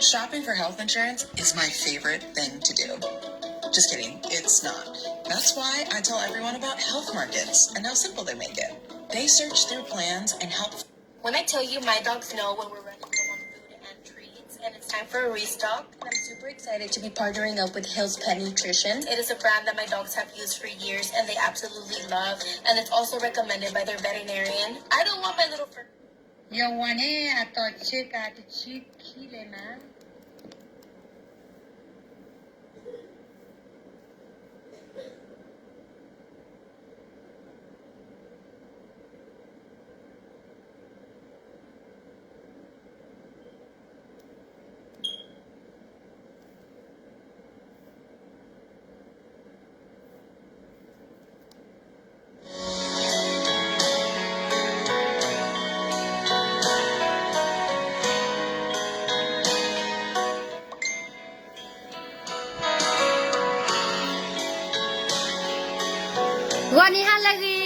Shopping for health insurance is my favorite thing to do. Just kidding, it's not. That's why I tell everyone about Health Markets and how simple they make it. They search through plans and help. When I tell you, my dogs know when we're running low on food and treats, and it's time for a restock. I'm super excited to be partnering up with Hill's Pet Nutrition. It is a brand that my dogs have used for years, and they absolutely love. And it's also recommended by their veterinarian. I don't want my little fur. Yawande ato chika to chi kile ma. Goni halagi.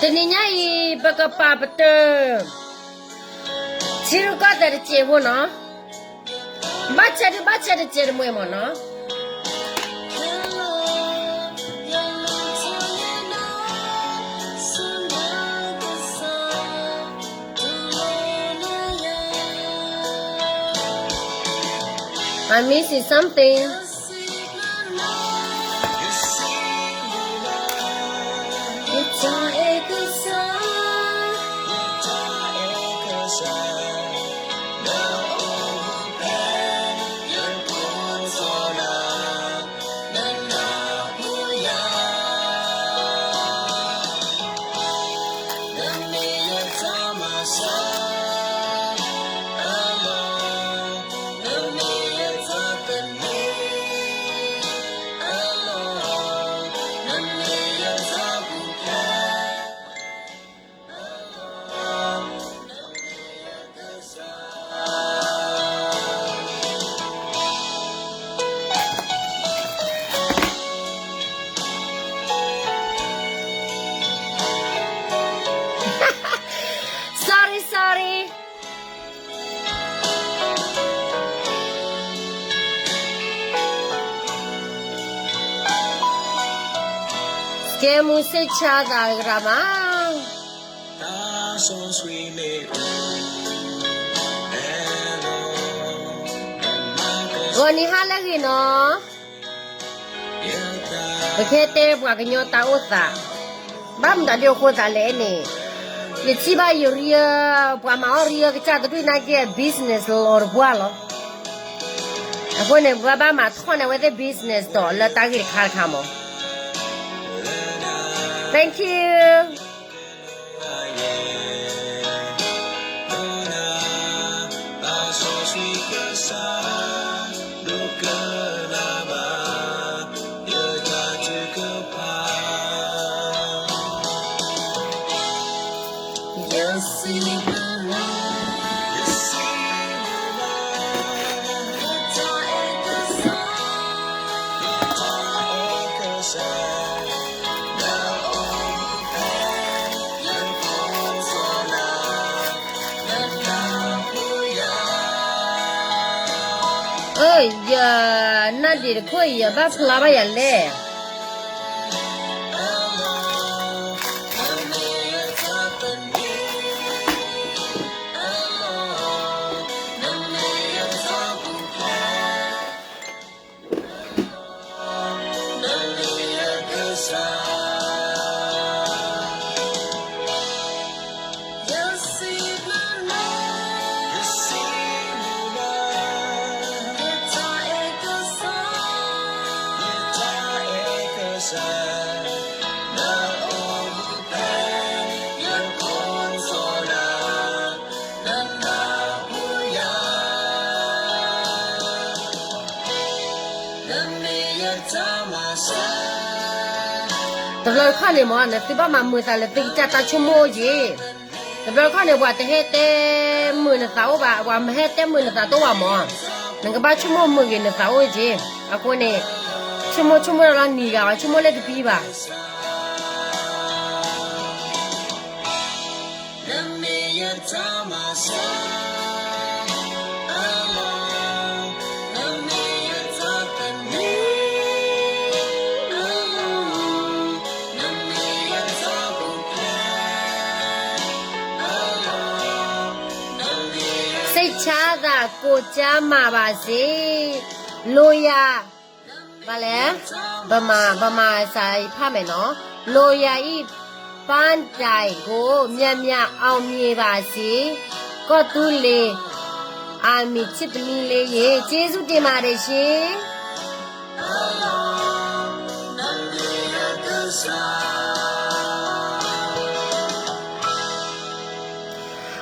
Tnǐညါအံၤ ပကပာ်ပတၢၢ် ထံရူၢ်ကီၢ်သဲးတစဲးဖိနီၤ, ဘၣ်ဆဲဒုးဘၣ်ဆဲတစဲးတမှဲမၢ်နီၤ. Sorry, sorry. စကဲမူစ့ၣ်ဆါသးတဂၤမး, ဂီၤနံၤဟါလၢအဂ့ၤနီၤ, ပကဟဲတဲပှၤကညီတၢ်အိၣ်သး, ဘၣ်မတၤဒ်အဃိသးလဲၣ်န့ၣ်, ယထံၣ်ဘၣ်ယရံဧၢ, ပှၤမၤအီၣ်ရံဧၢ ကစၢ်တဒူၣ်နာ်က့ business လီၤတပှၢ်လီၤ. အဃိန့ၣ် ပဘၣ်မၤထီၣ်န့ၢ်ဝဲသ့ၣ် business ဒီးလၢတၢ်ဂ့ၢ်တခါတခါမး. Thank you. Ê, ယနၢ်ဒံးတခိၣ်အံၤ ယဘၣ်ဖျါဘၣ်ယၤလဲၣ်. တဘျီတခီၣ်န့ၣ်မ့ၢ် နသုဘၣ်မၤမုာ်သးလၢသုကစၢ်တၢ်ဆိကမိၣ်အိၣ်က့ၤ, တဘျီတခီၣ်န့ၣ် ပှၤတဟဲတဲမုာ်နသးအိၣ်ဘၣ်, ပှၤမ့ၢ်ဟဲတဲမုာ်နသးတအိၣ်ဘၣ်မ့ၢ်, နကဘၣ်ဆိကမိၣ်မုာ်ဂ့ၤနသးအိၣ်က့ၤ, အဃိန့ၣ် ဆိကမိၣ်ဆိကမိၣ်လီၤနံၤဂၤအီၤ ဆိကမိၣ်လၢတပံၤဘၣ်. စိတ်ချမ်းသာကိုယ်ကျန်းမာပါစေ, လိုရာ, ဘာလဲ, ဗမာ, ဗမာစာဖတ်မယ်နော်, လိုရာ၏ပန်းတိုင်ကို မြန်မြန်အောင်မြင်ပါစေ, ကီၢ်သူလ့ၤ Army ချစ်သမီးလေးရေ, ကျေးဇူးတင်ပါတယ်ရှင်.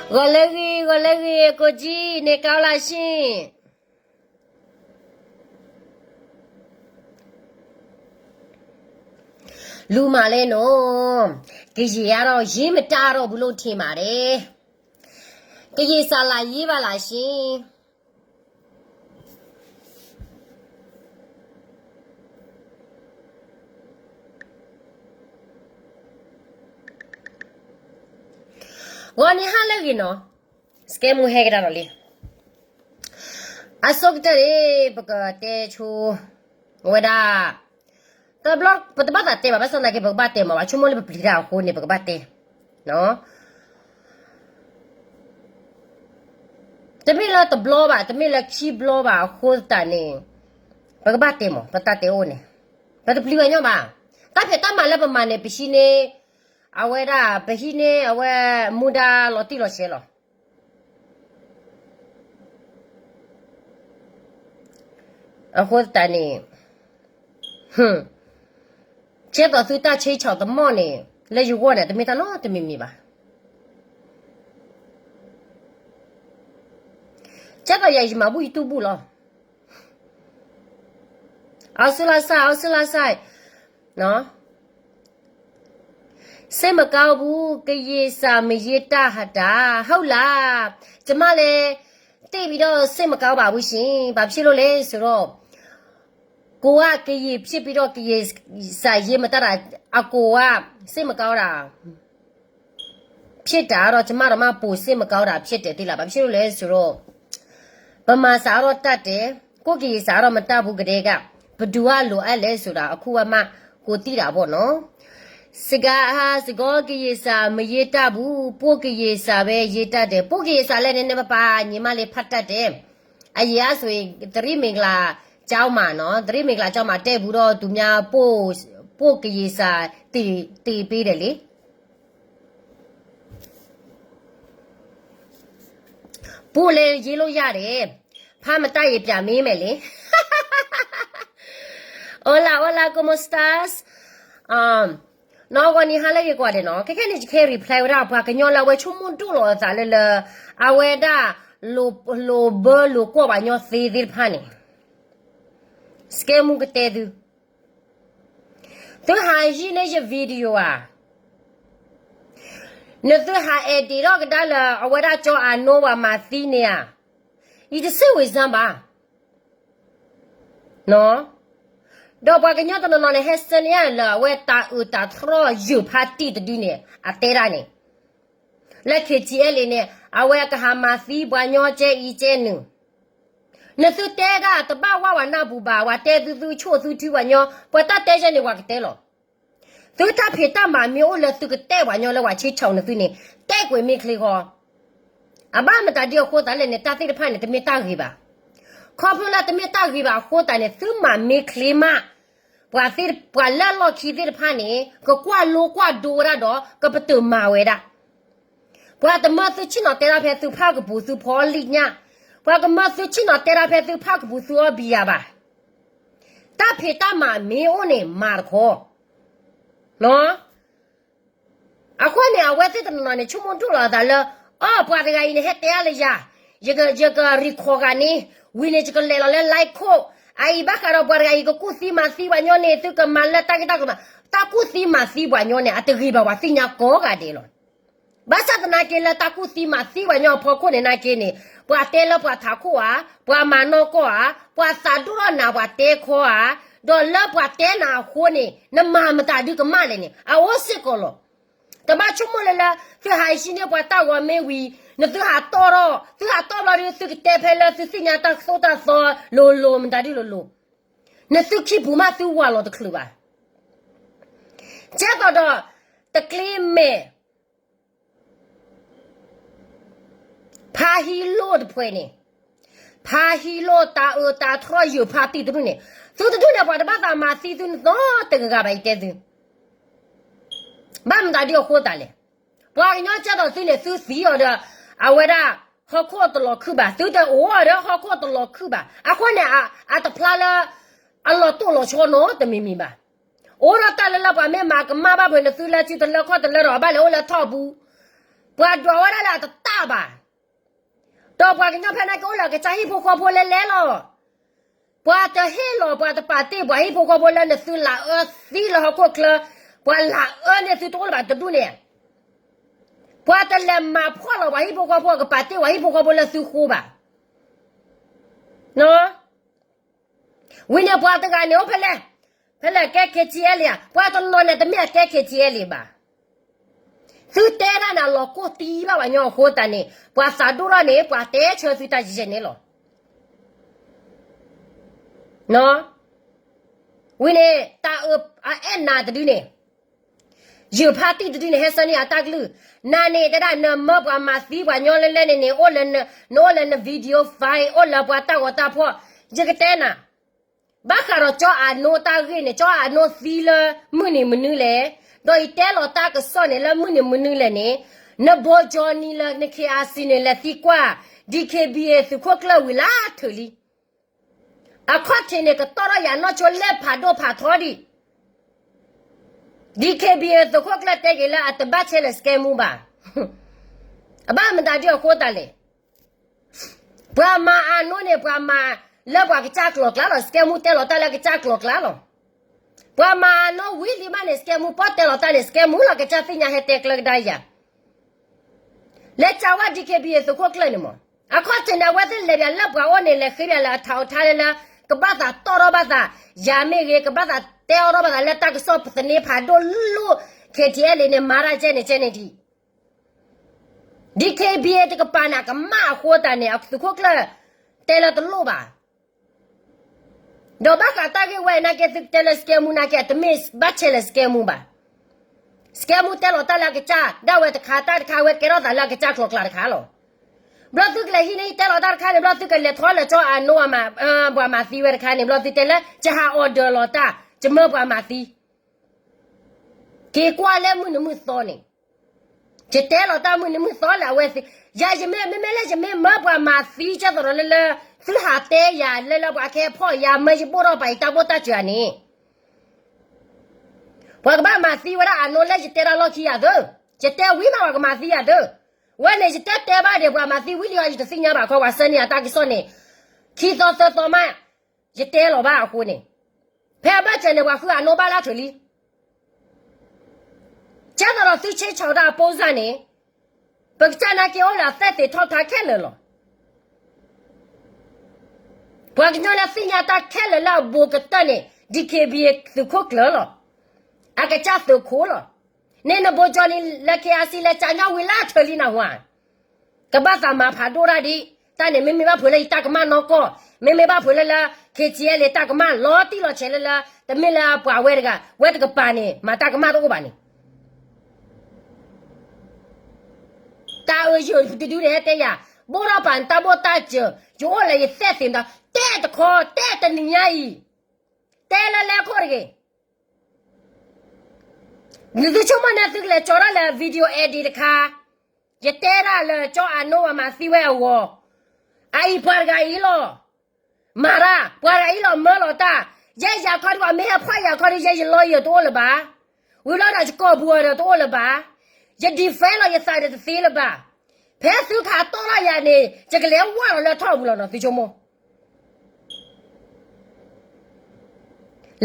ဂီၤလၢဂ့ၤ, ဂီၤလၢဂ့ၤ, ကိုကြီး, နေကောင်းလားရှင်. လူမးလဲၣ်နီၤ, ကယံာ်အါထီၣ် ရေးမတတ်တော့ဘူးလို့ထင်ပါတယ်, ကရင်စာလာရေးပါလားရှင်. ဂီၤနံၤဟါလၢအဂ့ၤနီၤ, စကဲမူဟဲကဒါဒီးလံ. အဆိကတၢၢ်န့ၣ် ပကတဲဆိ အဝဲဒၣ် တဘျီ ပတဘၣ်သးတဲဘၣ်, ဘၣ်ဆၣ်သနာ်က့ ပကဘၣ်တဲမး, ဘၣ်ဆိကမိၣ်လၢပပျံၤတၢ်အဃိန့ၣ် ပကဘၣ်တဲ တမ့ၢ်လၢတဘျီဘၣ်, တမ့ၢ်လၢခံဘျီဘၣ်အဃိသတးန့ၣ်, ပကဘၣ်တဲမး, ပတၢ်တဲအိၣ်န့ၣ်, ပတပျံၤဝဲညီဘၣ်. တၢ်ဖံးတၢ်မၤလၢပမၤန့ၣ် ပဟံးန့ၢ် အဝဲဒၣ် ပဟံးန့ၢ်အဝဲမူဒါလီၤတံၢ်လီၤဆဲးလီၤ. အဃိသတးန့ၣ်, ကဲသိးသုတၢ်ဆ့ဆီၣ်သမီၣ်န့ၣ် လၢယဂီၢ်န့ၣ် တမ့ၢ်တၢ်နီတမံၤမံၤဘၣ်. ကဲသိးယၤယမၤဘူၣ်ယတူၢ်ဘူၣ်လီၤ. အီစူလါစၢ်, အီစူလါစၢ်, စိတ်မကောင်းဘူး, ကရင်စာမရေးတတ်တာ, ဟုတ်လား. ကျမလည်း သိပ်ပြီးတော့ စိတ်မကောင်းပါဘူးရှင်. ဘာဖြစ်လို့လဲဆိုတော့, ကိုယ်ကကရင်ဖြစ်ပြီးတော့ ကရင်စာရေးမတတ်တာ, အကိုက စိတ်မကောင်းတာ ဖြစ်တာတော့ ကျမတောင်မှ ပိုစိတ်မကောင်းတာ ဖြစ်တယ် သိလား. ဘာဖြစ်လို့လဲဆိုတော့, ဗမာစာတော့တတ်တယ်, ကိုယ့်ကရင်စာတော့မတတ်ဘူးကတည်းက, ဘယ်သူကလိုအပ်လဲဆိုတာ အခုမှ ကိုသိတာပေါ့နော်. စကား, စကောကရင်စာမရေးတတ်ဘူး, ပို့ကရင်စာပဲရေးတတ်တယ်. ပို့ကရင်စာလည်း နည်းနည်းပါးပါး ညီမလေး ဖတ်တတ်တယ်. အရင်ကဆိုရင် သရ့မင်္ဂလာကျောင်းမှာနော်, သရ့မင်္ဂလာကျောင်းမှာ တက်ဘူးတော့ သူများ ပို့, ပို့ကရင်စာ သင်, သင်ပေးတယ်လေ. ပို့လည်းရေးလို့ရတယ်, ဖတ်မတတ်ရင် ပြန်မေးမယ်လေ. Hola, hola, ¿cómo estás? နီၢ်ဂီၤနံၤဟါလၢဂ့ၤကိးဂၤဒဲးနီၤ, ခဲခဲန့ၣ် ယကဟဲ reply ဝဲဒၣ် ပှၤကညီလၢအဝဲဆိကမိၣ်ဒိၣ်လီၤအသးလၢလၢ, အဝဲဒၣ် လိၤဘၢလိၤကွီၢ်ပှၤကညီသ့သ့ၣ်တဖၣ်န့ၣ်, စကဲမူကတဲသု, သုဟးဟံးန့ၢ်ယ video ဧါ, နသုဟး edit ထီၣ်ကဒါလၢ အဝဲဒၣ်ကၠီအနိပှၤမၤသံန့ၣ်ဧါ, ယတစိတ်ဝင်စားဘၣ်. ဒီးပှၤကညီတနီၤနီၤန့ၣ် ဟဲစၢန့ၢ်ယၤလၢ အဝဲတၤအုးတၤထြီၣ်ယုာ်ဖးတံၢ်တဒုန့ၣ် အတဲဒၣ်န့ၣ်, လၢ KTLA န့ၣ် အဝဲကဟးမၤသံပှၤကညီကဲအံၤကဲနုာ်, နသုတဲဒၣ်တဘၣ်ဝဲ ပှၤနၢ်ပူၤဘၣ်, ပှၤတဲသုသုဆိၣ်သုထုပှၤကညီ, ပှၤတၢ်တဲယဲန့ၣ် ပှၤကတဲလီၤ. သုတၢ်ဖံးတၢ်မၤမ့ၢ်အိၣ်လၢသုကတဲပှၤကညီလၢပှၤဆ့ဆီၣ်နသုန့ၣ်, တဲကွံာ်မ့ၢ်ချ့ဃီ, အဘၣ်မတၤဒ်အဃိသတးလဲၣ်န့ၣ် တၢ်သ့ၣ်တဖၣ်န့ၣ် တမ့ၢ်တၢ်ဂ့ၤဘၣ်. ခီဖျိလၢတမ့ၢ်တၢ်ဂ့ၤဘၣ်အဃိသတးန့ၣ် သုမၤမ့ၢ်ချ့မး, ပှၤသ့ၣ်, ပှၤလၢလီၢ်ခံသ့ၣ်တဖၣ်န့ၣ် ကကွၢ်လိကွၢ်ဒိဝဲဒၣ်ဒီး ကပတုာ်မၤဝဲဒၣ်. ပှၤတမၢသုဆ့ၣ်နီၤတဲဒၣ်ဖဲသုဖၣ်ကပူၤသုဖီလံၣ်ညၣ်, ပှၤကမၢသုဆ့ၣ်နီၤတဲဒၣ်ဖဲသုဖၣ်ကပူၤသုအီၣ်ဘံယၤဘၣ်. တၢ်ဖံးတၢ်မၤမ့ၢ်အိၣ်န့ၣ် မၤတခီ အဃိန့ၣ် အဝဲသ့ၣ်တနီၤနီၤန့ၣ် ဆိကမိၣ်ဒိၣ်လီၤအသးလၢ အီၣ် ပှၤတဂၤအံၤန့ၣ် ဟဲတဲအါလၢယၤ, ယက, ယက record ဂၤန့ၣ်, ဝံၤန့ၣ် ယကလဲၤလီၤလၢ live ခိၣ်, အအံၤဘၣ်ဃးဒီးပှၤတဂၤအံၤ ကကူၣ်သံမၤသံပှၤညီန့ၣ် သုကမၤလၢတၢ်ဂ့ၢ်တၢ်ကျိၤမး, တၢ်ကူၣ်သံမၤသံပှၤညီန့ၣ် အတဂ့ၤဘၣ်ပှၤသ့ၣ်ညါကိးဂၤဒဲးလီၤ. ဘၣ်ဆၣ်သနာ်က့လၢတၢ်ကူၣ်သံမၤသံပှၤညီအဖီခိၣ်န့ၣ်နာ်က့န့ၣ် ပှၤတဲလၢပှၤထးခိၣ်ဧါ, ပှၤမၤနီၢ်ကီၢ်ဧါ, ပှၤသးဒိၣ်ထီၣ်နၤပှၤတဲခီဧါ, ဒီးလၢပှၤတဲနၤအဃိန့ၣ် နမၤမတၤဒုကမၣ်လဲၣ်န့ၣ် အအိၣ်စ့ၢ်ကီးလီၤ. တဘၣ်ဆိကမိၣ်လၢလၢ သုဟးဟံးန့ၢ်ပှၤတၢ်ဂီၤမ့ၢ်ဝံၤ နသုဟးတီၣ်ထီၣ် သုဟးတီၣ်ဘျီဒီး သုကတဲဖဲလၢသုသ့ၣ်ညါတၢ်သိၣ်တၢ်သီလိၤလိၤမတၤဒုလိၤလိၤ, နသုခံပူၤမးသုဝၤလီၤတချုးဘၣ်. ကဲသိးဒီး တကျ့မဲာ် ဖါဟံးလိၢ်တဖှဲးန့ၣ်, ဖါဟံးလိၢ်တၢ်အၢတၢ်ထီၣ်ယုာ်ဖါတံၢ်တဒူၣ်န့ၣ်, သုတဒူၣ်န့ၣ် ပှၤတဘၣ်သးမၤသံသုနီတဂၤဘၣ် ယတဲသု ဘၣ်မတၤဒုအဃိသတးလဲၣ်. ပှၤကညီကဲသိးသုန့ၣ် သုသံအီၤဒီး အဝဲဒၣ် ဟီၣ်ခိၣ်တလီၤခုၣ်ဘၣ်, သုတအိၣ်အီၤဒီးဟီၣ်ခိၣ်တလီၤခုၣ်ဘၣ်. အဃိန့ၣ် အတဖျါလၢ အလီၤတိၢ်လီၤဆီနီတမံၤမံၤဘၣ်. အိၣ်ဒီးတၢ်လၢလၢပှၤမ့ၢ်မၤကမၣ်ဘၣ်ဖဲနသုလၢစုတလၢခီၣ်တလၢဒီး ဘၣ်လဲၤအိၣ်လၢထီၣ်ပူၤ, ပှၤဒွးဝဲဒၣ်လၢအတတၢ်ဘၣ် ဒီးပှၤကညီဖဲန့ၣ်ကအိၣ်လၢကစၢ်ဟံၣ်ဖိဃီဖိလဲၤလဲၤလီၤ. ပှၤတဟ့ၣ်လီၤ ပှၤတပာ်တ့ၢ်ပှၤဟံၣ်ဖိဃီဖိလၢနသုလၢအၢသံလၢဟီၣ်ခိၣ်ချၢ, ပှၤလၢအၢန့ၢ်သုတအိၣ်လၢၤဘၣ်တဒူၣ်န့ၣ်, ပှၤတလဲၤမၤဖှီၣ်လီၤပှၤဟံၣ်ဖိဃီဖိ ကပာ်တ့ၢ်ပှၤဟံၣ်ဖိဃီဖိလၢသုဃိဘၣ်. ဝံၤန့ၣ်ပှၤတဂၤန့ၣ်အိၣ်ဖဲလဲၣ်, ဖဲလဲၣ်ကဲ KTLA ဧါ, ပှၤတနီၤန့ၣ်တမ့ၢ်အကဲ KTLA ဘၣ်. သုတဲဒၣ်န့ၣ် အလီၤကိၢ်တံၢ်ဘၣ်ပှၤညီအဃိသတးန့ၣ် ပှၤသးဒိၣ်ထီၣ်န့ၣ် ပှၤတဲဆၢသုတၢ်ယဲၢ်န့ၣ်လီၤ. ဝံၤန့ၣ် တၢ်အၢအအဲၣ်နၤတဒုန့ၣ်, ယုာ်ဖါတံၢ်တဒုန့ၣ် ဟဲဆၢန့ၢ်အတၢ်ကလုၢ်, နၤန့ၣ်တဲဒၣ်နမၢပှၤမၤသံပှၤညီလဲလဲန့ၣ်န့ၣ် နအိၣ်လၢန video file အိၣ်လၢပှၤတၢ်ဂီၤတၢ်ဖီၣ်, ယကတဲနၤ ဘၣ်ဃးဒီးကၠီအနိတၢ်ဂ့ၢ်န့ၣ် ကၠီအနိသံလၢမုၢ်နံၤမနုၤလဲၣ်, ဒီးယတဲလီၤတၢ်ကစီၣ်န့ၣ်လၢမုၢ်နံၤမနုၤလဲၣ်န့ၣ်, နဘိကၠီနံၤလၢန KIC န့ၣ် လဲၤသံကွၢ် DKBA သုးခိၣ်ကျၢၢ်ဝံၤလၢထၢၣ်လံ. အခီၣ်ထံးန့ၣ် ကတီၢ်ထီၣ်ယၤနီၢ်ဆိလၢဖးဒိၣ်ဖးထီဒံး DKBA သုးခိၣ်ကျၢၢ်တဲက့ၤလၢအတဘၣ်ဆဲးလဲၤစကဲမူဘၣ်. အဘၣ်မတၤဒ်အဃိသတးလဲၣ်. ပှၤမၤအနိန့ၣ် ပှၤမၤလၢပှၤကစၢ်ကျိၤကျါလီၤ. စကဲမူတဲလီၤတၢ်လၢကစၢ်ကျိၤကျါလီၤ. ပှၤမၤအနိဝံၤလံမးန့ၣ် စကဲမူပီၣ်တဲလီၤတၢ်န့ၣ် စကဲမူလီၤကစၢ်သ့ၣ်ညါဟဲတဲကျၢကဒါယၤ လဲၤကးဝဲ DKBA သုးခိၣ်ကျၢၢ်န့ၣ်မး. အခီၣ်ထံးန့ၣ် အဝဲသ့ၣ်လဲၤပၠးလၢပှၤအိၣ်န့ၣ် လဲၤဃ့ပၠးလၢအထးအိၣ်ထါလၢလၢ ကဘၣ်သးတီၢ်ထီၣ်ဘၣ်သး ယၤမ့ၢ်ဂ့ၤ ကဘၣ်သးတဲအီၣ်ထီၣ်ဘၣ်သးလၢတၢ်ကစီၣ်ပသန့ဖးဒိၣ်လိၣ် KTLA န့ၣ် မၤတၢ်ကဲန့ၣ်ကဲန့ၣ်ဒံး DKBA တကပၤန့ၣ် အကမၣ်အဃိသတးန့ၣ် အသုးခိၣ်ကျၢၢ် တဲလၢတလိၣ်ဘၣ်. ဒီးဘၣ်ဃးတၢ်ဂ့ၢ်ဝဲနာ်က့ သုကတဲလၢစကဲမူနာ်က့ အတမ့ၢ်ဘၣ်ဆဲးလၢစကဲမူဘၣ်. စကဲမူတဲလီၤတၢ်လၢအကစၢ်ဒၣ်ဝဲတခါ တၢ်တခါဝဲကဲထီၣ်သးလၢအကစၢ်ကျိၤကျါတခါလီၤ. ဘျီသုကလဲၤဟံးန့ၢ်တဲလီၤတၢ်တခါန့ၣ် ဘျီသုကလဲၤထီၣ်လၢကၠီအနိ ပှၤမၤသံဝဲတခါန့ၣ် ဘျီသုတဲလၢ ယဟး order လီၤတၢ် ယမၢပှၤမၤသံ က့ၤကွၢ်လၢမုၢ်နံၤမုၢ်သီန့ၣ် ယတဲလီၤတၢ်မုၢ်နံၤမုၢ်သီလၢအဝဲသ့ၣ် ယၤယမ့ၢ် မ့မ့ၢ်လၢယမ့ၢ်မၢပှၤမၤသံကဲသိးဒီးလၢလၢ သုဟးတဲယၤလၢလၢပှၤကဟဲဖီၣ်ယၤ မၢယဘိၣ်ထီၣ်ပာ်ယတၢ်ဘိၣ်တၢ်စၢၤန့ၣ် ပှၤကဘၣ်မၤသံဝဲဒၣ်အနိလၢယတဲတၢ်လီၢ်ခံယၤသၢ, ယတဲဝံၤမးပှၤကမၤသံယၤသၢ. ဝဲန့ၣ် ယတဲတဲဘၣ်ဒီး ပှၤမၤသံဝံၤလံအီၤ ယတသ့ၣ်ညါဘၣ်ခီ ပှၤဆၢန့ၢ်အတၢ်ကစီၣ်န့ၣ် ခံသီသၢသီမး ယတဲလီၤဘၣ်အဃိန့ၣ် ဖဲအဘၢၣ်စၢၤန့ၣ် ပှၤဃုအနိဘၣ်လၢထၢၣ်လံ ကဲသိးဒီးသုဆ့ဆီၣ်တၢ်အပိစၢ်န့ၣ် ပကစၢ်နာ်က့အိၣ်လၢအသဲၣ်သ့ၣ်ထီၣ်ထါခဲလၢာ်လီၤ. ပှၤကညီလၢသ့ၣ်ညါတၢ်ခဲလၢာ်လၢအဘူးကတၢၢ်န့ၣ် DKBA သုးခိၣ်ကျၢၢ်လီၤ. အကစၢ်သုးခိၣ်လီၤ. န့ၣ်နဘိကၠီနံၤလၢ KIC လဲၤကးညီဝံၤလၢထၢၣ်လံနၢ်ဟူဧါ ကဘၣ်သးမၤဖးဒိၣ်တၢ်ဒံး, တၢ်န့ၣ် မ့မ့ၢ်ဘၣ်ဖုးလၢယတၢ်ကမၣ်နီၢ်ကီၢ်, မ့မ့ၢ်ဘၣ်ဖုးလၢလၢ KTLA တၢ်ကမၣ်လီၤတံၢ်လီၤဆဲးလၢလၢ တမ့ၢ်လၢပှၤဝဲတဂၤ ဝဲတကပၤန့ၣ် မၤတၢ်ကမၣ်တအိၣ်ဘၣ်န့ၣ် တၢ်အၢယိာ်တဒုန့ၣ်ဟဲတဲယၤ, ဘိၣ်ထီၣ်ပာ်နတၢ်ဘိၣ်တၢ်စၢၤ, ယအိၣ်လၢယသဲၣ်သ့ၣ်မတၤ, တဲတခီ တဲတနံၤညါအံၤ, တဲလၢလဲၤခိၣ်တဂ့ၤ နသုဆိကမိၣ်န့ၣ် သုကလဲၤကၠီၤတၢ်လၢ video edit တခါ, ယတဲဒၣ်လၢကၠီအနိဝၤမၤသံဝဲအဂီၢ်, အအံၤပှၤတဂၤအံၤလီၤ, မၤတၢ်, ပှၤတဂၤအံၤလီၤမၢလီၤတၢ်, ယဲယၤခီဒုး ပှၤမ့ၢ်ဟဲဖီၣ်ယၤခီဒုး ယဲယလီယၤတအိၣ်လၢၤဘၣ်, ဝံၤလီၤဒီးယကိာ်ပူၤအီၤဒီးတအိၣ်လၢၤဘၣ်, ယ defend လီၤယသးဒီးတသ့လၢၤဘၣ်, ဖဲသုခးတီၢ်လီၤယၤန့ၣ် ယကလဲၤဝၢ်လီၤလၢထီၣ်ပူၤလီၤနီၤ သုဆိကမိၣ်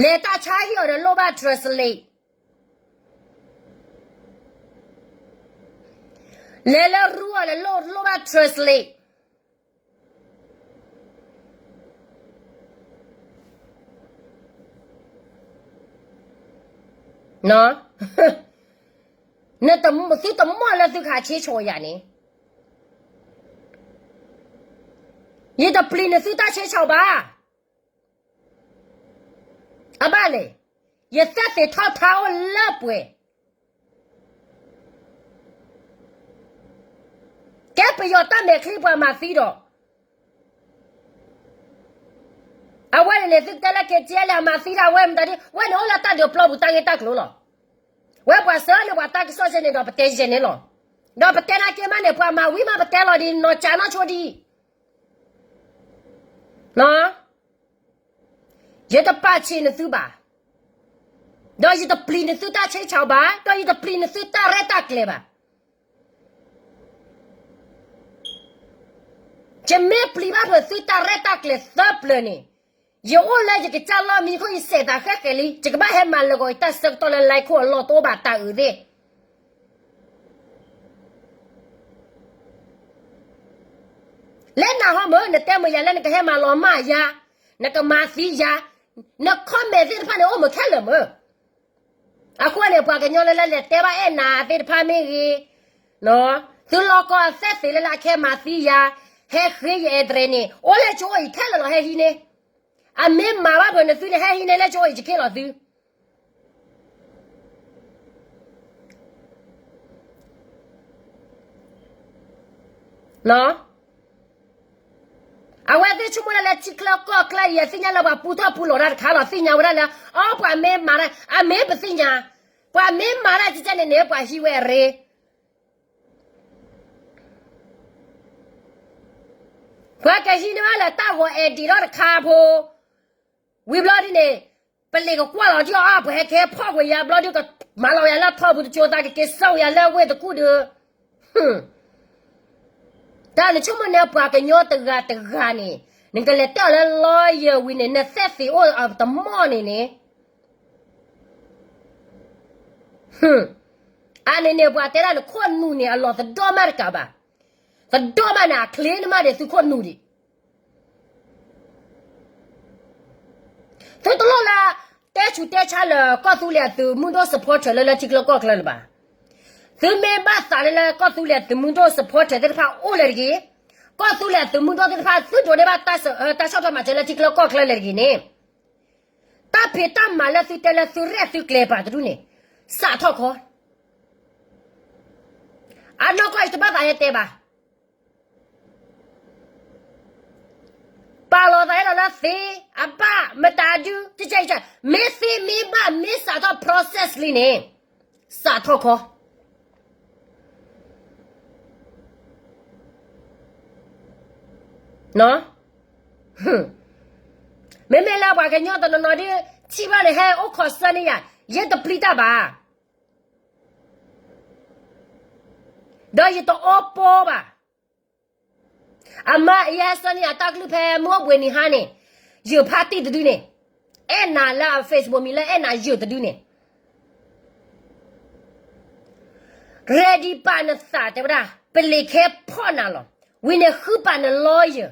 လဲၤတၢ်ဆါဟံၣ်အီၤဒီးလိၣ်ဘၣ် translate လဲၤလၢရူအီၤ လဲၤလိၣ်လိၣ်ဘၣ် translate သုတမီၢ်လၢသုကဟးဆ့ဆီၣ်ယၤန့ၣ်, ယတပျံၤနသုတၢ်ဆ့ဆီၣ်ဘၣ်. အဘၣ်လဲၣ်, ယသဲသ့ၣ်ထီၣ်ထါအိၣ်လၢပှဲၤ ကဲပယီၤတၢ်မဲာ်ချံပှၤမၤသံဒီး, အဝဲန့ၣ်န့ၣ် သုကတဲလၢ က့ၤကဲလၢအမၤသံတၢ်ဝဲမတၤဒ် ဝဲန့ၣ်အိၣ်လၢတၢ်ဒုးပျီပူၤတၢ်ဂ့ၢ်တၢ်ကျိၤလီၤ. ဝဲပှၤစၢၤန့ၢ်ပှၤတၢ်ကစီၣ်ယဲန့ၣ်ဒီး ပတဲယဲန့ၣ်လီၤ. ဒီးပတဲနာ်က့မးန့ၣ် ပှၤမၤဝံၤမးပတဲလီၤဒ်နီၢ်ကၠးနီၢ်ဆိဒ် ယတပာ်ဆံးနသုဘၣ်, ဒီးယတပျံၤနသုတၢ်ဆ့ဆီၣ်ဘၣ်, ဒီးယတပျံၤနသုတၢ်ရဲၣ်တၢ်ကျဲၤဘၣ်. ယမ့ၢ်ပျံၤဘၣ်ဖဲသုတၢ်ရဲၣ်တၢ်ကျဲၤသၢပျၢၤန့ၣ်, ယအိၣ်လၢယကစၢ်လီၢ်မံခိၣ် ယစဲးသးဃဲးဃဲးလံ, ယကဘၣ်ဟဲမၤလၢာ်ကွံာ်ယတၢ်ဆၢကတီၢ်လၢ line ခိၣ်အလီၢ်တအိၣ်ဘၣ်တၢ်အုးသ့ၣ် လဲၤနၤဟီမၢ် နတဲမုာ်ယၤလၢနကဟဲမၤလီၤမၢ်ယၤ, နကမၤသံယၤ, န comment သ့ၣ်တဖၣ်န့ၣ်အိၣ်မုာ်ခဲလၢာ်မၢ်. အဃိန့ၣ် ပှၤကညီလၢလဲၤတဲဘၣ်အဲၣ်နၤသ့ၣ်တဖၣ်မ့ၢ်ဂ့ၤ, သုလီၢ်ကီၢ်အသဲသ့ၣ်လၢလၢအခဲမၤသံယၤ, ဟဲဃ့ယ address န့ၣ် အိၣ်လၢကၠိအံၤခဲလၢာ်လီၤ ဟဲဟံးန့ၢ်. အမ့ၢ်မၤဘၣ်ဖဲနသုန့ၣ် ဟဲဟံးန့ၢ်လၢကၠိအံၤ ယခ့လီၤသု အဝဲသ့ၣ်ဆိကမိၣ်ဒၣ်လၢထံချၢကီၢ်ချၢအံၤ အသ့ၣ်ညါလၢပှၤပူထီၣ်ပူလီၤတၢ်တခါလီၤ. သ့ၣ်ညါဝဲဒၣ်လၢ အီ ပှၤမ့ၢ်မၤတၢ် အမ့ၢ်ပသ့ၣ်ညါ, ပှၤမ့ၢ်မၤတၢ်ကကဲန့ၣ်န့ၣ် ပှၤဟံးဝဲအရ့ ပှၤကဟံးန့ၢ်ဘၣ်လၢတၢ်ဂီၤ edit ထီၣ်တခါဖိ, ဝံၤဘျီဒ်န့ၣ် ပလံၤကကွၢ်လီၤဒ်အီၤ ပှၤဟဲကဟဲဖီၣ်ကွံာ်ယၤဘျီဒ် ကမၤလီၤယၤလၢထီပူၤတကၠိသး ကက့ၤဆှၢယၤလၢဝ့ၢ်တကူၣ်ဒီး တၢ်နဆိကမိၣ်န့ၣ် ပှၤကညီတဂၤတဂၤန့ၣ် နကလဲၤတဲအီၤလၢ lawyer ဝံၤန့ၣ် နသဲသ့ၣ်အိၣ်အတမီၢ်န့ၣ်န့ၣ် အန့ၣ်န့ၣ် ပှၤတဲဒၣ်နခိၣ်နူာ်န့ၣ် အလီၢ်သဒီၣ်မးတကးဘၣ်. သဒီၣ်မးန့ၣ် အချ့နမးဒံး သုခိၣ်နူာ်ဒံး သုတလိၣ်လၢ တဲဆူးတဲဆါလၢကီၢ်သူလ့ၤအသုးမုၢ်ဒိၣ် supporter လၢလၢထံချၢကီၢ်ချၢလၢၤဘၣ်. သုမ့ၢ်ဘၣ်သးလၢလၢကီၢ်သူလ့ၤအသုးမုၢ်ဒိၣ် supporter သ့ၣ်တဖၣ်အိၣ်လၢၤတဂ့ၤ, ကီၢ်သူလ့ၤအသုးမုၢ်ဒိၣ်သ့ၣ်တဖၣ် သုဒိးန့ၢ်ဘၣ် တၢ်ဆီၣ်ထွဲမၤစၢၤလၢထံချၢကီၢ်ချၢလၢၤတဂ့ၤန့ၣ်, တၢ်ဖံးတၢ်မၤလၢသုတဲလၢသုရဲၣ်သုကျဲၤပာ်တဒူၣ်န့ၣ် စးထီၣ်ခီ အနီၢ်ကီၢ်အံၤတဘၣ်သးဟဲတဲဘၣ်. ပာ်လီၤသးအဲၣ်ဒိးလၢသ့ အဘၣ်မတၤဒု ကကဲကဲ မ့ၢ်သ့မ့ၢ်ဘၣ်မ့ၢ်စးထီၣ် process လံန့ၣ် စးထီၣ်ခီ မ့မ့ၢ်လၢပှၤကညီတနီၤနီၤဒ် ထံၣ်ဘၣ်န့ၣ် ဟဲအိၣ်ခိးစၢန့ၢ်ယၤ ယတပျံၤတၢ်ဘၣ် ဒီးယတအီပီဘၣ်. အမါအံၤဟဲစၢန့ၢ်ယၤတၢ်ကလုၢ်ဖဲမုၢ်အိၣ်ဘှံးနံၤဟါန့ၣ် ယုၢ်ဖါတံၢ်တဒုန့ၣ် အဲၣ်နၤလၢအ Facebook မံၤလၢအဲၣ်နၤယုၢ်တဒုန့ၣ် ready ပာ်နသးတဲဝဲဒၣ် ပလံၤခဲဖီၣ်နၤလီၤ. ဝံၤန့ၣ်ဃုပာ်န lawyer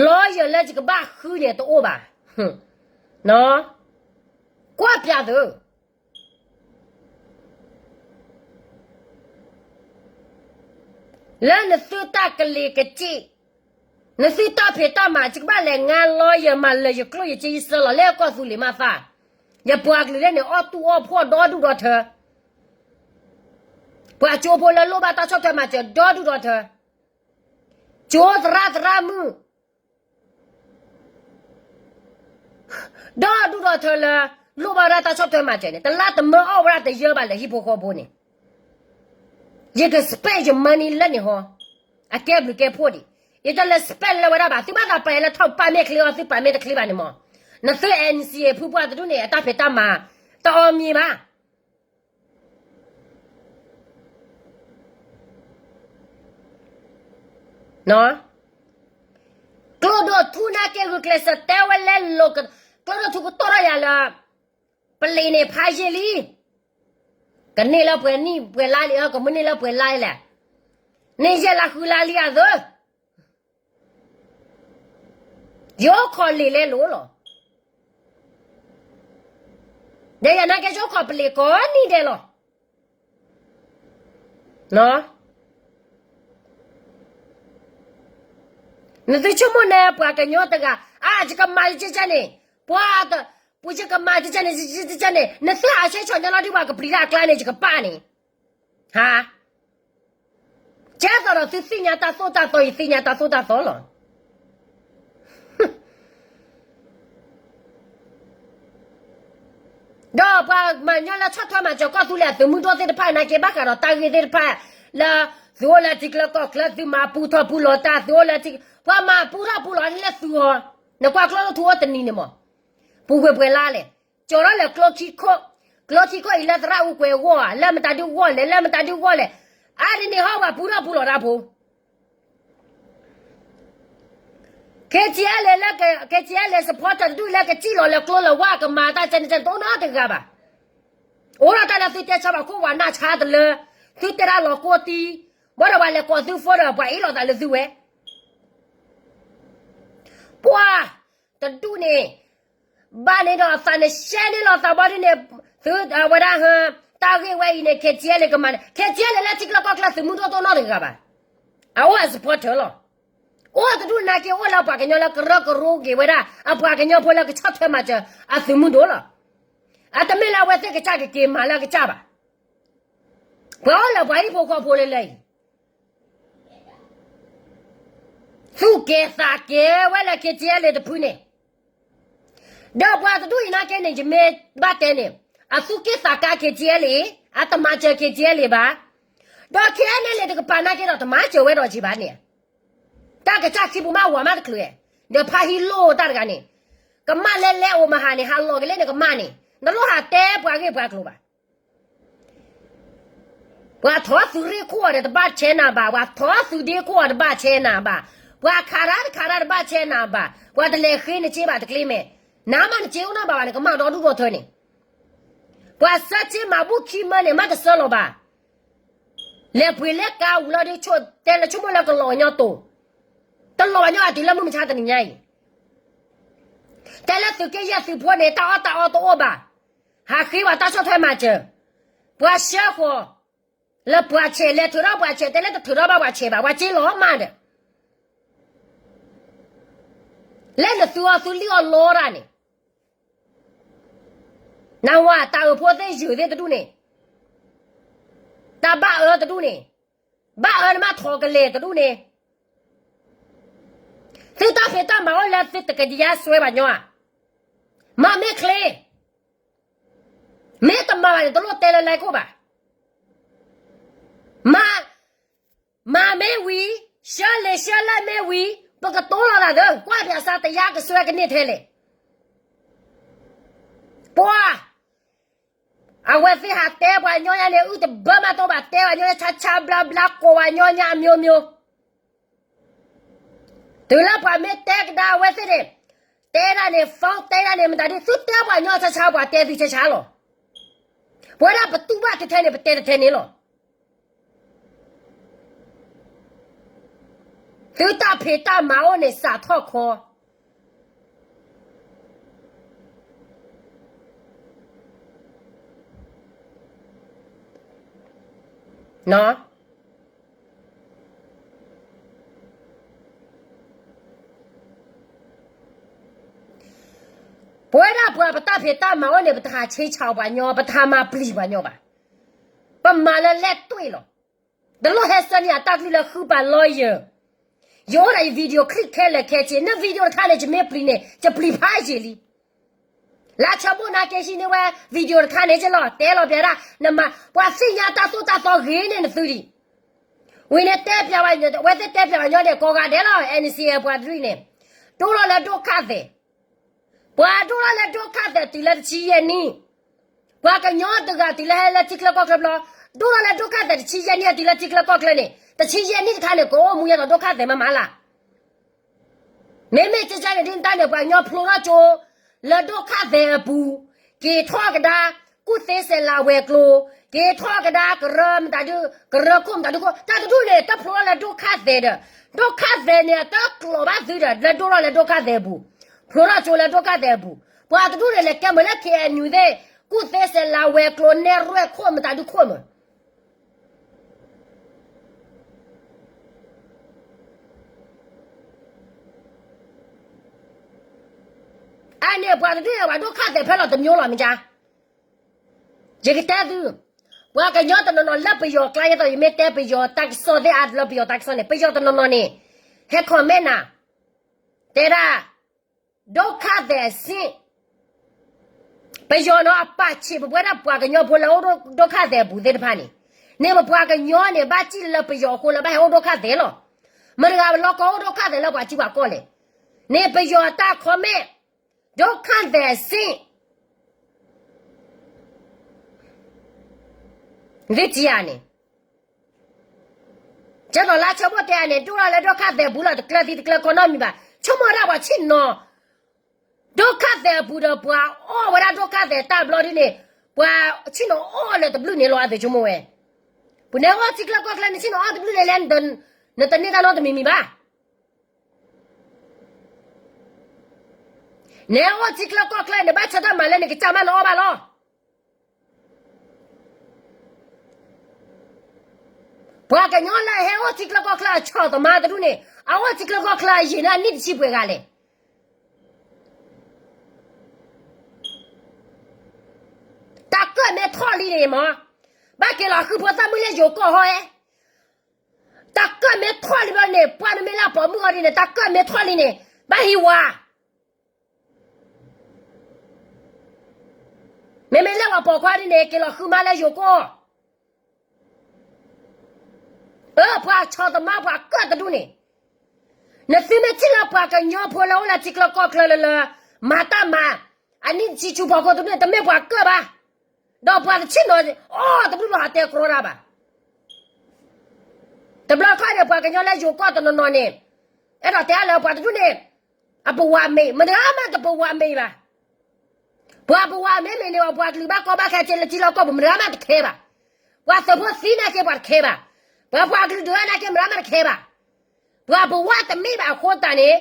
lawyer လၢယကဘၣ်ဃုန့ၣ်တအိၣ်ဘၣ်. ကွၢ်ပၠးသု လၢနသုတၢ်ကလံၤကစ့ၣ်, နသုတၢ်ဖံးတၢ်မၤ ယကဘၣ်လဲၤငါ lawyer မၤလၢာ်ယကျိၣ်ယစ့ ယဆှၢလီၤလၢကီၢ်သူလ့ၤမးသး, ယပှၤကလုာ်လၢန့ၣ် အီၣ်တူၢ်အီၣ်ဖှီၣ်ဒီဒူၣ်ဒီထၢ, ပှၤကၠိဖိလၢလိၣ်ဘၣ်တၢ်ဆီၣ်ထွဲမၤစၢၤဒီဒူၣ်ဒီထၢ, ကၠိသရၣ်သရၣ်မုၣ် ဒီဒူၣ်ဒီထၢလၢ လိၣ်ဘၣ်ဝဲဒၣ်တၢ်ဆီၣ်ထွဲမၤစၢၤန့ၣ် တလါတမၢအီၣ်ဝဲဒၣ်တယၢဘၣ်လၢဟံၣ်ဖိဃီဖိန့ၣ်, ယက spend ယ money လၢန့ၣ်ဟီ, အကဲဘျုးကဲဖှိၣ်ဒံး, ယတလဲၤ spend လၢဝဲဒၣ်ဘၣ်. သုဘၣ်သးပာ်ယၤလၢထီၣ်ပာ်မ့ၢ်ချ့အီၤ သုပာ်မ့ၢ်တချ့ဘၣ်န့ၣ်မး, နသု NCA ဖုပှၢ်တဒူၣ်န့ၣ် အတၢ်ဖံးတၢ်မၤ တအီမံၤဘၣ်. ကျိဒိၣ်ထူနာ်က့ဂုာ်ကျဲးစၢးတဲဝဲလၢလိၤ, ကျိဒိၣ်ထူကတီၢ်ထီၣ်ယၤလၢ ပလံၤန့ၣ်ဖးယံာ်လံ, ကန့ၢ်လၢပှဲၤနံၣ်ပှဲၤလါလံဧါ, ကမ့ၢ်န့ၢ်လၢပှဲၤလါလဲၣ်. န့ၢ်ယဲၢ်လါဃုလါလံအသၢ, ယအိၣ်ခိးလံာ်လဲလိာ်လီၤ. ဒီးယနာ်က့ ယအိၣ်ခိးပလံာ်ကိးနံၤဒဲးလီၤ. နသုဆိကမိၣ်န့ၣ် ပှၤကညီတဂၤ, အါ ယကမၤယကကန့ၣ်, ပှၤ, ပှၤယကမၤယကန့ၣ်, ယကန့ၣ်, နသုဟးဆဲးဆီၣ်ညီလီၤဒ်ပှၤ ကပျံၤတၢ်အကျါန့ၣ် ယကပာ်န့ၣ်, ဟါ, ကဲသိးဒီးသုသ့ၣ်ညါတၢ်သိၣ်တၢ်သီ, ယသ့ၣ်ညါတၢ်သိၣ်တၢ်သီလီၤ. ဒီးပှၤမၤညီလၢဆီၣ်ထွဲမၤစၢၤကီၢ်သူလ့ၤအသုးမုၢ်ဒိၣ်သ့ၣ်တဖၣ်နာ်က့ ဘၣ်ဃးဒီးတၢ်ဂ့ၢ်သ့ၣ်တဖၣ်, လၢသုအိၣ်လၢထံချၢကီၢ်ချၢ သုမၤပူထီၣ်ပူလီၤတၢ်, သုအိၣ်လၢထံ, ပှၤမၤပူထီၣ်ပူလီၤန့ၣ်လၢသုဂီၢ်, နကွၢ်ကျိၣ်ထူအိၣ်တနံၤန့ၣ်မး, ပူၤကွံာ်ပှဲၤလါလဲၣ်, ကၠီၤထီၣ်လဲၤကျိခံခိၣ်, ကျိခံခိၣ်အံၤလၢသရၣ်အူကွဲးအဂီၢ်ဧါ, လၢမတၤဒုဂီၢ်လဲၣ်, လၢမတၤဒုဂီၢ်လဲၣ်, အါဒ်န့ၣ်ဟီပှၤပူထီၣ်ပူလီၤတၢ်ဖိ KTLA လၢ KTLA supporter တဒူၣ်လၢကစံၣ်လီၤလၢကျိလၢဝါကမၤတၢ်ကဲန့ၣ်ကဲန့ၣ် တအိၣ်နီတဂၤဘၣ်. အိၣ်ဒီးတၢ်လၢသုတဲဆါဘၣ်ခိၣ်ဝးနၢ်ဆါတလၢ, သုတဲတၢ်လီၤကိးတံၢ်, ဘၣ်ဒီးပှၤလဲၤကိးသုဖိဒီး ပှၤအ့ၣ်လိာ်သးလၢသုဝဲ ပှၤတဒူၣ်န့ၣ်, ဘၣ်န့ၣ်ဒီးသးန့ၣ်ရှဲန့ၢ်လီၤသးဘီဒ်န့ၣ်, သုဝဲဒၣ်ဟၢ, တၢ်ဂ့ၢ်ဝဲအံၤန့ၣ် KTLA ကမၤန့ၣ်, KTLA လၢထံချၢကီၢ်ချၢသုးမုၢ်ဒိၣ်တအိၣ်နီတဂၤဘၣ်. အအိၣ်အ supporter လီၤ. အိၣ်တဒူၣ်နာ်က့ အိၣ်လၢပှၤကညီလၢကရၢကရိက့ၤဝဲဒၣ် အပှၤကညီဖိလၢကဆီၣ်ထွဲမၤစၢၤအသုးမုၢ်ဒိၣ်လီၤ. အတမ့ၢ်လၢအဝဲသ့ၣ်ကစၢ်ကက့ၤမၤလၢအကစၢ်ဘၣ်. ပှၤအိၣ်လၢပှၤဟံၣ်ဖိဃီဖိလၢလၢအံၤ သူၣ်ကဲၤသးကဲၤဝဲလၢ KTLA တဖုန့ၣ်, ဒီးပှၤတဒူၣ်အံၤနာ်က့န့ၣ် ယမ့ၢ်ဘၣ်တဲန့ၣ်, အသူၣ်က့ၣ်သးကါ KTLA, အတမၤစၢၤ KTLA ဘၣ်, ဒီး KNLA တကပၤနာ်က့ဒီး တမၤစၢၤဝဲဒီးက့ၤဘၣ်န့ၣ်, တၢ်ကစၢ်ခံပူၤမးဝၤမးတချုး, ဒီးဖးဟံးလိၢ်တၢ်တဂၤန့ၣ်, ကမၣ်လဲလဲအိၣ်မဟါန့ၣ် ဟးလီၤကလဲန့ၣ်ကမၣ်န့ၣ်, နလိၣ်ဟးတဲပှၤဂ့ၢ်ပှၤကျိၤဘၣ်. ပှၤထီၣ်သုးရ့ၣ်ခိၣ်အီၤဒီးတဘၣ်ဆဲးနၤဘၣ်, ပှၤထီၣ်သုးဒ့ခိၣ်အီၤတဘၣ်ဆဲးနၤဘၣ်, ပှၤခးတၢ်တခးတၢ်တဘၣ်ဆဲးနၤဘၣ်, ပှၤတလဲၤဃ့နစ့ဘၣ်တကျ့မဲာ်, နမ့ၢ်နစ့အိၣ်နီတဘၣ်ဘၣ်န့ၣ် ကမၣ်ဒီဒူၣ်ဒီထၢန့ၣ်, ပှၤဆၢစ့မၤဘူၣ်ခံမၢန့ၣ် မ့ၢ်တဆၢလီၤဘၣ်. လဲၤပှ့ၤလဲၤကါဝံၤလီၤဒီး တဲလၢဆိကမိၣ်လၢကလီၤကညီတိၤ, တလီၤကညီအတုၤလၢမုၢ်မဆါတနံၤညါအံၤ, တဲလၢသုးက့ယဲၢ်သုးဖိန့ၣ် တၢ်အီၣ်တၢ်အီတအိၣ်ဘၣ်, ဟးဃ့ပှၤတၢ်ဆီၣ်ထွဲမၤစၢၤ, ပှၤဆှၢဃီၤ လၢပှၤဆဲးလဲၤထုးထီၣ်ပှၤဆဲး တဲလၢတထုးထီၣ်ဘၣ်ပှၤဆဲးဘၣ် ပှၤစ့လီၤမးဒီး, လၢနသုးအီၤသုလံၣ်အီၤလီတၢ်န့ၣ်, နဝၤတၢ်အၢဖိသ့ၣ်ယုာ်သ့ၣ်တဒူၣ်န့ၣ်, တၢ်ဘၣ်အၢတဒူၣ်န့ၣ်, ဘၣ်အၢနမ့ၢ်ထီၣ်ကလဲာ်တဒူၣ်န့ၣ်, သုတၢ်ဖံးတၢ်မၤအိၣ်လၢသုတကယၤစွဲပှၤညီဧါ, မၤမ့ၢ်ချ့ မ့ၢ်တမၤဘၣ်န့ၣ် တလိၣ်တဲလၢလဲကိၣ်ဘၣ်. မၤ, မၤမ့ၢ်ဝံၤ, ဆှၢလံာ်ဆှၢလဲၢ်မ့ၢ်ဝံၤ, ပကတိၤလီၤသးသၢ, ကွၢ်ဖဲအစးတယါကစွဲကန့ၢ်ထဲလဲၣ်. ပှၤ, အဝဲသ့ၣ်ဟးတဲပှၤညီညါန့ၣ် အုၣ်တဘၢမးတအိၣ်ဘၣ်, တဲပှၤညီညါဆါဆါဘျါဘျါ, ကိးပှၤညီညါအမျိုးမျိုး တုၤလၢပှၤမ့ၢ်တဲကဒါအဝဲသ့ၣ်န့ၣ်, တဲဒၣ်န့ၣ် phone တဲဒၣ်န့ၣ် မတၤဒ် သုတဲပှၤညီဆါဆါ ပှၤတဲသုဆါဆါလီၤ. ပဝဲဒၣ်ပတူၢ်ဘၣ်တထဲန့ၣ် ပတဲတထဲန့ၣ်လီၤ. သုတၢ်ဖံးတၢ်မၤအိၣ်န့ၣ် စးထီၣ်ခီ ပဝဲဒၣ်ပှၤပတၢ်ဖံးတၢ်မၤအိၣ်န့ၣ် ပတဟးဆ့ဆးပှၤညီ, ပတဟးမၤပျံၤပှၤညီဘၣ်. ပမၤလၢလဲၢ်တွ့ၣ်လီၤ. တလိၣ်ဟဲဆှၢန့ၢ်အတၢ်ကလုၢ်လၢဃုပှၤ lawyer. ယအိၣ်ဒၣ်ယ video clip ခဲလၢာ်ခဲဆ့, န video တခါန့ၣ် ယမ့ၢ်ပျံၤန့ၣ် ယပျံၤဖးယံာ်လံ. လၢဆၢမိၣ်နာ်က့ဟံးန့ၢ်ဝဲ video တခါန့ၣ်က့လီၤ, တဲလီၤပျဲဒၣ်, နမၤ ပှၤသ့ၣ်ညါတၢ်သိၣ်တၢ်သီဂ့ၤန့ၢ်နသုဒံး. ဝံၤန့ၣ်တဲပျဲ, အဝဲသ့ၣ်တဲပျဲပှၤညီန့ၣ် ကိးဂၤဒဲးလီၤ, NCA ပှၤတဒူၣ်အံၤန့ၣ်, ဒိၣ်လီၤလၢဒိၣ်ခၣ်သဲး, ပှၤဒိၣ်လီၤလၢဒိၣ်ခၣ်သဲးတုၤလၢတဆံယဲၢ်နံၣ်, ပှၤကညီတဂၤတုၤလၢဟဲလၢထံချၢကီၢ်ချၢဘျီ, ဒိၣ်လီၤလၢဒိၣ်ခၣ်သဲးတဆံယဲၢ်နံၣ် ဟဲတုၤလၢထံချၢကီၢ်ချၢန့ၣ်, တဆံယဲၢ်နံၣ်တခါန့ၣ် ကအိၣ်မူယဲသိးဒိၣ်ခၣ်သဲးမးမးလၢ် မ့မ့ၢ်ကကန့ၣ်ဒ်တၢ်န့ၣ် ပှၤကညီဖျိထီၣ်ကၠိ လၢဒိၣ်ခၣ်သဲးအပူၤ, က့ၤထီၣ်ကဒါ, ကူၣ်သ့စဲးလးဝဲၤကျိၤ, က့ၤထီၣ်ကဒါကရၢမတၤဒု, ကရၢခိၣ်မတၤဒုခိၣ်, တၢ်တဒူၣ်န့ၣ် တဖျိထီၣ်လၢဒိၣ်ခါသဲးဒီး, ဒိၣ်ခါသဲးန့ၣ် အတကျိးဘၣ်သုဒီး လၢဒိၣ်ထီၣ်လၢဒိၣ်ခါသဲးအပူၤ, ဖျိထီၣ်ကၠိလၢဒိၣ်ခါသဲးအပူၤ, ပှၤတဒူၣ်န့ၣ် လဲၤကဲမုာ်လၢ ခ့ၣ်အဲၣ်ယူၣ်သ့ၣ်, ကူၣ်သ့စဲးလၤဝဲၤကျိၤနဲၣ်ရွဲၣ်ခိၣ်မတၤဒုခိၣ်မး အန့ၣ်ပှၤတဒူၣ်န့ၣ် ပှၤဒိၣ်ခါသဲးဖဲလီၤတမံၤလီၤမ့ၢ်ကါ, ယကတဲသု, ပှၤကညီတနီၤနီၤလၢပယီၤကျါ ယသိးယမ့ၢ်တဲပယီၤတၢ်ကစီၣ်သ့ၣ်အါလၢပယီၤတၢ်ကစီၣ်န့ၣ် ပယီၤတနီၤနီၤန့ၣ်, ဟဲ comment နၤ, တဲဒၣ်, ဒိၣ်ခါသဲးစ့ၣ် ပယီၤနီၤအပာ်ဆံးပဝဲဒၣ်ပှၤကညီဖိလၢအိၣ်ဒိၣ်ခါသဲးအပူၤသ့ၣ်တဖၣ်န့ၣ်, န့ၣ်ပပှၤကညီန့ၣ် ဘၣ်စံၣ်လၢပယီၤအဃိလၢဘၣ်ဟဲအိၣ်ဒိၣ်ခါသဲးလီၤ. မတၤတဂၤလီၤကီအိၣ်ဒိၣ်ခါသဲးလၢပှၤထံပှၤကီၢ်လဲၣ်. န့ၣ်ပယီၤတၢ် comment, ဒိၣ်ခါသဲးစ့ၣ် သုထံၣ်ဧါန့ၣ်, ကဲသိးလၢဆၢဖိတဲဧါန့ၣ် ဒိၣ်ထီၣ်လၢဒိၣ်ခါသဲးပူၤလီၤ တကျၢၤသံတကျၢၤကီနီတမံၤဘၣ်. ဆိကမိၣ်ဒၣ်ပှၤဆ့ၣ်နီၤ, ဒိၣ်ခါသဲးအပူၤဒီးပှၤအီၣ်ဝဲဒၣ်ဒိၣ်ခါသဲးတၢ်ဘျီဒ်န့ၣ်, ပှၤဆ့ၣ်နီၤအီၣ်လၢတဘျုးန့ၣ်လီၤ အသုဆိကမိၣ်ဝဲ. ပနဟဲအိၣ်ထံချၢကီၢ်ချၢ နဆ့ၣ်နီၤအီၣ်တဘျုးန့ၣ်လဲၣ်, နတန့ၢ်တၢ်နီတမံၤမံၤဘၣ်. နဟဲအိၣ်ထံချၢကီၢ်ချၢ နဘၣ်ဆၢတၢ်မၤလၢနကစၢ်မးနအီၣ်ဘၣ်လီၤ. ပှၤကညီလၢအဟဲအိၣ်ထံချၢကီၢ်ချၢအဆီၣ်သမါတဒူၣ်န့ၣ်, အအိၣ်ထံချၢကီၢ်ချၢအယံာ်န့ၣ် အနံၣ်တဆံပှဲၤဂၤလဲၣ်. တၢ်ကၢၣ်မ့ၢ်ထီၣ်လံန့ၣ်မး, ဘၣ်က့ၤလီၤဃုဖိသၣ်မုၣ်လၢယိၤကီၢ်ဟီဧဲ. တၢ်ကၢၣ်မ့ၢ်ထီၣ်လံဘျီန့ၣ် ပှၤမ့မ့ၢ်လၢအပိာ်မုၣ်အီၤဒ်န့ၣ် တၢ်ကၢၣ်မ့ၢ်ထီၣ်လံန့ၣ် ဘၣ်ဟံးဝၤ မ့မ့ၢ်လၢပှၤပိာ်ခွါဒ်န့ၣ် က့ၤလီၤဃုမါလၢယိၤကီၢ်. အၢ ပှၤဆီၣ်သမါပှၤကၢၣ်တဒူၣ်န့ၣ်, နသုမ့ၢ်ထံၣ်လၢပှၤကညီဖိလၢအိၣ်လၢထံချၢကီၢ်ချၢလၢလၢ မၤတၢ်မၤ, အနံၣ်တဆံဆူဖီခိၣ်တဒူၣ်န့ၣ် တမ့ၢ်ပှၤကၢၣ်ဘၣ်. ဒီးပှၤတဆ့ၣ်နီၤအီၣ်တဘျုးလီၤ ဟးတဲကြီတၢ်ဘၣ်. တဘျီခီန့ၣ် ပှၤကညီလၢယိၤကီၢ်တနီၤနီၤန့ၣ်, အဲၣ်ဒိးတဲလၢပှၤတဒူၣ်န့ၣ်, အပဝးမ့ၢ်, မတၤဂၤမးတပဝးမ့ၢ်ဘၣ်. ပှၤပဝးမ့ၢ်မ့ၢ်န့ၣ် ပှၤကလုာ်ဘၣ်ကီဘၣ်ခဲဆ့လၢထံလီၢ်ကီၢ်ပူၤ မတၤဂၤမးတခဲဘၣ်. ပှၤသုးဖိသံနာ်က့ပှၤတခဲဘၣ်. ပှၤပှၤကလုာ်ဒိၣ်နာ်က့မတၤဂၤမးတခဲဘၣ်. ပှၤပဝးတမ့ၢ်ဘၣ်အဃိသတးန့ၣ်,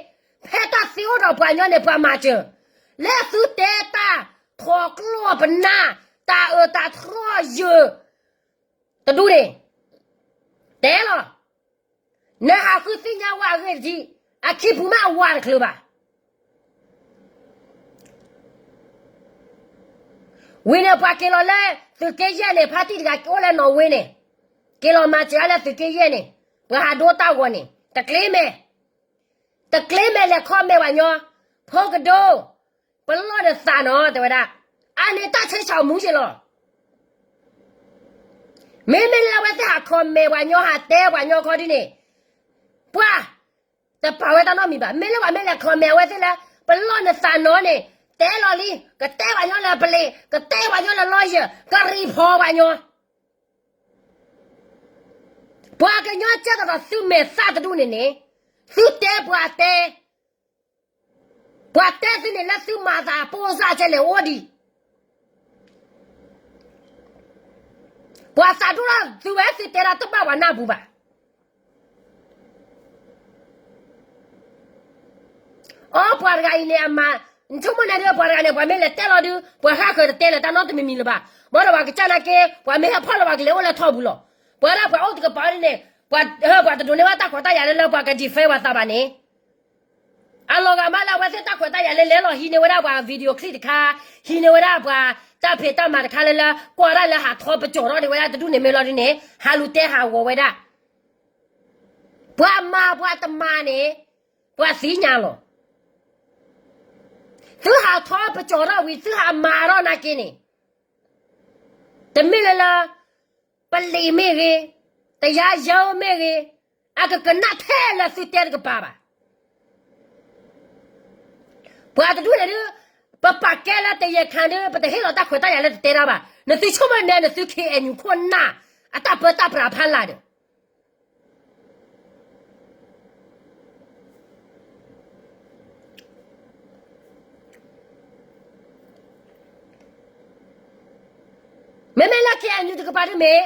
ဖဲတၢ်သံအိၣ်ဒီးပှၤကညီန့ၣ် ပှၤမၤစၢၤ, လၢသုတဲတၢ်ထီကျိၣ်ပနၢ်, တၢ်အၢတၢ်ထီယၢၢ် တဒူၣ်န့ၣ်, တဲလီၤ, နဟးဃုသ့ၣ်ညါဝဲအဂ့ၢ်တထံး, အခံပူၤမးအဝၤတချုးဘၣ်. ဝံၤန့ၣ် ပှၤက့ၤလီၤလၢ သုးက့ယဲၢ်န့ၣ် ဖါတံၢ်တဂၤအိၣ်လၢနီၣ်ဝ့န့ၣ်, က့ၤလီၤမၤစၢၤလၢသုးက့ယဲၢ်န့ၣ်, ပှၤဟးဒိတၢ်ဂီၤန့ၣ် တကျ့မဲာ် တကျ့မဲာ်လဲၤ comment ပှၤညီ, ဖိကဒိ, ပလီၢ်နသးနီၤ တဲဝဲဒၣ်, အန့ၣ်တၢ်ဆဲးဆီၣ်မူက့ၤလီၤ. မ့မ့ၢ်လၢအဝဲသ့ၣ်ဟး comment ပှၤညီ ဟးတဲပှၤညီခီဒ်န့ၣ်, ပှၤတပာ်ဝဲတၢ်နီတမံၤဘၣ်. မ့ၢ်လၢပှၤမ့ၢ်လဲၤ comment အဝဲသ့ၣ်လၢ ပလီၢ်နသးနီၤန့ၣ်, တဲလီၤလံ, ကတဲပှၤညီလၢပလံၤ, ကတဲပှၤညီလၢ lawyer, ကreportပှၤညီ. ပှၤကညီကဲသးဒီးသုမဲာ်သၣ်တဒူၣ်န့ၣ်န့ၣ်, သုတဲပှၤတဲ, ပှၤတဲသုန့ၣ်လၢသုမၤသးအပိၢ်စၢ်ကဲလဲၣ်အိၣ်ဒံး, ပှၤသးဒိၣ်ထီၣ်သုဝဲသုတဲဒၣ်တဘၣ်ပှၤနၢ်ပူၤဘၣ်. အိ ပှၤတဂၤအံၤန့ၣ်အမၤ, နဆိကမိၣ်န့ၣ်ဒီး ပှၤတဂၤန့ၣ် ပှၤမ့ၢ်လဲၤတဲလီၤဒုး ပှၤဃၣ်ဃၢၤတတဲလၢၤတၢ်နီတမံၤမံၤလၢၤဘၣ်. ဘၣ်ဒီးပှၤကစၢ်နာ်က့ ပှၤမ့ၢ်ဟဲဖီၣ်လၢၤ ပှၤကလဲၤအိၣ်လၢထီပူၤလီၤ. ပှၤဒၣ်ပှၤအိၣ်တကပၤဒ်န့ၣ်, ပှၤ, ပှၤတဒိးန့ၢ်ဘၣ်တၢ်ခွဲးတၢ်ယာ်လၢလၢပှၤက defend ပှၤသးဘၣ်န့ၣ်, အလီၤဂာ်မးလၢအဝဲသ့ၣ်တၢ်ခွဲးတၢ်ယာ်လဲၤလဲၤလီၤ ဟံးန့ၢ်ဝဲဒၣ်ပှၤ video clip တခါ, ဟံးန့ၢ်ဝဲဒၣ်ပှၤတၢ်ဖံးတၢ်မၤတခါလၢလၢ ကွၢ်ဒၣ်လၢဟးထီပကၠီၤထီၣ်ဒံးဝဲဒၣ်တဒူၣ်န့ၣ်မ့ၢ်လီၤဒ်န့ၣ် ဟးလူၤတဲဟးဂီၤဝဲဒၣ် ပှၤမၤပှၤတမၤန့ၣ်, ပှၤသ့ၣ်ညါလီၤ. သုဟးထီၣ်ပကၠီၤထီၣ်ဝံၤ သုဟးမၤထီၣ်နာ်က့န့ၣ်, တမ့ၢ်လၢလၢ ပလံၤမ့ၢ်ဂ့ၤ, တယါယၢမ့ၢ်ဂ့ၤ, အကကနၣ်ထဲလၢသုတဲတကပၤဘၣ်. ပှၤတဒူၣ်န့ၣ်ဒုး, ပပာ်ကဲလၢတယဲၢ်ခါဒုး ပတဟ့ၣ်လီၤတၢ်ခွဲးတၢ်ယာ်လၢတတဲတၢ်ဘၣ်. နသုဆိကမိၣ်န့ၣ် နသု ခ့ၣ်အဲၣ်ယူၣ် ခိၣ်နၢ် အတၢ်ပၢတၢ်ပြးဖးလာ်ဒီး ပှၤကညီကဲသးဒီးသုမဲာ်သၣ်တဒူၣ်န့ၣ်န့ၣ်, မ့မ့ၢ်လၢ KNU တကပၤဒုမ့ၢ်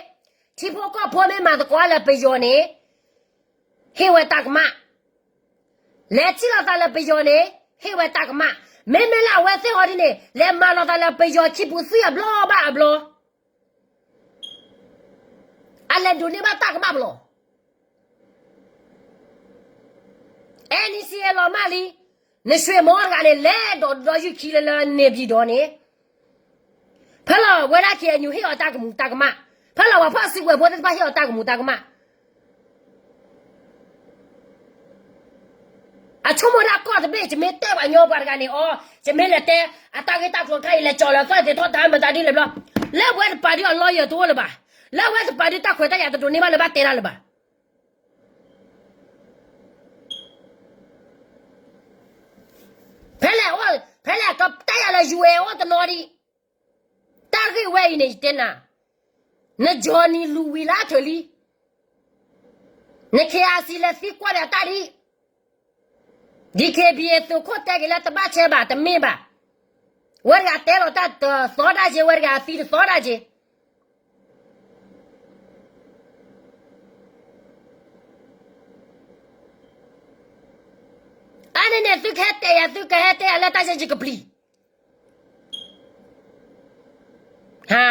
ထံဖိကီၢ်ဖိမ့ၢ်မၤသကိးလၢပယီၤန့ၣ် ဟ့ၣ်ဝဲတၢ်ကမၣ်, လဲၤထံၣ်လိာ်သးလၢပယီၤန့ၣ် ဟ့ၣ်ဝဲတၢ်ကမၣ်, မ့မ့ၢ်လၢအဝဲသ့ၣ်ဟီဒ်န့ၣ် လဲၤမၤလိာ်သးလၢပယီၤခံပူၤသွံၣ်အဘျီဘၣ်အဘျီ အလဲၤဒိးန့ၢ်ဘၣ်တၢ်ကမၣ်ပလီၢ်. အဲန့ၣ်စံးလီၤမၢ်လံ, နဆွေမော်တဂၤန့ၣ် လဲၤဒီးဒီးယုၢ်ခံလၢလၢန့ၣ်ဘံၣ်ဒီးန့ၣ် ဖဲလီၤဝဲဒၣ် KNU ဟ့ၣ်အီၤတၢ်ကမူးတၢ်ကမၣ်, ဖဲလီၤပှၤဖီၣ်စုကဝဲၤဖိသ့ၣ်တဖၣ်ဟ့ၣ်အီၤတၢ်ကမူးတၢ်ကမၣ် အဆိကမိၣ်ဒၣ်ကီၢ်တဘ့ၣ် ယမ့ၢ်တဲပှၤညီပှၤတဂၤန့ၣ် အီ, ယမ့ၢ်လဲၤတဲ အတၢ်ဂ့ၢ်တၢ်ကျိၤတခါအံၤ လဲၤကၠီၤလၢသီသ့ၣ်ထီၣ်တၢ်မတၤဒ်လဲၣ်ဘျီ, လၢဝဲတပၤဒုအလီၢ်ယၢၤတအိၣ်လၢၤဘၣ်, လၢဝဲတပၤဒုတၢ်ခွဲးတၢ်ယာ်တဒိးန့ၢ်ဘၣ်လၢၤဘၣ်တဲတၢ်လၢၤဘၣ်. ဖဲလဲၣ်, ဖဲလဲၣ်ကတဲယၤလၢ UN အိၣ်တနီၤဒံး, တၢ်ဂ့ၢ်ဝဲအံၤန့ၣ် ယတဲနၤ, န Johnny လူၤဝံၤလၢအထၢၣ်လံ, န KIC လဲၤသံကွၢ်ဒီးတၢ်ဒံး, DKBA သုးခိၣ်တဲက့ၤလၢတဘၣ်ဆဲးဘၣ် တမ့ၢ်ဘၣ်, ဝဲတဂၤတဲလီၤတၢ်တသီဒၣ်က့ၤ ဝဲတဂၤအသံတသီဒၣ်က့ၤ အါန့ၣ်န့ၣ် သုကဟဲတဲယၤ သုကဟဲတဲယၤလၢတၢ်ဆဲး ယကပျံၤ, ဟါ,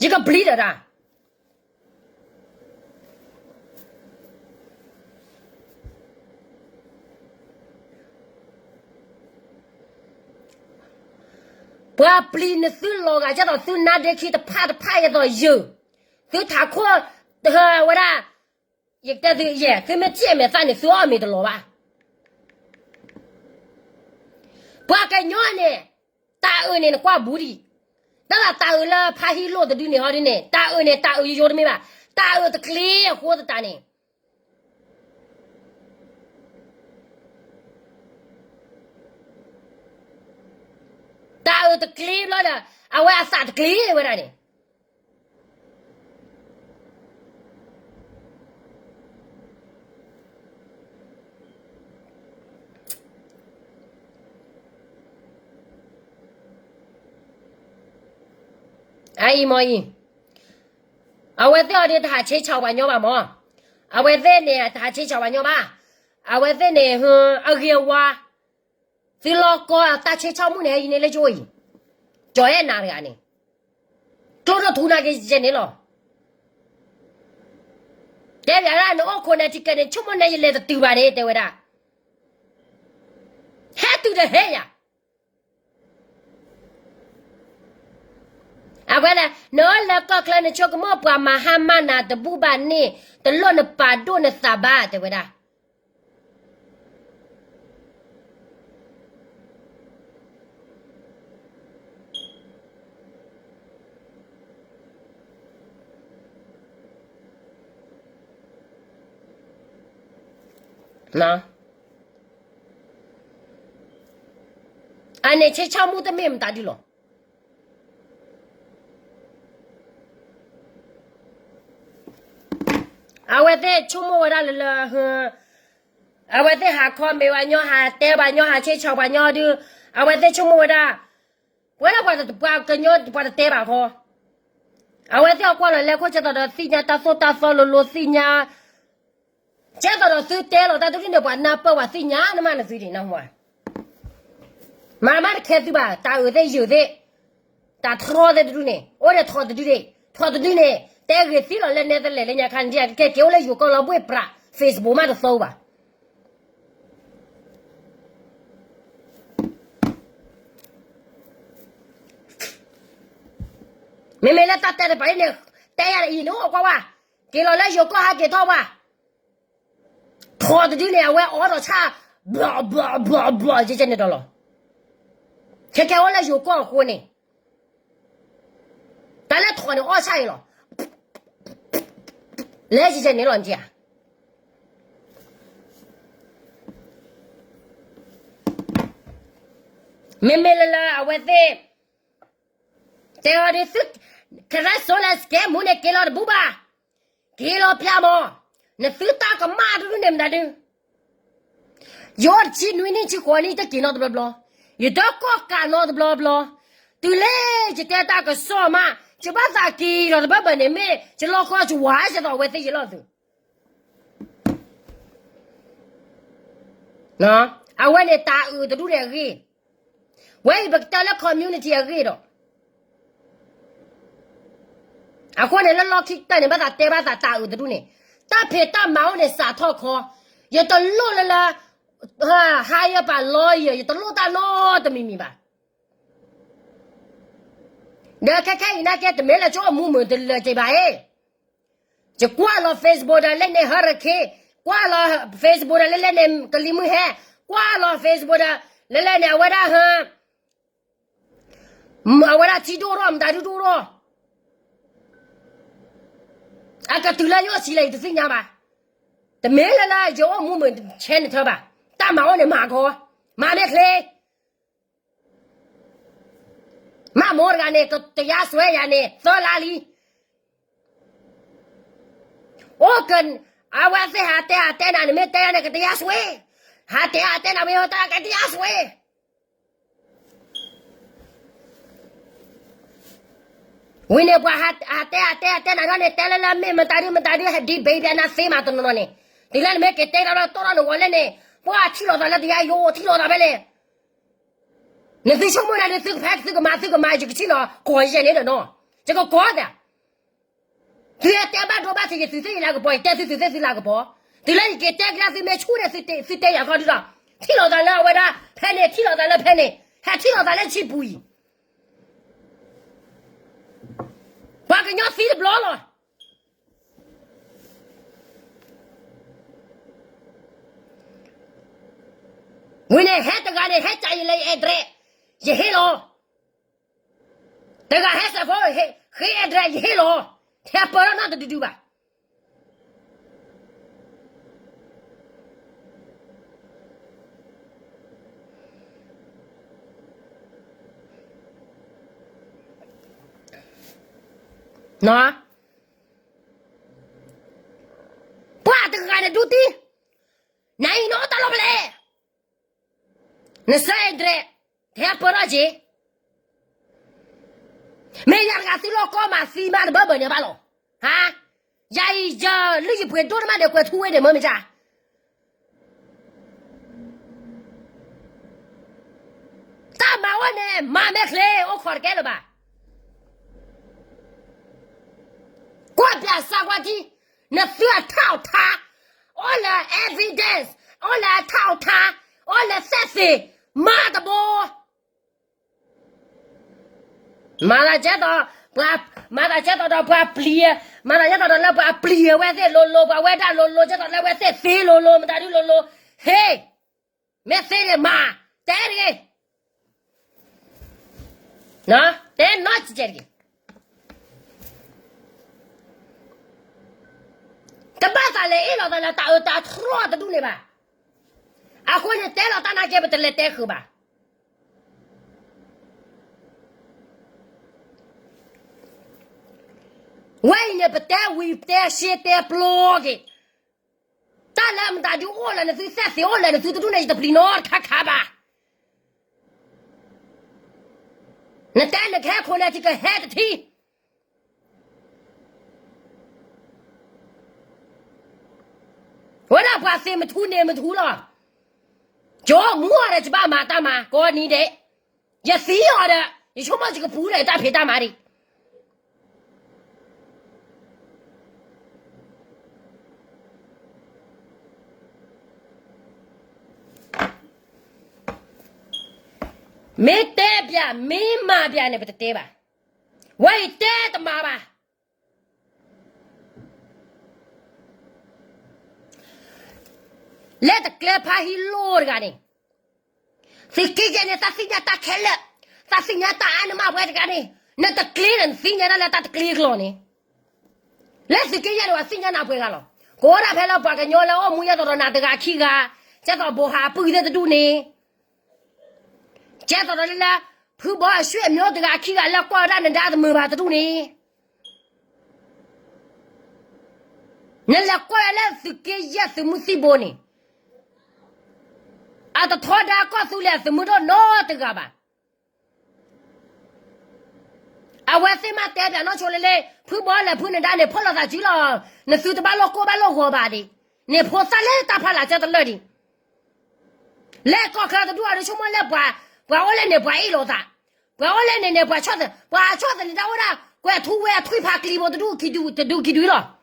ယကပျံၤဒီးတၢ် ပှၤပျံၤနသုလီၤဂာ် ဒ်သိးသုနါဒ့ခံတဖၣ်တဖၣ်အသိးယုၢ်, သုထးခိၣ်, ဝဲဒၣ်, ယကတဲသုယဲၢ် သုမ့ၢ်ထံၣ်အမဲာ်သၣ်န့ၣ် သုအီၣ်မ့ၤတလီၤဘၣ်. ပှၤကညီန့ၣ်, တၢ်အုးန့ၣ်နကွၢ်ဘူးဒံး, တၢ်ဘၣ်တၢ်အုးလၢဖါဟံၣ်လိၣ်တဒုန့ၣ်ဟီဒ်န့ၣ် တၢ်အုးန့ၣ် တၢ်အုးယိယိတမ့ၢ်ဘၣ်, တၢ်အုးတချ့အဃိသတးန့ၣ် တၢ်အုးတချ့ဘျီဒီး အဝဲအသးတချ့ဝဲဒၣ်န့ၣ် အအံၤမ့ၢ်အံၤ, အဝဲသ့ၣ်အီၤဒ်တဟးဆ့ဆီၣ်ပှၤညီဘၣ်မၢ်, အဝဲသ့ၣ်န့ၣ် တဟးဆ့ဆီၣ်ပှၤညီဘၣ်, အဝဲသ့ၣ်န့ၣ် အဂ့ၤဝါ, သုလီၢ်ကီၢ်တၢ်ဆ့ဆီၣ်မုၢ်န့ၣ် ဟဲယံၤန့ၢ်လၢယအိၣ်အံၤ, ကၠီၤအဲၣ်နၤတဂၤန့ၣ်, ကျိဒိၣ်ထူနၤက့ၤယဲၢ်န့ၣ်လီၤ. တဲဘၣ်ဒၣ် နအိၣ်ခိးနၤထံကဲန့ၣ် ဆိကမိၣ်န့ၣ်ယလဲၤတတုၤဘၣ်န့ၣ် တဲဝဲဒၣ်, ဟဲတုၤဒီးဟဲယၤ အဝဲဒၣ် နအိၣ်လၢကီၢ်ချၢန့ၣ် ဆိကမိၣ်ပှၤမၤဟါမၢ်နၤတဘူၣ်ဘၣ်န့ၣ် တလိၣ်နပာ်ဒိၣ်နသးဘၣ် တဲဝဲဒၣ်. အန့ၣ်ဆ့ဆီၣ်မုၢ်တမ့ၢ်မတၤဒုလီၤ. အဝဲသ့ၣ်ဆိကမိၣ်ဝဲဒၣ်လၢလၢ, အဝဲသ့ၣ်ဟး comment ပှၤညီ ဟးတဲပှၤညီ ဟးဆ့ဆီၣ်ပှၤညီဒု, အဝဲသ့ၣ်ဆိကမိၣ်ဝဲဒၣ်, ပဝဲဒၣ်ပှၤကညီပှၤတတဲဘၣ်ဃီ, အဝဲသ့ၣ်အကွၢ်လီၤလဲၤခိၣ်ကဲသိးဒီးသ့ၣ်ညါတၢ်သိၣ်တၢ်သီလိၤလိၤသ့ၣ်ညါ ကဲသိးဒီးသုတဲလီၤတၢ်တဒုန့ၣ် ပှၤနၢ်ပၢၢ်ပှၤသ့ၣ်ညါနမးနသုဒံးနဟူဧါ. မၤမးတခဲသုဘၣ် တၢ်အုးသ့ၣ်ယုၢ်သ့ၣ်, တၢ်ထီသ့ၣ်တဒုန့ၣ် အိၣ်ဒီးထီတဒုန့ၣ်, ထီတဒုန့ၣ် တဲဂ့ၤသံလီၤလၢနဲတလဲၣ်လၢညါခါန့ၣ် ကဲကဲအိၣ်လၢယိၤကီၢ်လီၤဘှ့ၣ်ပြး Facebook မးတသီဘၣ်. မ့မ့ၢ်လၢတၢ်တဲတပၤအံၤန့ၣ် တဲယၤအံၤန့ၣ် အိၣ်ကွၢ်ဝဲ, က့ၤလီၤလၢယိၤကီၢ်ဟးက့ၤထီၣ်ဝဲ, ထီတဒုန့ၣ် အဝဲအီဒီးဆၣ်, ဘျီဘျီဘျီဘျီ ကဲကဲန့ၣ်ဒီးလီၤ. ခဲကဲအိၣ်လၢယိၤကီၢ်အဃိန့ၣ် တၢ်လၢထီန့ၣ်အီၣ်ဆၣ်အံၤလီၤ. လဲၤကဲကဲန့ၣ်လီၤနထံၣ်ဧါ. မ့မ့ၢ်လၢလၢအဝဲသ့ၣ် တဲအီၤဒ်သု, ခရၢစိလၢစကဲမူန့ၣ် က့ၤလီၤတဘူၣ်ဘၣ်, က့ၤလီၤဖျါမး, နသုတၢ်ကမၣ်တဒုန့ၣ်မတၤဒု, ယအိၣ်တဆံနွံနံၣ်ဆံဃိးနံၣ် တက့ၤနီတဘျီဘျီ, ယတကီၢ်ကးနီတဘျီဘျီ, တုၤလၢယတဲတၢ်ကစီၣ်မး, ယဘၣ်သးက့ၤလီၤတဘၢဘၢန့ၣ် မ့ၢ်ယလီၢ်ခီယဝၤစဲသိးအဝဲသ့ၣ်ယလီၢ်သုး အဝဲန့ၣ်တၢ်အုးတဒူၣ်န့ၣ်အဂ့ၢ်, ဝဲအံၤပကတဲလၢ community အဂ့ၢ်ဒီး အဃိန့ၣ် လၢလီၢ်ခံကတၢၢ်န့ၣ် ဘၣ်သးတဲဘၣ်သးတၢ်အုးတဒူၣ်န့ၣ်, တၢ်ဖံးတၢ်မၤအိၣ်န့ၣ်စးထီၣ်ခီ, ယတလိၣ်လၢလၢ hire ပှၤ lawyer ယတလိၣ်တၢ်နီတမံၤမံၤဘၣ်. ဒီးခဲခဲအံၤနာ်က့ တမ့ၢ်လၢယအိၣ်မူမုာ်တလၢာ်က့ဘၣ်အံၤ, ယကွၢ်လီၤ Facebook ဒီးလၢန့ၣ် hurricane, ကွၢ်လီၤ Facebook ဒီးလၢလၢန့ၣ် ကလံၤမုၢ်ဟဲ, ကွၢ်လီၤ Facebook ဒီးလၢလၢန့ၣ် အဝဲဒၣ်ဟ အဝဲဒၣ်ထံဒိၣ်ထီၣ် မတၤဒုဒိၣ်ထီၣ်, အကတုၤလၢယအိၣ်ဆံးလဲၣ် ယတသ့ၣ်ညါဘၣ်. တမ့ၢ်လၢလၢယအိၣ်မူမုာ်ဆဲန့ၣ်ထၢဘၣ်, တၢ်မၤအိၣ်န့ၣ်မၤဂီၤ, မၤမ့ၢ်ချ့, မးမိၢ်တဂၤန့ၣ် ကတရားစွဲယၤန့ၣ် သၢလါလံ. အိၣ်က အဝဲသ့ၣ်ဟးတဲဟးတဲနၤန့ၣ် မ့ၢ်တဲယၤန့ၣ် ကတရားစွဲ, ဟးတဲဟးတဲနၤ မ့ၢ်ဟဲတဲကတရားစွဲ ဝံၤန့ၣ် ပှၤဟးတဲဟးတဲဟးတဲနၤထီၣ်န့ၣ် တဲလၢလၢမ့ၢ်မတၤဒုမတၤဒု ဟဲဒံးဘ့ၣ်ဘၣ်နၤသ့မးတနီၤနီၤန့ၣ်, တုၤလၢနမ့ၢ်က့ၤတဲဒီးတီၢ်ထီၣ်နဝီၤလဲၣ်န့ၣ်, ပှၤထံၣ်လိာ်သးလၢတယါယိ ထံၣ်လိာ်သးဖဲလဲၣ်. နသုဆိကမိၣ်နၤ နသုကဖဲသုကမၤသုကမၤ ယကထံၣ်လီၤကီၢ်ယဲၢ်န့ၣ်ဒီးနီၤ, ယကကီၢ်သး သုဟဲတဲဘၣ်ဒိဘၣ်ထံး ယသုသ့ၣ်ယလၤကပီၤ ယတဲသုသုသ့ၣ်သုလၤကပီၤ, တုၤလၢယက့ၤတဲကဒါသုမ့ၢ်ဆူၣ်န့ၣ် သုတဲယၤခီဒုဒီး, ထံၣ်လိာ်သးလၢအဝဲဒၣ်ဖဲန့ၣ် ထံၣ်လိာ်သးလၢဖဲန့ၣ်, ဟဲထံၣ်လိာ်သးလၢဆံပူၤအံၤ, ပှၤကညီသံတဘျီလီၤ. ဝံၤန့ၣ် ဟဲတဂၤန့ၣ် ဟဲကးယလဲၤ address ယဟ့ၣ်လီၤ. တဂၤဟဲစဲးဖိ ဃ့ address ယဟ့ၣ်လီၤ. ထဲပၢၢ်ထီၣ်နီတဒုဒုဘၣ်. ပှၤတဂၤန့ၣ်ဒူတံၢ်, နအံၤနအိၣ်တၢ်လီၢ်ဖဲလဲၣ်, နစဲး address ထဲပၢၢ်ထီၣ်က့ၤ, မ့ၢ်ယၤတဂၤသုလီၢ်ကီမးသံမးတဘၢဘၢန့ၣ်ဘၣ်လီၤ. ဟါ, ယၤအံၤယလုၢ်ယပှ့ၤဒိၣ်တမးန့ၣ် ကွဲးထူဝ့န့ၣ် မ့ၢ်မ့ၢ်ကါ တၢ်မၤဝဲန့ၣ် မၤမ့ၢ်ချ့ အိၣ်ခိးတကဲလၢၤဘၣ်. ကွၢ်ပျးစးကွၢ်ထံ, နသုအထးအီၣ်ထါ, အိၣ်လၢ evidence, အိၣ်လၢအထးအီၣ်ထါ, အိၣ်လၢသက်သေ, မၤတဘိ မၤသးကဲသိး, ပှၤ, မၤသးကဲသိးဒီးပှၤပျံၤ, မၤသးကဲသိးဒီးလၢပှၤပျံၤဝဲသ့ၣ်လိၤလိၤ ပှၤဝဲဒၣ်လိၤလိၤ ကဲသိးလၢဝဲသ့ၣ်သ့လိၤလိၤ မတၤဒုလိၤလိၤ, ဟ့, မ့ၢ်သ့န့ၣ်မၤ, တဲတဂ့ၤ, တဲနီတစဲးတဂ့ၤ. တဘၣ်သးလဲၤအ့ၣ်လိာ်သးလၢတၢ်အၢတၢ်သီတဒူၣ်န့ၣ်ဘၣ်. အဃိန့ၣ်တဲလီၤတၢ်နာ်က့ ပတလဲၤတဲဃုာ်ဘၣ်. ဝဲအံၤန့ၣ် ပတဲဝံၤတဲရှဲတဲပျီက့ၤ, တၢ်လၢမတၤဒုအိၣ်လၢနသု သက်သေအိၣ်လၢနသုတဒူၣ်န့ၣ် ယတပျံၤနီတခါခါဘၣ်. နတဲနကဟဲခိၣ်နၢ်ထံကဟဲတထံ ဝဲဒၣ်ပှၤသ့မထူန့ၣ်မထူလီၤ. ကၠိမူအီၤဒီး ယဘၣ်မၤတၢ်မၤကိးနံၤဒဲး, ယသံအီၤဒီး ယဆိကမိၣ်ယကပူၤဒီးယတၢ်ဖံးတၢ်မၤဒံး. မ့ၢ်တဲပျး မ့ၢ်မၤပျးန့ၣ် ပတတဲဘၣ်. ဝဲအံၤတဲတမၤဘၣ်. လၢတကျဲဖးဟံၣ်လိၣ်တဂၤန့ၣ်, သုးက့ယဲၢ်န့ၣ် သးသ့ၣ်ညါတၢ်ခဲလၢာ်, သးသ့ၣ်ညါတၢ်အါန့ၢ်မးပှဲၤတဂၤန့ၣ်, နတကျ့န့ၣ် နသ့ၣ်ညါတၢ်လၢတၢ်တကျ့ကျီန့ၣ်, လၢသုးက့ယဲၢ်န့ၣ် ပှၤသ့ၣ်ညါနၤပှဲၤဂၤလီၤ. ကအိၣ်ဒၣ်ဖဲလၢပှၤကညီလၢအိၣ်မူယဲသိးဒီးနၤတဂၤခံဂၤ, ကဲသိးဘိးဟးပုၢ်သ့ၣ်တဒူၣ်န့ၣ် ကဲသိးဒီးလၢ ဖုဘီအဆွေအမျိုးတဂၤခံဂၤလၢကွၢ်ဝဲဒၣ်နဒါတမုာ်ဘၣ်တဒူၣ်န့ၣ်, နလဲၤကွၢ်ဝဲလၢသုးက့ယဲၢ်သုးမုၢ်သံၣ်ဘိန့ၣ်, အတထီဒါကီၢ်သူလ့ၤအသုးမုၢ်ဒိၣ်နီတဂၤဘၣ်. အဝဲသ့ၣ်မးတဲပၠးနီၢ်ဆိလၢလၢ ဖုဘီလဲၤဖုနဒါန့ၣ် ဖီၣ်လိာ်သးစုလီၤ, နသုတဘၣ်လိၣ်ကိၢ်ဘၣ်လိၣ်ဂီၤဘၣ်ဒံး, န့ၣ်ဖိသၣ်လၢတၢ်ဖီလာ်ကၢတလၢာ်ဒံး, လဲၤကီၢ်ချၢတဒူၣ်အီၤဒီးဆိကမိၣ်လၢ ပှၤအိၣ်လဲၣ်န့ၣ် ပှၤအ့ၣ်လိာ်သး, ပှၤအိၣ်လဲၣ်န့ၣ်န့ၣ် ပှၤဆီၣ်သ, ပှၤဆီၣ်သနံးတၢ်အိၣ်ဒၣ် ကွဲၤထူဝဲအထွံၣ်ဖးကျံဖိတဒူၣ်ခံဒူၣ်တဒူၣ်ခံဒူၣ်လီၤ.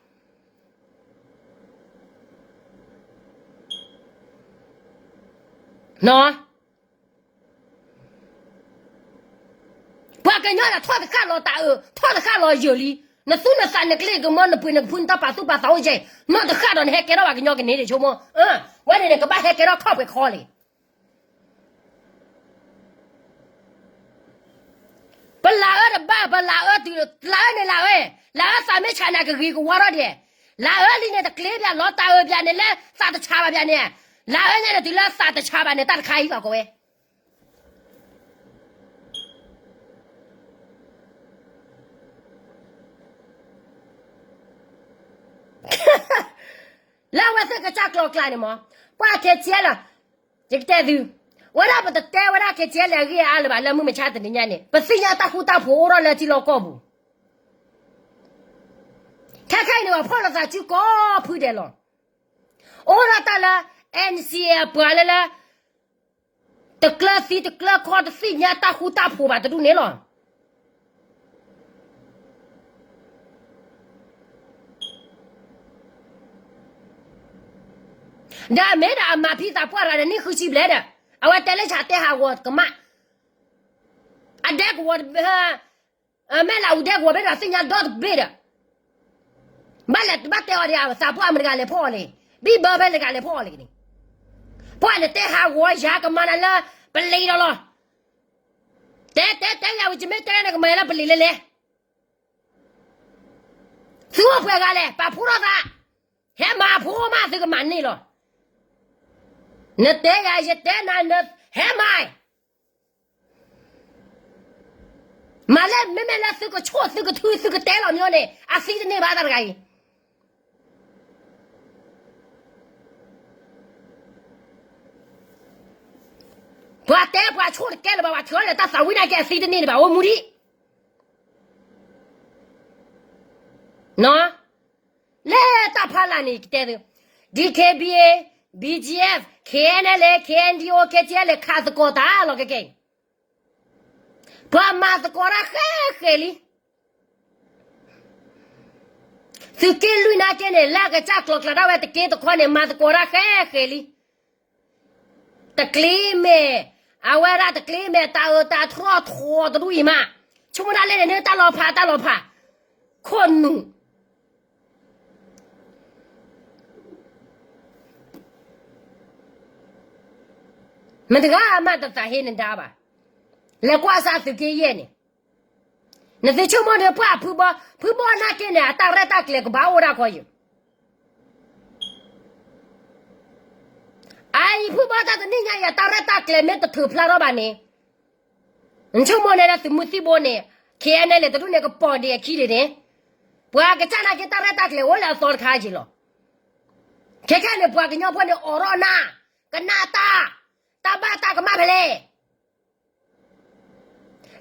ပှၤကညီဒီးထီၣ်တဃၣ်လီၤတၢ်အၢ ထီၣ်တဃၣ်လီၤယၢၢ်လံ, နသူၣ်နသးနကျ့ကမၢနပှ့ၤနကဖုနတၢ်ပာ်သူၣ်ပာ်သးအိၣ်ကဲ, နီၢ်တဃၣ်ဒီးနဟဲကဲထီၣ်ပှၤကညီကန့ၢ်ဒံးဆိကမိၣ်, ဝဲန့ၣ်န့ၣ် ကဘၣ်ဟဲကဲထီၣ်ခီၣ်ပှဲၤခီလံ. ပလၤအၢတဘၣ် ပလၤအၢတုၤ လၤအၢန့ၣ်လၤအၢ, လၤအၢသးမ့ၢ်ဆးန့ၣ် ကဂ့ၤကဝါထီၣ်ဒံး, လၤအၢလံန့ၣ် တကျ့ပၠးလီၤတၢ်အၢပၠးန့ၣ်လၢသးတဆါဘၣ်ပၠးန့ၣ်, လၤအၢညါန့ၣ် တုၤလၢသးတဆါဘၣ်န့ၣ် တၢ်တခါအံၤဘၣ်ကီးဝဲ လၢအဝဲသ့ၣ်ကစၢ်ကျီၤကျါန့ၣ်မး, ပှၤခဲဆဲလီၤ, ယကတဲသု, ဝဲဒၣ်ပတတဲဝဲဒၣ်ခဲဆဲလၢအဂ့ၢ်အါလၢၤဘၣ် လၢမုၢ်မဆါတနံၤညါန့ၣ် ပသ့ၣ်ညါတၢ်ဃူတၢ်ဖိးအိၣ်ထီၣ်လၢထံလီၢ်ကီၢ်ပူၤ, ခဲခဲအံၤန့ၣ် ပှၤဖီၣ်လိာ်သးစုကိးဖုဒဲးလီၤ, အိၣ်ဒၣ်တၢ်လၢ NCA အပှၤလၢလၢ တကျၢၤသံတကျၢၤခီတသ့ၣ်ညါတၢ်ဃူတၢ်ဖိးဘၣ်တဒူၣ်န့ၣ်လီၤ. ဒီးမ့ၢ်ဒီးအမၤဖံသးပှၢ်ရၤဒီးနံၣ်ဃုဆံဘျဲၣ်ဒီး အဝဲတဲလၢဆးတဲဟးဂီၤကမၣ်, အဒဲကဝီၤ မဲာ်လးအူဒဲကဝီၤဘ့ၣ်ဒီးသ့ၣ်ညါဒီတဘ့ၣ်ဒီး, ဘၣ်လဲၤဘၣ်တဲအီၤဒံး သးပှၢ်မတဂၤလဲၤဖီၣ်အီၤလဲၣ်, ဘံၣ်ဘၢဖဲလၢတဂၤလဲၤဖီၣ်အီၤလဲၣ်န့ၣ်, ပှၤန့ၣ်တဲဟးဂီၤယၤကမၤနၤလၢပလံၤဒီးလီၤ. တဲတဲတဲယၤဝံၤ ယမ့ၢ်တဲန့ၣ် ကမၤလၢပလံၤလဲၤလဲၤ, သုအိၣ်ပှဲၤဂၤလဲၣ် ပာ်ဖှိၣ်ထီၣ်သး, ဟဲမၤအဖိမးသုကမၤန့ၢ်လီၤ. နတဲယၤ ယတဲနၤ နဟဲမၤ မၤလၢမ့မ့ၢ်လၢသုကဆိၣ်သုကထုသုကတဲလီၤမ့ၢ်န့ၣ် အသံတန့ၢ်ဘၣ်တၢ်တဂၤအံၤ, ပှၤတဲပှၤဆိၣ်တကဲလၢၤဘၣ် ပှၤထုးအီၤလဲၤတၢ်သးဝံၣ်နာ်က့ အသံတန့ၢ်န့ၣ်ဘၣ် အိၣ်မူဒံး လၢတၢ်ဖီလာ်န့ၣ် ယကတဲသု, DKBA, BGF, KNLA, KNDO, KTLA ခးသကိးတၢ်လီၤကဲကဲအံၤ, ပှၤမၤသကိးတၢ်ဃဲဃဲလံ. သုးက့လွံၢ်နာ်က့န့ၣ် လၢအကစၢ်ကျီၤကျါဒၣ်ဝဲတက့တခီန့ၣ် မၤသကိးတၢ်ဃဲဃဲလံ. တကျ့မဲာ်, အဝဲဒၣ်တကျ့မဲာ် တၢ်အၢတၢ်ထီၣ်ထီတဒူၣ်အံၤမး, ဆိကမိၣ်ဒၣ်လဲၣ်န့ၣ် တၢ်လီၤဖး တၢ်လီၤဖး, ခိၣ်နူာ် မတၤတဂၤမးတသးဟ့နဒါဘၣ်. လဲၤကွၢ်စၢ်သုးက့ယဲၢ်န့ၣ်, နသုဆိကမိၣ်န့ၣ် ပှၤဖုဘီ, ဖုဘီနာ်က့န့ၣ် အတၢ်ရဲၣ်တၢ်ကျဲၤကဘၣ်အိၣ်ဒၣ်ခီယိာ်. အအံၤဖုဘီတၢ်တနံၣ်ညါအံၤ အတၢ်ရဲၣ်တၢ်ကျဲၤမ့ၢ်တထုးဖျါထီၣ်ဘၣ်န့ၣ်, နဆိကမိၣ်န့ၣ်ဒီးသုးမုၢ်သံၣ်ဘိန့ၣ်, KNLA တဒူၣ်န့ၣ် ကပိာ်ဒံးအခံဒံးန့ၣ်, ပှၤကစၢ်နာ်က့တၢ်ရဲၣ်တၢ်ကျဲၤအိၣ်လၢအသီတခါက့ၤလီၤ. ခဲခဲန့ၣ် ပှၤကညီဖိန့ၣ် အိးထီၣ်နၢ်, ကနၣ်တၢ်, တၢ်ဘၣ်တၢ်ကမၣ်ဖဲလဲၣ်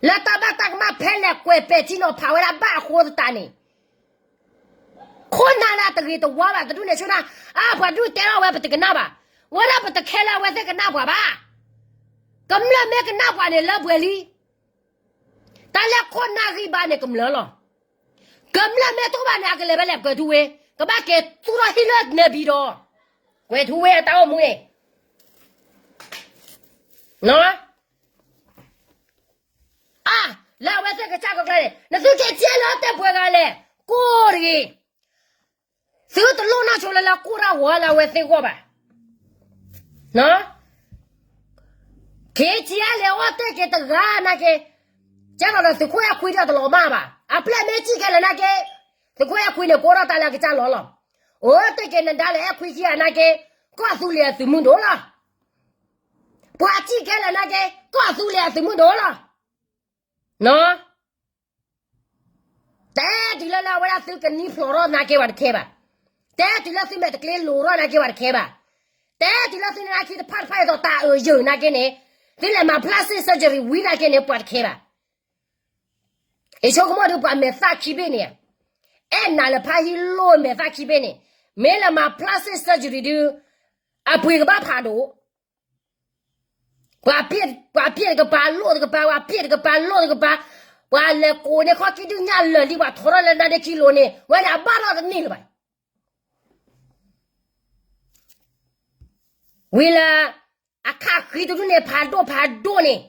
လၢတၢ်ဘၣ်တၢ်ကမၣ်ဖဲလဲၣ် ကွဲးပဲာ်ထံနီၤဖးဝဲဒၣ်ဘၣ်အဃိသတးန့ၣ်, ခိၣ်နၢ်လၢတဂ့ၤတဝါဘၣ်တဒူၣ်န့ၣ်ဆိနၢ်, အါ ပှၤဒူၣ်တဲထီၣ်ဝဲပတကနၣ်ဘၣ်, ဝဲဒၣ်ပတခဲလၢအဝဲသ့ၣ်ကနၣ်ပှၤဘၣ်. ကမျၢၢ်မ့ၢ်ကနၣ်ပှၤန့ၣ်လၢပှဲၤလံ. တၢ်လၢခိၣ်နၢ်ဂံၢ်ဘါန့ၣ်ကမျၢၢ်လီၤ. ကမျၢၢ်မ့ၢ်တအိၣ်ဘၣ်န့ၣ် အကလဲၤဖဲလဲၣ် ကွဲၤထူဝ့, ကဘၣ်က့ၤသူၣ်ထီၣ်ဟံၣ်လၢနဲဘံဒီး, ကွဲၤထူဝ့အတၢ်အိၣ်မူန့ၣ် အါ, လၢအဝဲသ့ၣ်ကစၢ်ကျီၤကျါန့ၣ် နသုက့ၤကဲလၢတဲပှဲၤဂၤလဲၣ်, ကိၢ်တဂ့ၤ. သုတလိၣ်နီၢ်ဆိလၢလၢကိၢ်တၢ်ဂီၤလၢအဝဲသ့ၣ်ဂီၢ်ဘၣ်. က့ၤကဲလဲၣ်အီၣ်တဲက့ၤတဂၤနာ်က့, ကဲထီၣ်ဒီးသုးခိၣ်အဲၣ်ခွံဒီးတလီၤမၢ်ဘၣ်. အပျဲၢ်မ့ၢ်စံၣ်ခဲလၢာ်နာ်က့, သုးခိၣ်အဲၣ်ခွံန့ၣ် ကအိၣ်ထီၣ်တၢ်လၢအကစၢ်လီၤလီၤ. အိၣ်တဲက့ၤနဒါလၢအဲၣ်ခွံခံဂၤနာ်က့, ကီၢ်သူလ့ၤအသုးမုၢ်ဒိၣ်လီၤ. ပှၤစံၣ်ခဲလၢာ်နာ်က့, ကီၢ်သူလ့ၤအသုးမုၢ်ဒိၣ်လီၤ. တဲတုၤလၢလၢအဝဲဒၣ်သုကနံၣ်ဖျိးထီၣ်နာ်က့ ပှၤတခဲဘၣ်. တဲတုၤလၢသုမဲာ်တကျ့လိၤထီၣ်နာ်က့ ပှၤတခဲဘၣ်. တဲတုၤလၢသုန့ၣ်အခံတဖၣ်တဖၣ်အသိးတၢ်အၢယၢၢ်နာ်က့န့ၣ်, သုလဲၤမၤ plastic surgery ဝံၤနာ်က့န့ၣ် ပှၤတခဲဘၣ်. ယဆိကမိၣ်ဒုး ပှၤမဲာ်သၣ်ခံဘ့ၣ်န့ၣ်, အဲၣ်နၤလၢဖးဟံၣ်လိၢ်မဲာ်သၣ်ခံဘ့ၣ်န့ၣ်, မ့ၢ်လၢမၤ plastic surgery ဒုး, အပှ့ၤကဘၣ်ဖးဒိၣ်, ပှၤပျဲၢ်တကပၤလိၢ်တကပၤ, ပှၤပျဲၢ်တကပၤလိၢ်တကပၤ, ပှၤလဲၤကိးန့ၢ်ခီၣ်ကံၣ်ဒုၣ်ညၣ်လၢာ်လံ ပှၤထိးထီၣ်လၢနါဒ့ခံလိၤန့ၣ် ဝဲန့ၣ်အဘၣ်ထီၣ်တန့ၢ်လၢၤဘၣ်. ဝံၤလၢ အခးဃံတဒူၣ်န့ၣ် ဖးဒိၣ်ဖးဒိၣ်န့ၣ်,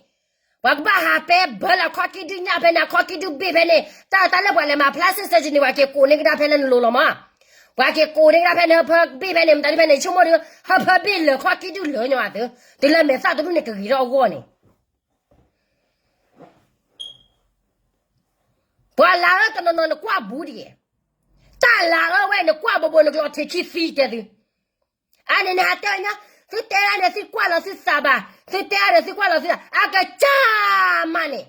ပှၤကဘၣ်ဟးပဲဘၢလၢအခီၣ်ကံၣ်ဒုၣ်ညၣ်ဖဲန့ၣ်, အခီၣ်ကံၣ်ဒုၣ်ဘ့ၣ်ဖဲန့ၣ်, တၢ်တၢ်လၢပှၤလဲၤမၤ plastic surgery န့ၣ် ပှၤက့ၤကိးန့ၢ်ကဒါဖဲလၢနလိၤလီၤမး, ပှၤက့ၤကိးန့ၢ်ကဒါဖဲန့ၣ် ဟၢဖၢဘ့ၣ်ဖဲန့ၣ်, မတၤဒုဖဲန့ၣ် ဆိကမိၣ်ဒုး ဟၢဖၢဘ့ၣ်လၢခီၣ်ကံၣ်ဒုၣ်လၢာ်ညီအသိး, တုၤလၢမဲာ်သၣ်တဒူၣ်န့ၣ် ကဂ့ၤထီၣ်အဂီၢ်န့ၣ် ပှၤလၤအၢတနီၤနီၤနကွၢ်ဘူးဒံး, တၢ်လၤအၢဝဲနကွၢ်ဘိးဘိး နကျီၢ်ထံးခံသံတဲသု, အန့ၣ်န့ၣ်ဟးတဲညီ, သုတဲဒၣ်န့ၣ် သုကွၢ်လီၤသုသးဘၣ်, သုတဲဒၣ်န့ၣ် သုကွၢ်လီၤသုသး, အကစၢ်မးန့ၣ်,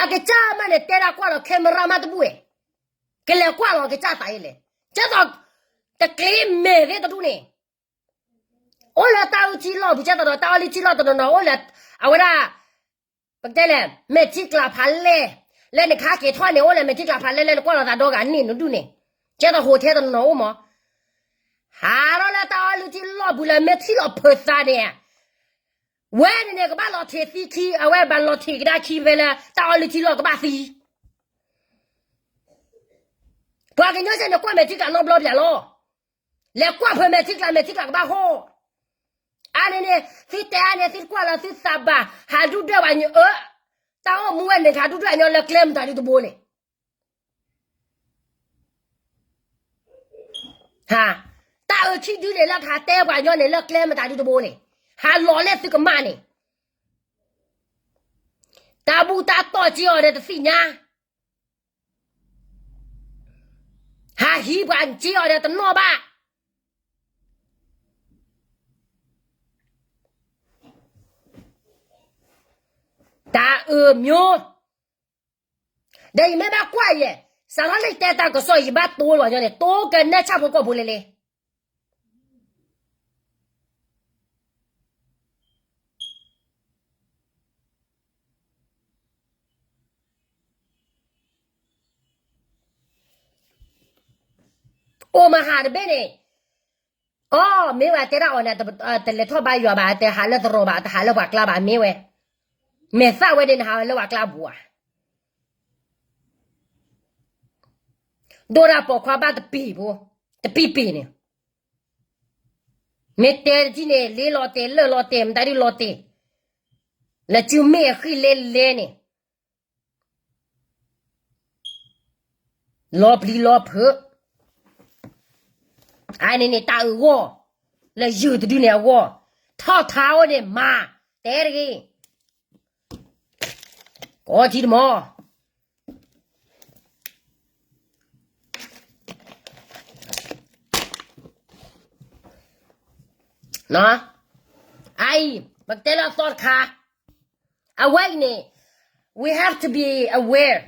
အကစၢ်မးန့ၣ် တဲဒၣ်ကွၢ်လီၤ camera မးတဘူၣ်ဝဲ, ကလဲၤကွၢ်လီၤကစၢ်သးအံၤလဲၣ်, ကဲသိး, တကျ့မဲာ်သ့ၣ်တဒူၣ်န့ၣ် အိၣ်လၢတၢ်အုၣ်ထံလီၢ်ပူၤ ကဲသိးဒီး တၢ်အီၣ်လုၢ်ထံလီၢ်တနီၤနီၤ အိၣ်လၢ အဝဲဒၣ် ပကတဲလဲၣ် မဲာ်ထံကျါဖးလဲၢ်, လၢနခါက့ၤထီၣ်န့ၣ် အိၣ်လၢမဲာ်ထံကျါဖးလဲၢ် လၢနကွၢ်လီၤသးဒီဂၤန့ၣ်နဒူၣ်န့ၣ်, ကဲသိး hotel တနီၤနီၤအိၣ်မး, ဟးထီၣ်လၢတၢ်အီၣ်လုၢ်ထံလီၢ်ပူၤလၢမဲာ်ထံလီၢ်ဖုးသးန့ၣ်, ဝဲန့ၣ်န့ၣ် ကဘၣ်လီၤထံးသံခံ, အဝဲဘၣ်လီၤထံးကဒါခံဖဲလၢ တၢ်အီၣ်လုၢ်ထံလီၢ်ကဘၣ်သံ ပှၤကညီစ့ၢ်န့ၣ်ကွၢ်မဲာ်ထံကျါနီတဘျီဘၣ်လီၤ, လဲၤကွၢ်ဖဲမဲာ်ထံကျါ မဲာ်ထံကျါကဘၣ်ဟီၣ်, အါန့ၣ်န့ၣ် သုတဲအါန့ၣ် သုကွၢ်လီၤသုသးဘၣ် ဟးဒုၣ်ဒွဲၣ်ပှၤညီအၢ, တၢ်အိၣ်မူဝဲန့ၣ် ကဟးဒုၣ်ဒွဲၣ်ညီလၢကျဲမတၤဒုတဘိလဲၣ် တၢ်အုၣ်ထံဒုန့ၣ် လၢကဟးတဲပှၤညီန့ၣ် လၢကျဲမတၤဒုတဘိန့ၣ်, ဟးလီၤလၢသုကမၣ်န့ၣ်, တၢ်ဘူၣ်တၢ်တီၢ်က့ၤအီၤဒီးတသ့ၣ်ညါ, ဟးဟံးပှၤက့ၤအီၤဒီးတနီၣ်ဘၣ်, တၢ်အုၣ်မၠိ ဒီးယမ့ၢ်ဘၣ်ကွၢ်ယဲၢ်, စးထီၣ်လၢယတဲတၢ်ကစီၣ် ယဘၣ်တိလီၤညီန့ၣ် တိကနဲၣ်ဆၣ်ဖိကီၢ်ဖိလဲၣ်လဲၣ်, အိၣ်မဟးတဘ့ၣ်န့ၣ်, အိ မ့ၢ်ဝဲတဲဒၣ်အီၤန့ၣ်, တလဲၤထီၣ်ဘါယွၤဘၣ်, တဟးလၢသရိာ်ဘၣ်, တဟးလၢပှၤကျါဘၣ်, မ့ၢ်ဝဲ, မဲာ်သၣ်ဝဲဒၣ်နဟးလၢပှၤကျါပူၤဧါ, ဒိၣ်ဒၣ်ပိာ်ခွါဘၣ်တပ့ၤဖိ, တပံၢ်ပ့ၤန့ၣ်, မ့ၢ်တဲတထံၣ်န့ၣ် လ့လီၤတဲာ်လၢာ်လီၤတဲာ် မတၤဒုလီၤတဲာ်, လၢစုမ့ၣ်အဃံလဲလဲန့ၣ် လီၤပျံၤလီၤဖုး, အန့ၣ်န့ၣ်တၢ်အုၣ်ဂီၢ်, လၢယုၢ်တဒုန့ၣ်အဂီၢ်, ထီၣ်ထါအိၣ်န့ၣ်မၤ, တဲတဂ့ၤ, ကီထံတမီၤ, အအံၤ ပကတဲလၢအသီတခါ, အဝဲအံၤန့ၣ် we have to be aware,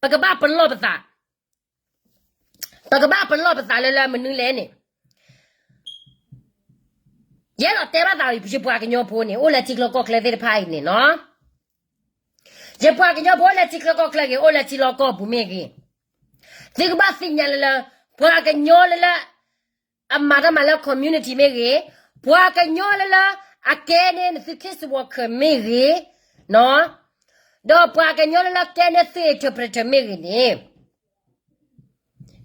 ပကဘၣ်ပလီၢ်ပသး, ပကဘၣ်ပလီၢ်ပသးလၢလၢမနုၤလဲၣ်န့ၣ်, ယအဲၣ်ဒိးတဲဘၣ်သး ယပှၤကညီဖိန့ၣ် အိၣ်လၢထံချၢကီၢ်ချၢသ့ၣ်တဖၣ်အံၤန့ၣ်နီၤ, ယပှၤကညီဖိလၢထံချၢကီၢ်ချၢဂ့ၤ အိၣ်လၢထံလီၢ်ကီၢ်ပူၤမ့ၢ်ဂ့ၤ, သုကဘၣ်သ့ၣ်ညါလၢလၢ ပှၤကညီလၢလၢ အမၤတၢ်မၤလၢ community မ့ၢ်ဂ့ၤ, ပှၤကညီလၢလၢ အကဲန့ၢ်နသု case worker မ့ၢ်ဂ့ၤ, ဒီးပှၤကညီလၢလၢကဲန့ၢ်သု interpreter မ့ၢ်ဂ့ၤန့ၣ်,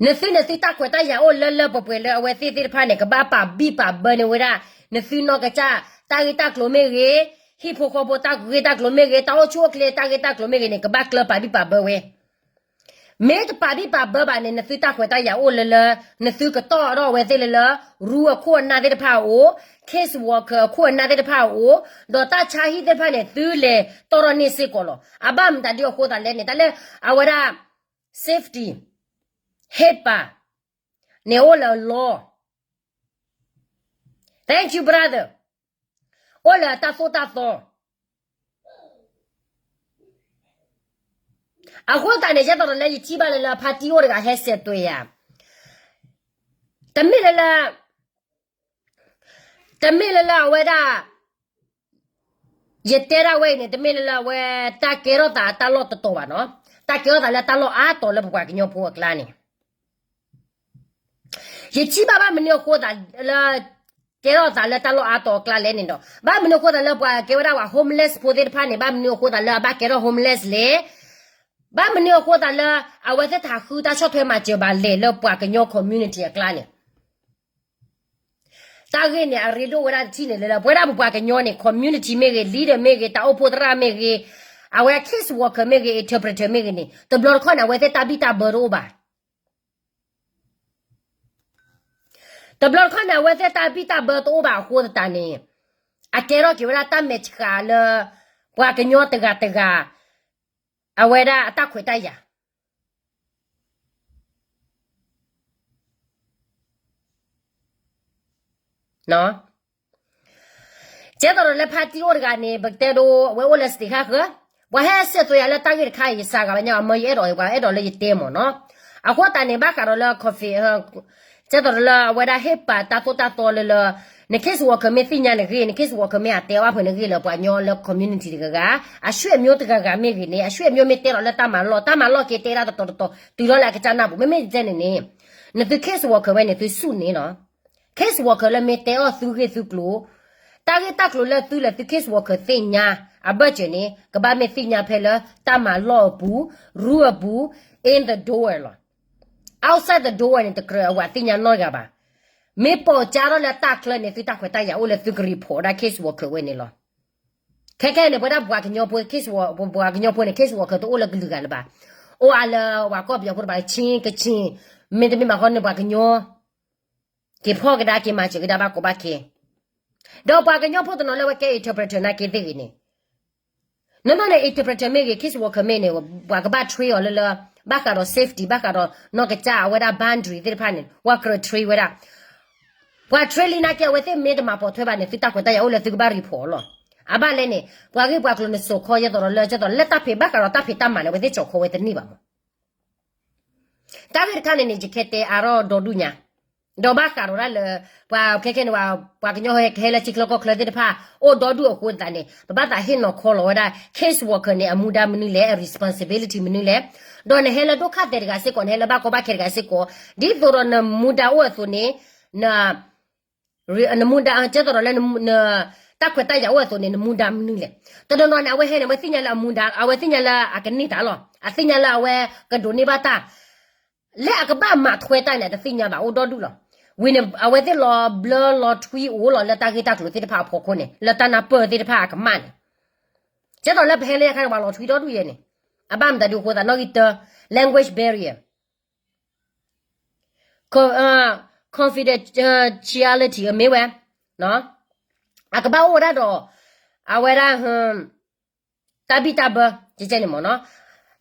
နသုနသုတၢ်ခွဲးတၢ်ယာ်အိၣ်လၢလၢပှဲၤပှဲၤလၢအဝဲသ့ၣ်သ့ၣ်တဖၣ်န့ၣ် ကဘၣ်ပာ်ဘံၣ်ပာ်ဘၢန့ၢ်ဝဲဒၣ် နသုနီၢ်ကစၢ် တၢ်ဂ့ၢ်တၢ်ကျိၤမ့ၢ်ဂ့ၤ, ဟံၣ်ဖိဃီဖိတၢ်ဂ့ၢ်တၢ်ကျိၤမ့ၢ်ဂ့ၤ, တၢ်အိၣ်ဆူၣ်အိၣ်ချ့တၢ်ဂ့ၢ်တၢ်ကျိၤမ့ၢ်ဂ့ၤန့ၣ် ကဘၣ်ကျၢၤပာ်ဘံၣ်ပာ်ဘၢဝဲ မ့ၢ်တပာ်ဘံၣ်ပာ်ဘၢဘၣ်န့ၣ် နသုတၢ်ခွဲးတၢ်ယာ်အိၣ်လၢလၢ နသုကတီၢ်ထီၣ်အဝဲသ့ၣ်လၢလၢ ရူအခိၣ်အနၢ်သ့ၣ်တဖၣ်အအိၣ်, case worker အခိၣ်အနၢ်သ့ၣ်တဖၣ်အအိၣ်, ဒီးတၢ်ဆါဟံၣ်သ့ၣ်တဖၣ်န့ၣ် သုလဲၤတီၢ်ထီၣ်န့ၢ်စ့ၢ်ကီးလီၤ. အဘၣ်မတၤဒ်အဃိသတးလဲၣ်န့ၣ် တၢ်လၢအဝဲဒၣ် safety, HIPAA န့ၣ်အိၣ်လၢအလီၢ် Thank you brother. အိၣ်လၢတၢ်သိၣ်တၢ်သီ အဃိသတးန့ၣ် ယဲသိးဒီးလၢယထံၣ်ဘၣ်လၢလၢဖါတံၢ်အိၣ်တဂၤဟဲစဲးသွဲယၤ, တမ့ၢ်လၢလၢ တမ့ၢ်လၢလၢအဝဲဒၣ် ယတဲဒၣ်ဝဲအံၤန့ၣ် တမ့ၢ်လၢလၢအဝဲတၢ်ကဲထီၣ်သးအတၢ်လီၢ်တတီၤဘၣ်နီၤ, တၢ်ကဲထီၣ်သးလၢတၢ်လီၢ်အါတီၤလၢပပှၤကညီဖိအကျါန့ၣ် ယထံၣ်ဘၣ်ဘၣ်မနုၤအဃိသးလၢ ကဲထီၣ်သးလၢတၢ်လီၢ်အါတီၤအကျါလဲၣ်န့ၣ်ဒီး ဘၣ်မနုၤအဃိသးလၢပှၤကဲဝဲဒၣ်ပှၤ homeless ဖိသ့ၣ်တဖၣ်န့ၣ် ဘၣ်မနုၤအဃိသးလၢအဘၣ်ကဲထီၣ် homeless လဲၣ်, ဘၣ်မနုၤအဃိသးလၢ အဝဲသ့ၣ်တဟးဃုတၢ်ဆီၣ်ထွဲမၤစၢၤဘၣ်လဲၣ်လၢပှၤကညီ community အကျါန့ၣ် တၢ်ဂ့ၢ်န့ၣ် အရ့ဒိၣ်ဝဲဒၣ်တထံၣ်န့ၣ်လၢ ပဝဲဒၣ်ပပှၤကညီန့ၣ် community မ့ၢ်ဂ့ၤ, leader မ့ၢ်ဂ့ၤ, တၢ်အိၣ်ဖှိၣ်သရၣ်မ့ၢ်ဂ့ၤ, အဝဲ case worker မ့ၢ်ဂ့ၤ, interpreter မ့ၢ်ဂ့ၤန့ၣ် တဘျီတခီၣ်န့ၣ် အဝဲသ့ၣ်တၢ်ဘံၣ်တၢ်ဘၢတအိၣ်ဘၣ်. တဘျီတခီၣ်န့ၣ် အဝဲသ့ၣ်တၢ်ဘံၣ်တၢ်ဘၢတအိၣ်ဘၣ်အဃိသတးန့ၣ် အကဲထီၣ်က့ၤဝဲဒၣ်တၢ်မဲာ်ဆှးလၢ ပှၤကညီတဂၤတဂၤ အဝဲဒၣ်အတၢ်ခွဲးတၢ်ယာ် ကဲသိးဒီးလၢဖါတံၢ်အိၣ်တဂၤန့ၣ် ပကတဲဒိ အဝဲအိၣ်လၢ state ဃၣ်ဃၢၤ, ပှၤဟဲစဲးသိးယၤလၢတၢ်ဂ့ၢ်တခါအံၤ ယစးဂၤဘၣ်ညါ အမၢယအဲၣ်ဒိး ပှၤအဲၣ်ဒိးလၢယတဲမ့ၢ်နီၤ, အဃိသတးန့ၣ် ဘၣ်ဃးဒီးလၢ coffee ကဲသိးဒီးလၢအဝဲဒၣ်ဟ့ၣ်ပာ်တၢ်သိၣ်တၢ်သီလၢလၢ န case worker မ့ၢ်သ့ၣ်ညါနဂ့ၢ်, န case worker မ့ၢ်အတဲအီၣ်ဘၣ်ဖဲနဂ့ၢ်လၢပှၤကညီလၢ community တဂၤဂၤ, အဆွေမျိုးတဂၤဂၤမ့ၢ်ဂ့ၤန့ၣ်, အဆွေမျိုးမ့ၢ်တဲဒီးလၢတၢ်မၤလီၢ်, တၢ်မၤလီၢ်က့ၤတဲဒၣ်တတီၤတတီၤ တုၤထီၣ်လၢအကစၢ်နၢ်ပူၤ, မ့မ့ၢ်ယတဲန့ၣ်န့ၣ် နသု case worker ဝဲန့ၣ် သုဆူၣ်န့ၣ်လီၤ. case worker လၢမ့ၢ်တဲအီၣ်သုဂ့ၢ်သုကျိၤ, တၢ်ဂ့ၢ်တၢ်ကျိၤလၢသုလၢသု case worker သ့ၣ်ညါ အဘၢၣ်စၢၤန့ၣ် ကဘၣ်မ့ၢ်သ့ၣ်ညါဖဲလၢတၢ်မၤလီၢ်အပူၤ, ရူအပူၤ, in the door လီၤ. outside the door န့ၣ် တကြၢးအဝဲသ့ၣ်ညါနီတဂၤဘၣ်. မ့ၢ်ပိာ်ကါထီၣ်လၢတၢ်ချၢန့ၣ် သုတၢ်ခွဲးတၢ်ယာ်အိၣ်လၢသုက report ဒၣ် case worker ဝဲန့ၣ်လီၤ. ခဲခဲန့ၣ် ပဝဲဒၣ်ပှၤကညီဖိ case work ပှၤကညီဖိန့ၣ် case worker တအိၣ်လၢကလုာ်ဂၤလၢၤဘၣ်. အိၣ်အါလၢပှၤကီၢ်ပယီၤဖိတဖၣ် ကချ့ၣ် ကချ့ၣ်, မ့တမ့ၢ်ဘၣ်ဃီန့ၣ် ပှၤကညီ က့ၤဖီၣ်ကဒါက့ၤမၤစၢၤကဒါဘၣ်ကီဘၣ်ခဲ ဒီးပှၤကညီဖိတနီၤလၢအဝဲကဲ interpreter နာ်က့သ့ၣ်ဂ့ၤန့ၣ်, နီၢ်နီၢ်န့ၣ် interpreter မ့ၢ်ဂ့ၤ case worker မ့ၢ်န့ၣ် ပှၤကဘၣ် train အီၤလၢလၢ ဘၣ်ဃးဒီး safety ဘၣ်ဃးဒီးနီၢ်ကစၢ်အဝဲဒၣ် boundary သ့ၣ်တဖၣ်န့ၣ် ပှၤကြၢး train ဝဲဒၣ်. ပှၤ train လံနာ်က့ အဝဲသ့ၣ်မ့ၢ်တမၤပိာ်ထွဲဘၣ်န့ၣ် သုတၢ်ခွဲးတၢ်ယာ်အိၣ်လၢသုကဘၣ် report လီၤ. အဘၣ်လဲၣ်န့ၣ် ပှၤဂ့ၢ်ပှၤကျိၤန့ၣ်စိာ်ခီယဲသိးဒီးလၢ ကဲသိးလၢတၢ်ဖံးဘၣ်ဃးဒီးတၢ်ဖံးတၢ်မၤန့ၣ် အဝဲသ့ၣ်ကၠီၤခီဝဲတန့ၢ်ဘၣ်မး. တၢ်ဂ့ၢ်တခါန့ၣ်န့ၣ် ယခဲတဲအါထီၣ်ဒီဒူၣ်ညါ, ဒီးဘၣ်ဃးဒီးဒၣ်လၢ ပှၤခဲခဲန့ၣ် ပှၤကညီဟဲလၢထံချၢကီၢ်ချၢသ့ၣ်တဖၣ် အိၣ်ဒီဒူၣ်အဃိသတးန့ၣ် ပဘၣ်သးဟ့ၣ်နီၤခီလီၤဝဲဒၣ် case worker န့ၣ် အမူဒါမနုၤလဲၣ်, အ responsibility မနုၤလဲၣ်, ဒီးနဟဲလၢဒိၣ်ခါသဲးတဂၤစ့ၢ်ကီး နဟဲလၢဘၣ်ကီဘၣ်ခဲတဂၤစ့ၢ်ကီး ဒ်သိးဒီးနမူဒါအိၣ်အသိးန့ၣ် န နမူဒါ ကဲသိးဒီးလၢ တၢ်ခွဲးတၢ်ယာ်အိၣ်အသိးန့ၣ် နမူဒါမနုၤလဲၣ်. တနီၤနီၤန့ၣ် အဝဲဟဲန့ၣ် အဝဲသ့ၣ်ညါလၢအမူဒါ အဝဲသ့ၣ်ညါလၢအကန့ၢ်တၢ်လီၤ. အသ့ၣ်ညါလၢအဝဲကဒိးန့ၢ်ဘၣ်တၢ် လၢအကဘၣ်မၤထွဲတၢ်န့ၣ် အတသ့ၣ်ညါဘၣ် အိၣ်ဒီဒူၣ်လီၤ. ဝံၤန့ၣ် အဝဲသ့ၣ်လီၤဘျၢလီၤထွံအိၣ်လီၤလၢတၢ်ဂ့ၢ်တၢ်ကျိၤသ့ၣ်တဖၣ်အဖီခိၣ်န့ၣ် လၢတၢ်နၢ်ပၢၢ်သ့ၣ်တဖၣ်အကမၣ်န့ၣ် ကဲသိးလၢပဟဲလၢညါခါန့ၣ် ပှၤလီၤထွံဒီဒူၣ်ယဲန့ၣ် အဘၣ်မတၤဒုးအဃိသးနီၣ်ဂံၢ်တၢ language barrier confidentiality အမ့ၢ်ဝဲ အကဘၣ်အိၣ်ဝဲဒၣ်ဒီး အဝဲဒၣ် တၢ်ဘံၣ်တၢ်ဘၢ ကဲကဲန့ၣ်မ့ၢ်နီၤ.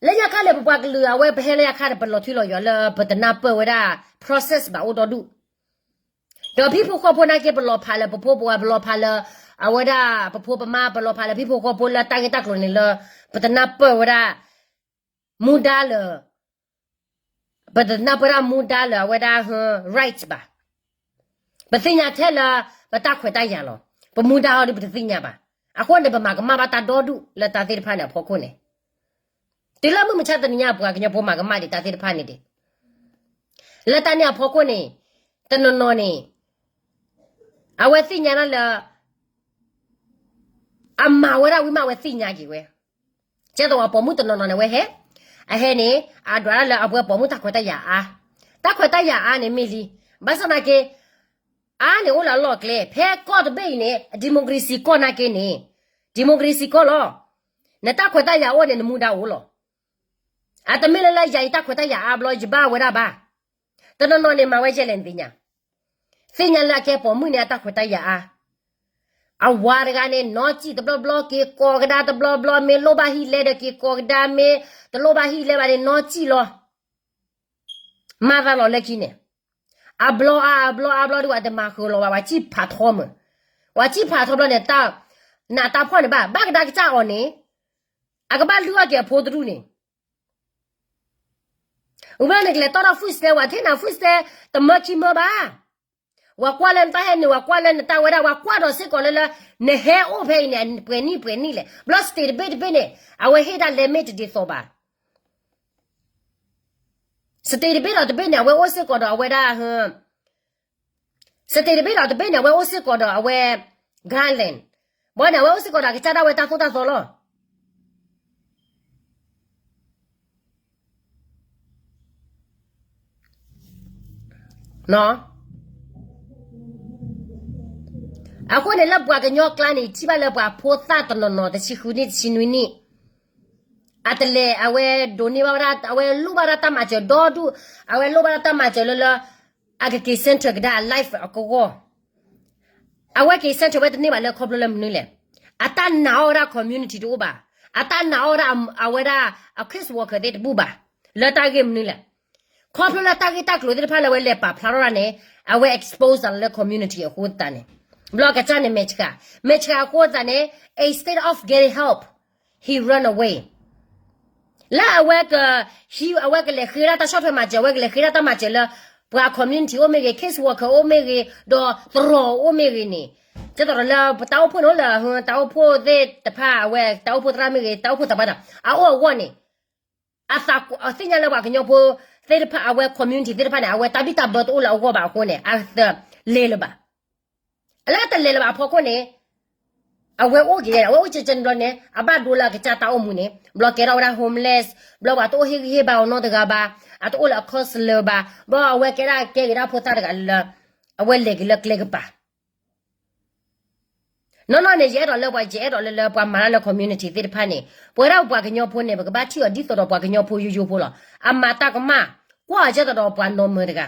လၢညါခါန့ၣ် ပပှၤကလုာ် အဝဲပဟဲလၢညါခါန့ၣ် ပလီၤထွံလီၤယွၤလၢပတနၢ်ပၢၢ်ဝဲဒၣ် process ဘၣ်အိၣ်ဒီဒူၣ် ဒီးဖံဖိဃီဖိနာ်က့ ပလီၤဖးလၢပဖိပဝၤ ပလီၤဖးလၢ အဝဲဒၣ်ပဖိပမါ ပလီၤဖးလၢဖံဖိဃီဖိလၢတၢ်ဂ့ၢ်တၢ်ကျိၤန့ၣ်လၢ ပတနၢ်ပၢၢ်ဝဲဒၣ် မူဒါလၢ ပတနၢ်ပၢၢ်ဒၣ်မူဒါလၢအဝဲဒၣ် rights ဘၣ်. ပသ့ၣ်ညါထဲလၢ ပတၢ်ခွဲးတၢ်ယာ်လီၤ. ပမူဒါဟီဒ်ပတသ့ၣ်ညါဘၣ်. အဃိန့ၣ် ပမၤကမၣ်ဘၣ်တၢ်ဒီဒူၣ်လၢတၢ်သ့ၣ်တဖၣ်န့ၣ်အဖီခိၣ်န့ၣ် တုၤလၢမုၢ်မဆါတနံၤညါ ပှၤကညီဖိမၤကမၣ်ဒံးတၢ်သ့ၣ်တဖၣ်န့ၣ်ဒံး လၢတၢ်န့ၣ်အဖီခိၣ်န့ၣ် တနီၤနီၤန့ၣ် အဝဲသ့ၣ်ညါဒၣ်လၢ အမၤဝဲဒၣ်ဝံၤမး အဝဲသ့ၣ်ညါက့ၤဝဲ ကဲသိးပှၤပိာ်မုၣ်တနီၤနီၤန့ၣ် အဝဲဟဲ အဟဲန့ၣ် အဒွးဒၣ်လၢအဝဲပိာ်မုၣ်တၢ်ခွဲးတၢ်ယာ်အါ, တၢ်ခွဲးတၢ်ယာ်အါန့ၣ်မ့ၢ်လံ. ဘၣ်ဆၣ်သနာ်က့ အါန့ၣ်အိၣ်လၢအလီၢ်အကျဲ ဖဲကီၢ်တဘ့ၣ်အံၤန့ၣ် democracy ကီၢ်နာ်က့န့ၣ် democracy ကီၢ်လီၤ. နတၢ်ခွဲးတၢ်ယာ်အိၣ်န့ၣ် နမူဒါအိၣ်လီၤ. အတမ့ၢ်လၢလၢယၤအံၤ တၢ်ခွဲးတၢ်ယာ်အါဘျီ ယဘၣ်ဝဲဒၣ်ဘၣ်. တနီၤနီၤန့ၣ် မၤဝဲယဲလဲၣ်နသ့ၣ်ညါ, သ့ၣ်ညါလၢအကဲပိာ်မုၣ်န့ၣ် အတၢ်ခွဲးတၢ်ယာ်အါ. အဝၤတဂၤန့ၣ် နီၢ်စံၣ်တဘျီဘျီ က့ၤကိးကဒါတဘျီဘျီ မ့ၢ်လိၣ်ဘၣ်ဟံၣ်လဲဒီးက့ၤကိးကဒါ မ့ၢ်တလိၣ်ဘၣ်ဟံၣ်လဲဘၣ်န့ၣ် နီၢ်စံၣ်လီၤ. မၤသးလီၤလၢခံန့ၣ် အဘျီအါအဘျီအါဘျီဒ်ဝဲတမၤဃုာ်လီၤဘၣ် ပှၤစံၣ်ဖးထီမုၢ်, ပှၤစံၣ်ဖးထီဘျီန့ၣ် တၢ်နးတၢ်ဖှီၣ်န့ၣ်ဘၣ် ဘၣ်ကဒါကစၢ်အီၤန့ၣ် အကဘၣ်လုၢ်အီၣ်က့ၤအဖိတဒူၣ်န့ၣ် ဝံၤဘျီန့ၣ် ကလဲၤတီၢ်ထီၣ် food stamp ဝဲ ထဲနၤ food stamp တမၢခံမၢဘၣ်. ဝဲကွၢ်လၢနတၢ်ဟဲနုာ် ဝဲကွၢ်လၢနတၢ်ဝဲဒၣ် ဝဲကွၢ်ဒီးစ့ၢ်ကီးလၢလၢ နဟဲအိၣ်ဖဲအံၤန့ၣ် ပှဲၤနံၣ်ပှဲၤနံၣ်လဲၣ်. ဘျီ state တဘ့ၣ်တဘ့ၣ်န့ၣ် အဝဲဟ့ၣ်တၢ် limit တဒ်သိးဘၣ်. state တဘ့ၣ်ဒီးတဘ့ၣ်န့ၣ် အဝဲအိၣ်စ့ၢ်ကီးဒီးအဝဲဒၣ် state တဘ့ၣ်ဒီးတဘ့ၣ်န့ၣ် အဝဲအိၣ်စ့ၢ်ကီးဒီးအဝဲ guideline. ဘၣ်န့ၣ် အဝဲအိၣ်စ့ၢ်ကီးဒီးအကစၢ်ဒၣ်ဝဲတၢ်သိၣ်တၢ်သီလီၤ. အဃိန့ၣ်လၢပှၤကညီကျါန့ၣ် ထံၣ်ဘၣ်လၢပှၤဖိသၣ်တနီၤနီၤ တဆံဃုနံၣ် တဆံနွံနံၣ် အတလဲၤ အဝဲဒိးန့ၢ်ဘၣ်ဝဲဒၣ် အဝဲလိၣ်ဘၣ်ဒၣ်တၢ်မၤစၢၤဒီဒူၣ် အဝဲလိၣ်ဘၣ်ဒၣ်တၢ်မၤစၢၤလၢလၢ အကက့ၤ center ကဒါအ life အကဂီၢ် အဝဲက့ၤ center ဝဲတန့ၢ်ဘၣ်လၢခီဖျိလၢမနုၤလဲၣ်. အတၢ်နာ်အီၣ်ဝဲဒၣ် community တအိၣ်ဘၣ်. အတၢ်နာ်အီၣ်ဝဲဒၣ် အဝဲဒၣ် အ case worker သ့ၣ်တဘူၣ်ဘၣ်. လၢတၢ်ဂ့ၢ်မနုၤလဲၣ်. ခီဖျိလၢတၢ်ဂ့ၢ်တၢ်ကျိၤသ့ၣ်တဖၣ်လၢအဝဲလဲၤပာ်ဖျါထီၣ်ဒၣ်န့ၣ် အဝဲ expose သးလၢ community အဃိသတးန့ၣ် ဘျီကစၢ်န့ၣ် မဲာ်ဆှး မဲာ်ဆှးအဃိသတးန့ၣ် instead of getting help, he run away. လၢအဝဲက ဟံး အဝဲကလဲၤဃ့ဒၣ်တၢ်ဆီၣ်ထွဲမၤစၢၤ အဝဲကလဲၤဃ့ဒၣ်တၢ်မၤစၢၤလၢ ပှၤ community အိၣ်မ့ၢ်ဂ့ၤ case worker အိၣ်မ့ၢ်ဂ့ၤ ဒီးသရိာ်အိၣ်မ့ၢ်ဂ့ၤန့ၣ် ကဲသိးဒီးလၢ တၢ်အိၣ်ဖှိၣ်န့ၣ်အိၣ်လၢ တၢ်အိၣ်ဖှိၣ်သ့ၣ်တဖၣ် အဝဲတၢ်အိၣ်ဖှိၣ်သရၣ်မ့ၢ်ဂ့ၤ တၢ်အိၣ်ဖှိၣ်သးပှၢ်တၢ် အအိၣ်အဂီၢ်န့ၣ် အသးသ့ၣ်ညါလၢပှၤကညီဖိသ့ၣ်တဖၣ် အဝဲ community သ့ၣ်တဖၣ်န့ၣ် အဝဲတၢ်ဘံၣ်တၢ်ဘၢတအိၣ်လၢအဂီၢ်ဘၣ်အဃိန့ၣ် အတလဲၤလၢၤဘၣ်. လၢအတလဲၤလၢၤဘၣ်အဖီခိၣ်န့ၣ် အဝဲအိၣ်က့ၤ အဝဲအိၣ်က့ၤကဲန့ၣ်ဘျီန့ၣ် အဘၣ်ဒိလၢအကစၢ်တၢ်အိၣ်မူန့ၣ် ဘျီကဲထီၣ်ဝဲဒၣ် homeless ဘျီပှၤတအိၣ်ဟ့ၣ်ဂံၢ်ဟ့ၣ်ဘါအီၤနီတဂၤဘၣ် အတအိၣ်လၢအ counselor ဘၣ် ဘျီအဝဲကဲဒၣ်ကဲက့ၤဒၣ်ဖိသၣ်တဂၤလၢ အဝဲလဲၤက့ၤလၢကျဲကပၤ နီၢ်နီၢ်န့ၣ် ယအဲၣ်ဒိးလၢပှၤ ယအဲၣ်ဒိးလၢလၢပှၤမၤတၢ်လၢ community သ့ၣ်တဖၣ်န့ၣ် ပဝဲဒၣ်ပှၤကညီဖိန့ၣ် ပကဘၣ်ထံၣ်အီၤဒ်သိးဒီးပှၤကညီဖိယိယိဖိလီၤ. အမၤတၢ်ကမၣ် ကွၢ်အီၤကဲသိးဒီးပှၤ normal တဂၤ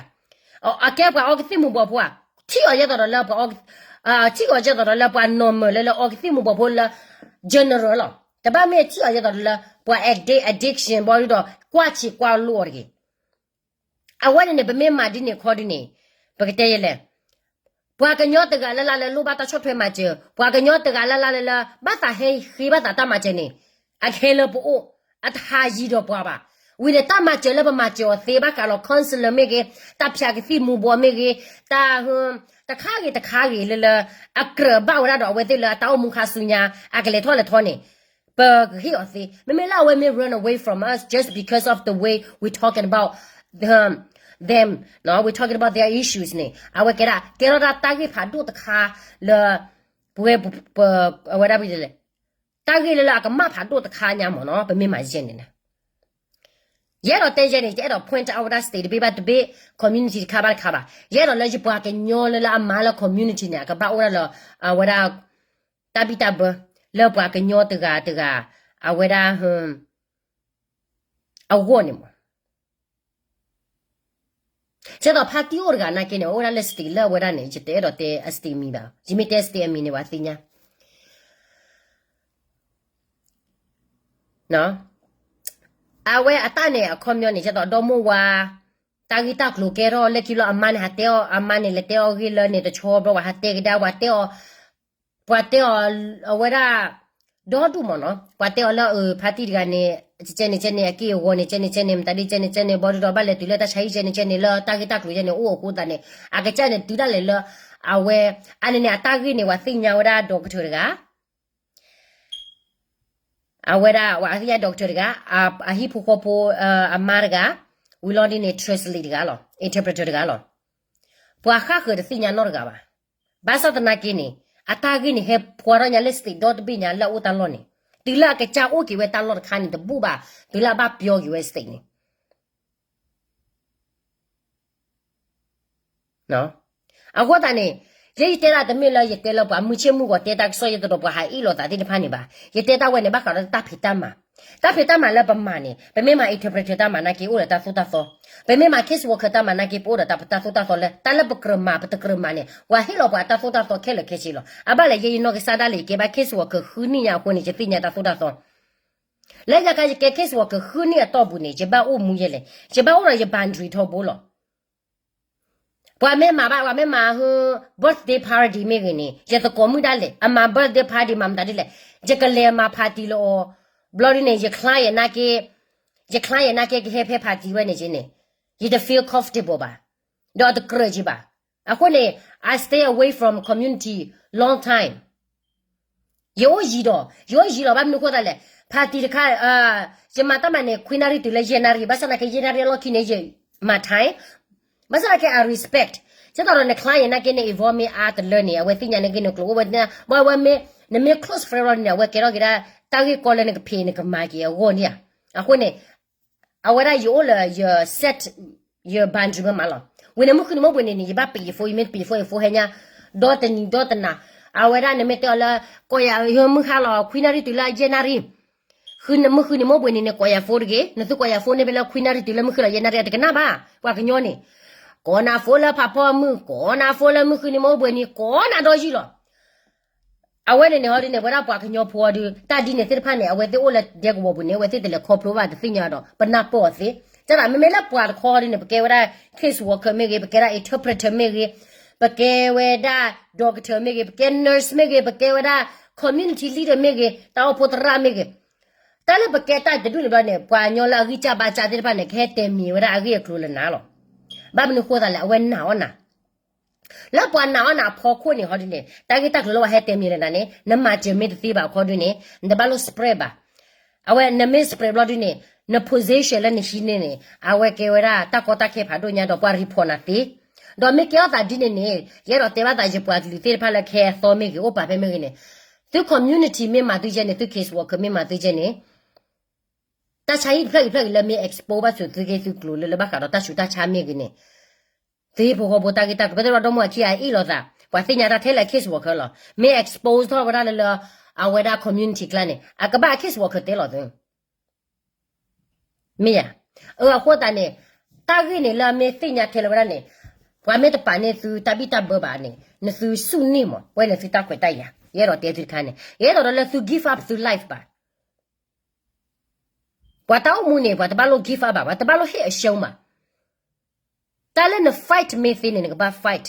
အကဲပှၤအီကသံၣ်မူၤဘှီးဖိဧါ ထံၣ်အီၤကဲသိးဒီးလၢပှၤ ထံၣ်အီၤကဲသိးဒီးလၢပှၤ normal လၢလၢအီကသံၣ်မူၤဘှီးဖိလၢ general လီၤ. တဘၣ်မ့ၢ်ထံၣ်အီၤကဲသိးဒီးလၢပှၤ addict addiction ဘျီဒီးကွၢ်ဆံးကွၢ်လိအီၤတဂ့ၤ အဝဲန့ၣ်န့ၣ် ပမ့ၢ်မၤဒ်န့ၣ်ခီဒ်န့ၣ် ပကတဲယဲလဲၣ်. ပှၤကညီတဂၤလၢ်လၢ်လၢလိၣ်ဘၣ်တၢ်ဆီၣ်ထွဲမၤစၢၤ, ပှၤကညီတဂၤလၢ်လၢ်လၢလၢ ဘၣ်သးဟဲဃ့ဘၣ်သးတၢ်မၤစၢၤန့ၣ် အကဟဲလၢပအိၣ်, အတဟးယံၤဒီးပှၤဘၣ်. ဝံၤန့ၣ် တၢ်မၤစၢၤလၢပမၤစၢၤအီၤသ့ဘၣ်ဃးလီၤ counselor မ့ၢ်ဂ့ၤ, တၢ်ဖၠးကသံၣ်မူၤဘှီးမ့ၢ်ဂ့ၤ, တၢ် တခါဂ့ၤတခါဂ့ၤလၢလၢ အကြၢးဘၣ်ဝဲဒၣ်ဒီးအဝဲသ့ၣ်လၢအတၢ်အိၣ်မူခါဆူညါ အကလဲၤထီၣ်လဲၤထီန့ၣ် ပကဟ့ၣ်အီၤသ့. မ့မ့ၢ်လၢအဝဲမ့ၢ် run away from us just because of the way we talking about them, we talking about their issues န့ၣ် အဝဲကဲဒၣ် ကဲထီၣ်ဒၣ်တၢ်ဂ့ၢ်ဖးဒိၣ်တခါလၢ ပဝဲ ပ အဝဲဒၣ် တၢ်ဂ့ၢ်လၢလၢအကမၣ်ဖးဒိၣ်တခါညါမ့ၢ်နီၤ ပမ့ၢ်မၤယဲန့ၣ်န့ၣ် ယအဲၣ်ဒိးတဲယဲန့ၣ် ယအဲၣ်ဒိး point out ဝဲဒၣ် state တဘ့ၣ်ဘၣ်တဘ့ၣ် community တခါဘၣ်တခါဘၣ်. ယအဲၣ်ဒိးလၢယပှၤကညီလၢလၢအမၤလၢ community န့ၣ် အကဘၣ်အိၣ်ဒၣ်လၢ အဝဲဒၣ် တၢ်ဘံၣ်တၢ်ဘၢ လၢပှၤကညီတဂၤတဂၤ အဝဲဒၣ် အဂီၢ်န့ၣ်မ့ၢ် ကဲသိးဖါတံၢ်အိၣ်တဂၤနာ်က့န့ၣ် အိၣ်ဝဲဒၣ်လၢ state လၢအဝဲဒၣ်န့ၣ် ယတအဲၣ်ဒိးတဲအ state မံၤဘၣ်. ယမ့ၢ်တဲ state အမံၤန့ၣ် ပှၤသ့ၣ်ညါ အဝဲအတၢ်န့ၣ် အခီပညီန့ၣ် ကဲသိးဒီမိၢ်ဝၤ တၢ်ဂ့ၢ်တၢ်ကျိၤကဲထီၣ် လၢခံလီၤ အမါန့ၣ်ဟးတဲအီၤ အမါန့ၣ်လဲၤတဲအီၤဂ့ၢ်လၢန့ၣ်တဆီ ဘျီပှၤဟးတဲကဒါ ပှၤတဲအီၤ ပှၤတဲအီၤ အဝဲဒၣ် ဒီဒူၣ်မ့ၢ်နီၤ ပှၤတဲအီၤလၢအဖါတံၢ်တဂၤန့ၣ် ကဲန့ၣ်ကဲန့ၣ် အက့ၢ်အဂီၤန့ၣ် ကဲန့ၣ်ကဲန့ၣ် မတၤဒ်ကဲန့ၣ်ကဲန့ၣ် ဘီဒုဒီးဘၣ်လဲၤတုၤလၢတၢ်ဆါဟံၣ် ကဲန့ၣ်ကဲန့ၣ် လၢတၢ်ဂ့ၢ်တၢ်ကျိၤကဲန့ၣ် အိၣ်အဃိသတးန့ၣ် အကစၢ်န့ၣ်တုၤဒၣ်လဲာ်လၢ အဝဲ အန့ၣ်န့ၣ် အတၢ်ဂ့ၢ်န့ၣ် ပှၤသ့ၣ်ညါဝဲဒၣ် doctor တဂၤ အဝဲဒၣ် ပှၤသ့ၣ်ညါ doctor တဂၤ အဟံၣ်ဖိဃီဖိ အမါတဂၤ ဝံၤလီၤဒ်န့ၣ် translate တဂၤလီၤ interpreter တဂၤလီၤ. ပှၤဃၣ်ဃၢၤတသ့ၣ်ညါနီတဂၤဘၣ်. ဘၣ်ဆၣ်သနာ်က့န့ၣ် အတၢ်ဂ့ၢ်န့ၣ် ဟဲဖှါထီၣ်ညါလၢ state ဒီတဘ့ၣ်ညါလၢအအိၣ်တၢ်လီၢ်န့ၣ် တုၤလၢအကစၢ်အိၣ်က့ၤဝဲတၢ်လီၢ်တခါန့ၣ် တဘူၣ်ဘၣ် တုၤလၢအဘၣ်ပျီက့ၤဝဲ state န့ၣ် အဃိသတးန့ၣ် ယဲယတဲဒၣ်တမ့ၢ်လၢယတဲလၢပှၤမုၢ်ဆ့ၣ်မုၢ်ဂီၤတဲတၢ်ကစီၣ် ယတဒိးပှၤဟးအ့ၣ်လိာ်သးသ့ၣ်တဖၣ်န့ၣ်ဘၣ်. ယတဲတၢ်ဝဲန့ၣ် ဘၣ်ဃးဒီးတၢ်ဖံးတၢ်မၤ, တၢ်ဖံးတၢ်မၤလၢပမၤန့ၣ် ပမ့ၢ်မၤ interpreter တၢ်မၤနာ်က့ အိၣ်ဒီးတၢ်သိၣ်တၢ်သီ, ပမ့ၢ်မၤ case worker တၢ်မၤနာ်က့ ပအိၣ်ဒီးတၢ်သိၣ်တၢ်သီလၢ တၢ်လၢပကြၢးမၤ ပတကြၢးမၤန့ၣ် ပှၤဟ့ၣ်လီၤပှၤတၢ်သိၣ်တၢ်သီခဲလၢာ်ခဲဆ့လီၤ. အဘၣ်လဲၣ် ယဲယနီၢ်ကစၢ်ဒၣ်လဲာ် ယကဲဘၣ် case worker ဃုနံၣ်ညါအဃိန့ၣ် ယသ့ၣ်ညါတၢ်သိၣ်တၢ်သီ လၢညါခါ ယကဲ case worker ဃုနံၣ်အတီၢ်ပူၤန့ၣ် ယဘၣ်အိၣ်မူယဲလဲၣ်, ယဘၣ်အိၣ်ဒီးယ boundary ထီဘိလီၤ. ပှၤမ့ၢ်မၤဘၣ် ပှၤမ့ၢ်မၤ birthday party မ့ၢ်ဂ့ၤန့ၣ် ယသကိးမုၣ်ဒၣ်လဲာ် အမၤ birthday party မၤမတၤဒ်လဲၣ်, ယကလဲၤမၤ party လၢအီၤ, ဘျီဒ်န့ၣ် ယ client နာ်က့, ယ client နာ်က့ ကဟဲဖဲ party ဝဲန့ၣ်က့န့ၣ်, ယတ feel comfortable ဘၣ်, ဒီးအတကြၢးက့ဘၣ်. အဃိန့ၣ် I stay away from community long time. ယအိၣ်ယံၤဒီး ယအိၣ်ယံၤလီၤ ဘၣ်မနုၤဃိသးလဲၣ်, party တခါ ယမၤတၢ်မၤန့ၣ် ခွံနၣ်ရံၣ်တုၤလၢယဲၢ်နၣ်ရံၣ်, ဘၣ်ဆၣ်သနာ်က့ ယဲၢ်နၣ်ရံၣ်အလီၢ်ခံန့ၣ် ယမၤ time, ဘၣ်ဆၣ်သနာ်က့ I respect, ဒ်သိးဒီးန client နာ်က့န့ၣ် involve မ့ၢ်အါတလၢန့ၣ် အဝဲသ့ၣ်ညါနာ်က့န့ၣ် ကျိၤအိၣ်ဝဲသ့ၣ်ညါ ဘၣ်ဝဲမ့ၢ် နမ့ၢ် close friend လီၤန့ၣ် အဝဲကဲထီၣ်က့ၤဒၣ် တၢ်ဂ့ၢ်ကီလၢနကဖံးနကမၤက့ၤအဂီၢ်န့ၣ်ဧါ. အဃိန့ၣ် အဝဲဒၣ်ယအိၣ်လၢယ set ယ boundary မးမးလီၤ. ဝံၤန့ၣ်မုၢ်ဃုနံၤမ့ၢ်အိၣ်ဘှံးနံၤန့ၣ် ယဘၣ်ပံးယ phone, ယမ့ၢ်တပံးယ phone ယ phone ဟဲညါ ဒီတနံၤဒီတနၤ, အဝဲဒၣ်နမ့ၢ်တဲအီၤလၢ ကိးယၤ ယမုၢ်ဟါလီၤ ခွံနၣ်ရံၣ်တုၤလၢယဲၢ်နၣ်ရံၣ်, မုၢ်ဃုနံၤမ့ၢ်အိၣ်ဘှံးနံၤန့ၣ် ကိးယၤ phone တဂ့ၤ, နသုကိးယၤ phone န့ၣ်ဖဲလၢခွံနၣ်ရံၣ်တုၤလၢမုၢ်ဃုလီၤယဲၢ်နၣ်ရံၣ် အတကနၣ်ဘၣ်. ပှၤကညီန့ၣ် ကိးနၤ phone လၢဖးဖီမုၢ်, ကိးနၤ phone လၢမုၢ်ဃုနံၤမ့ၢ်အိၣ်ဘှံးနံၤ ကိးနၤဒီယုၢ်လီၤ. အဝဲန့ၣ်န့ၣ်ဟီဒ်န့ၣ် ဝဲဒၣ်ပှၤကညီဖိအီၤဒုး တၢ်ဒ်န့ၣ်သ့ၣ်တဖၣ်န့ၣ် အဝဲသ့ၣ်အိၣ်လၢဒဲကဝီၤပူၤန့ၣ် အဝဲသ့ၣ်တလဲၤခီဖျိဘၣ်တသ့ၣ်ညါဒီး ပနၢ်ပၢၢ်အီၤသ့. ကဒၣ်မ့မ့ၢ်လၢပှၤတခီဒ်န့ၣ် ပကဲဝဲဒၣ် case worker မ့ၢ်ဂ့ၤ, ပကဲဒၣ် interpreter မ့ၢ်ဂ့ၤ, ပကဲဝဲဒၣ် doctor မ့ၢ်ဂ့ၤ, ပကဲ nurse မ့ၢ်ဂ့ၤ, ပကဲဝဲဒၣ် community leader မ့ၢ်ဂ့ၤ, တၢ်အိၣ်ဖှိၣ်သရၣ်မ့ၢ်ဂ့ၤ, တၢ်လၢပကဲတၢ်တဒူၣ်န့ၣ်ဘျီန့ၣ် ပှၤကညီလၢအဂံၢ်စၢ်ဘါစၢ်သ့ၣ်တဖၣ်န့ၣ် ကဟဲတဲမံၤဝဲဒၣ်အဂ့ၢ်အကျိၤလၢနၤလီၤ. ဘၣ်မနုၤဃိသးလဲၣ် အဝဲနာ်အီၣ်နၤ လၢပှၤနာ်အီၣ်နၤအဖီခိၣ်န့ၣ်ဟီဒ်န့ၣ် တၢ်ဂ့ၢ်တၢ်ကျိၤလၢပှၤဟဲတဲမံၤလၢနၤန့ၣ် နမၤစၢၤမ့ၢ်တသ့ဘၣ်အခီဒ်န့ၣ် နတဘၣ်လိၣ် spread ဘၣ်. အဝဲနမ့ၢ် spread ဘျီဒ်န့ၣ် န position လၢနဟံးန့ၢ်န့ၣ် အဝဲကဲဝဲဒၣ်တၢ်ကီတၢ်ခဲဖးဒိၣ်ညါဒီးပှၤ report နၤသ့. ဒီးမ့ၢ်ကဲထီၣ်သးဒ်န့ၣ်န့ၣ် ယအဲၣ်ဒိးတဲဘၣ်သးယပှၤကလုာ်သ့ၣ်တဖၣ်လၢခဲအသီမ့ၢ်ဂ့ၤ အိၣ်ပာ်ဖဲမ့ၢ်ဂ့ၤန့ၣ် သု community မ့ၢ်မၤသုကဲန့ၣ် သု case worker မ့ၢ်မၤသုကဲန့ၣ် တၢ်ဆါဟံၣ်တဖျၢၣ်ဂ့ၤဖျၢၣ်ဂ့ၤလၢမ့ၢ် expose ဘၣ်သုသုက့သုကျိၤလၢလၢဘၣ်ဃးဒီးတၢ်ဆူးတၢ်ဆါမ့ၢ်ဂ့ၤန့ၣ် သုဟံၣ်ဖိဃီဖိတၢ်ဂ့ၢ်တၢ်ကျိၤ ပတဲဒီးဒီမါအခံဂၤအ့ၣ်လိာ်သး ပှၤသ့ၣ်ညါတၢ်ထဲလၢ case worker လီၤ. မ့ၢ် expose ထီၣ်ဝဲဒၣ်လၢလၢ အဝဲဒၣ် community ကျါန့ၣ် အကဘၣ် case worker တဲလီၤသု မ့ၢ်ယၤ. အဃိသတးန့ၣ် တၢ်ဂ့ၢ်န့ၣ်လၢအမ့ၢ်သ့ၣ်ညါထဲလၢဝဲဒၣ်န့ၣ် ပှၤမ့ၢ်တပာ်န့ၢ်သုတၢ်ဘံၣ်တၢ်ဘၢဘၣ်န့ၣ် နသုဆူၣ်န့ၢ်မး ပဝဲန့ၣ်သုတၢ်ခွဲးတၢ်ယာ် ယအဲၣ်ဒိးတဲသုတခါန့ၣ် ယအဲၣ်ဒိးဒီးလၢသု give up သု life ဘၣ် ပှၤတၢ်အိၣ်မူန့ၣ် ပှၤတဘၣ်လိၣ် give up ဘၣ် ပှၤတဘၣ်လိၣ်ဟ့ၣ်အရှုံးဘၣ်. တၢ်လၢန fight မ့ၢ်သ့န့ၣ် နကဘၣ် fight.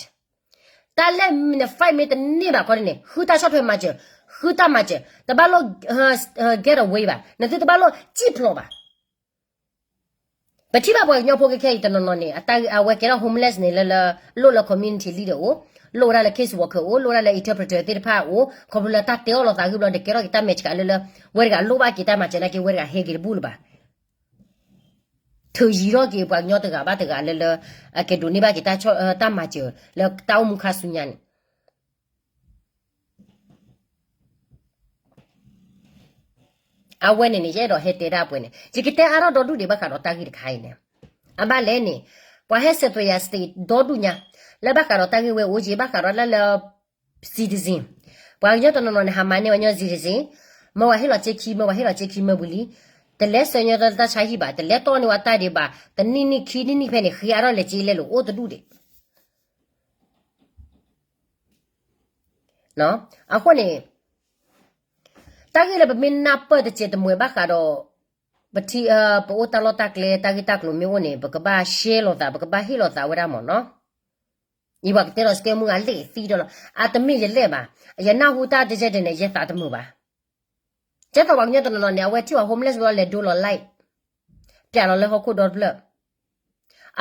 တၢ်လၢန fight မ့ၢ်တန့ၢ်ဘၣ်ခီဒ်န့ၣ် ဃုတၢ်ဆီၣ်ထွဲမၤစၢၤ, ဃုတၢ်မၤစၢၤ, တဘၣ်လိၣ် get away ဘၣ်, နသုတဘၣ်လိၣ်စံၣ်ဖျိးဘၣ်. ပထံၣ်ဘၣ်ပှၤကညီဖိခဲခဲအံၤတနီၤနီၤန့ၣ် အဝဲကဲထီၣ် homeless န့ၣ်လၢ လိၣ်လၢ community leader အိၣ်, လိၣ်ဝဲဒၣ်လၢ case worker အိၣ်, လိၣ်ဝဲဒၣ်လၢ interpreter သ့ၣ်တဖၣ်အိၣ်, ခီဖျိလၢတၢ်တဲအီၣ်လိာ်သးဂ့ၢ်ဘျီ တကဲထီၣ်က့ၤတၢ်မဲာ်ဆှးလၢလၢ ဝဲတဂၤလိၣ်ဘၣ်က့ၤတၢ်မၤစၢၤနာ်က့ ဝဲတဂၤဟဲက့ၤတဘူၣ်လၢၤဘၣ်. ထုးယံၤထီၣ်က့ၤပှၤကညီတဂၤဘၣ်တဂၤလၢလၢ အကဒိးန့ၢ်ဘၣ်က့ၤတၢ်မၤစၢၤလၢတၢ်အိၣ်မူခါဆူညါန့ၣ် အဝဲန့ၣ်န့ၣ် ယအဲၣ်ဒိးဟဲတဲဒၣ်ပှဲၤန့ၣ် ယကတဲအါထီၣ်ဒီဒူၣ်ဒံးဘၣ်ဃးဒီးတၢ်ဂ့ၢ်တခါအံၤန့ၣ်, အဘၣ်လဲၣ်န့ၣ် ပှၤဟဲစဲးသွဲးယၤ state ဒီဒူၣ်ညါ လၢဘၣ်ဃးဒီးတၢ်ဂ့ၢ်ဝဲအိၣ်က့ၤ ဘၣ်ဃးဒီးလၢလၢ citizen, ပှၤကညီတနီၤနီၤန့ၣ် ဟးမၤန့ၢ်ပှၤကညီ citizen, မၢဝဲဟ့ၣ်လီၤစ့ခံ မၢဝဲဟ့ၣ်လီၤစ့ခံမၢပူၤလံ, တလဲဆှၢညီတၢ်ဆါဟံၣ်ဘၣ်, တလဲတီၢ်န့ၢ်ဝဲတၢ်ဒံးဘၣ်, တနံၣ်နံၣ်ခံနံၣ်နံၣ်ဖဲန့ၣ် ဃ့အါထီၣ်လဲၤစ့လဲၤလိာ်အိၣ်တဒူၣ်ဒံး အဃိန့ၣ် တၢ်ဂ့ၢ်လၢပမ့ၢ်နၢ်ပၢၢ်တစဲးတမှဲၤဘၣ်ဃးဒီး ပထံ ပအိၣ်တၢ်လီၢ်တၢ်ကျဲ တၢ်ဂ့ၢ်တၢ်ကျိၤမ့ၢ်အိၣ်န့ၣ် ပကဘၣ် share လိာ်သး ပကဘၣ်ဟ့ၣ်လိာ်သးဝဲဒၣ်မ့ၢ်နီၤ. အံၤပှၤကတဲလီၤစကဲမုၢ်ဂၤလဲၣ်သံဒီးလီၤ အတမ့ၢ်ယလဲၣ်ဘၣ်, ယနၢ်ဟူတၢ်တကဲဒ်န့ၣ် ယသးတမုာ်ဘၣ်. ကဲသိးပှၤကညီတနီၤနီၤန့ၣ် အဝဲထံၣ်ပှၤ homeless ဝဲလဲၤဒိလီၤ light ပျးလီၤလၢဟီၣ်ခိၣ်ဒီတဖျၢၣ်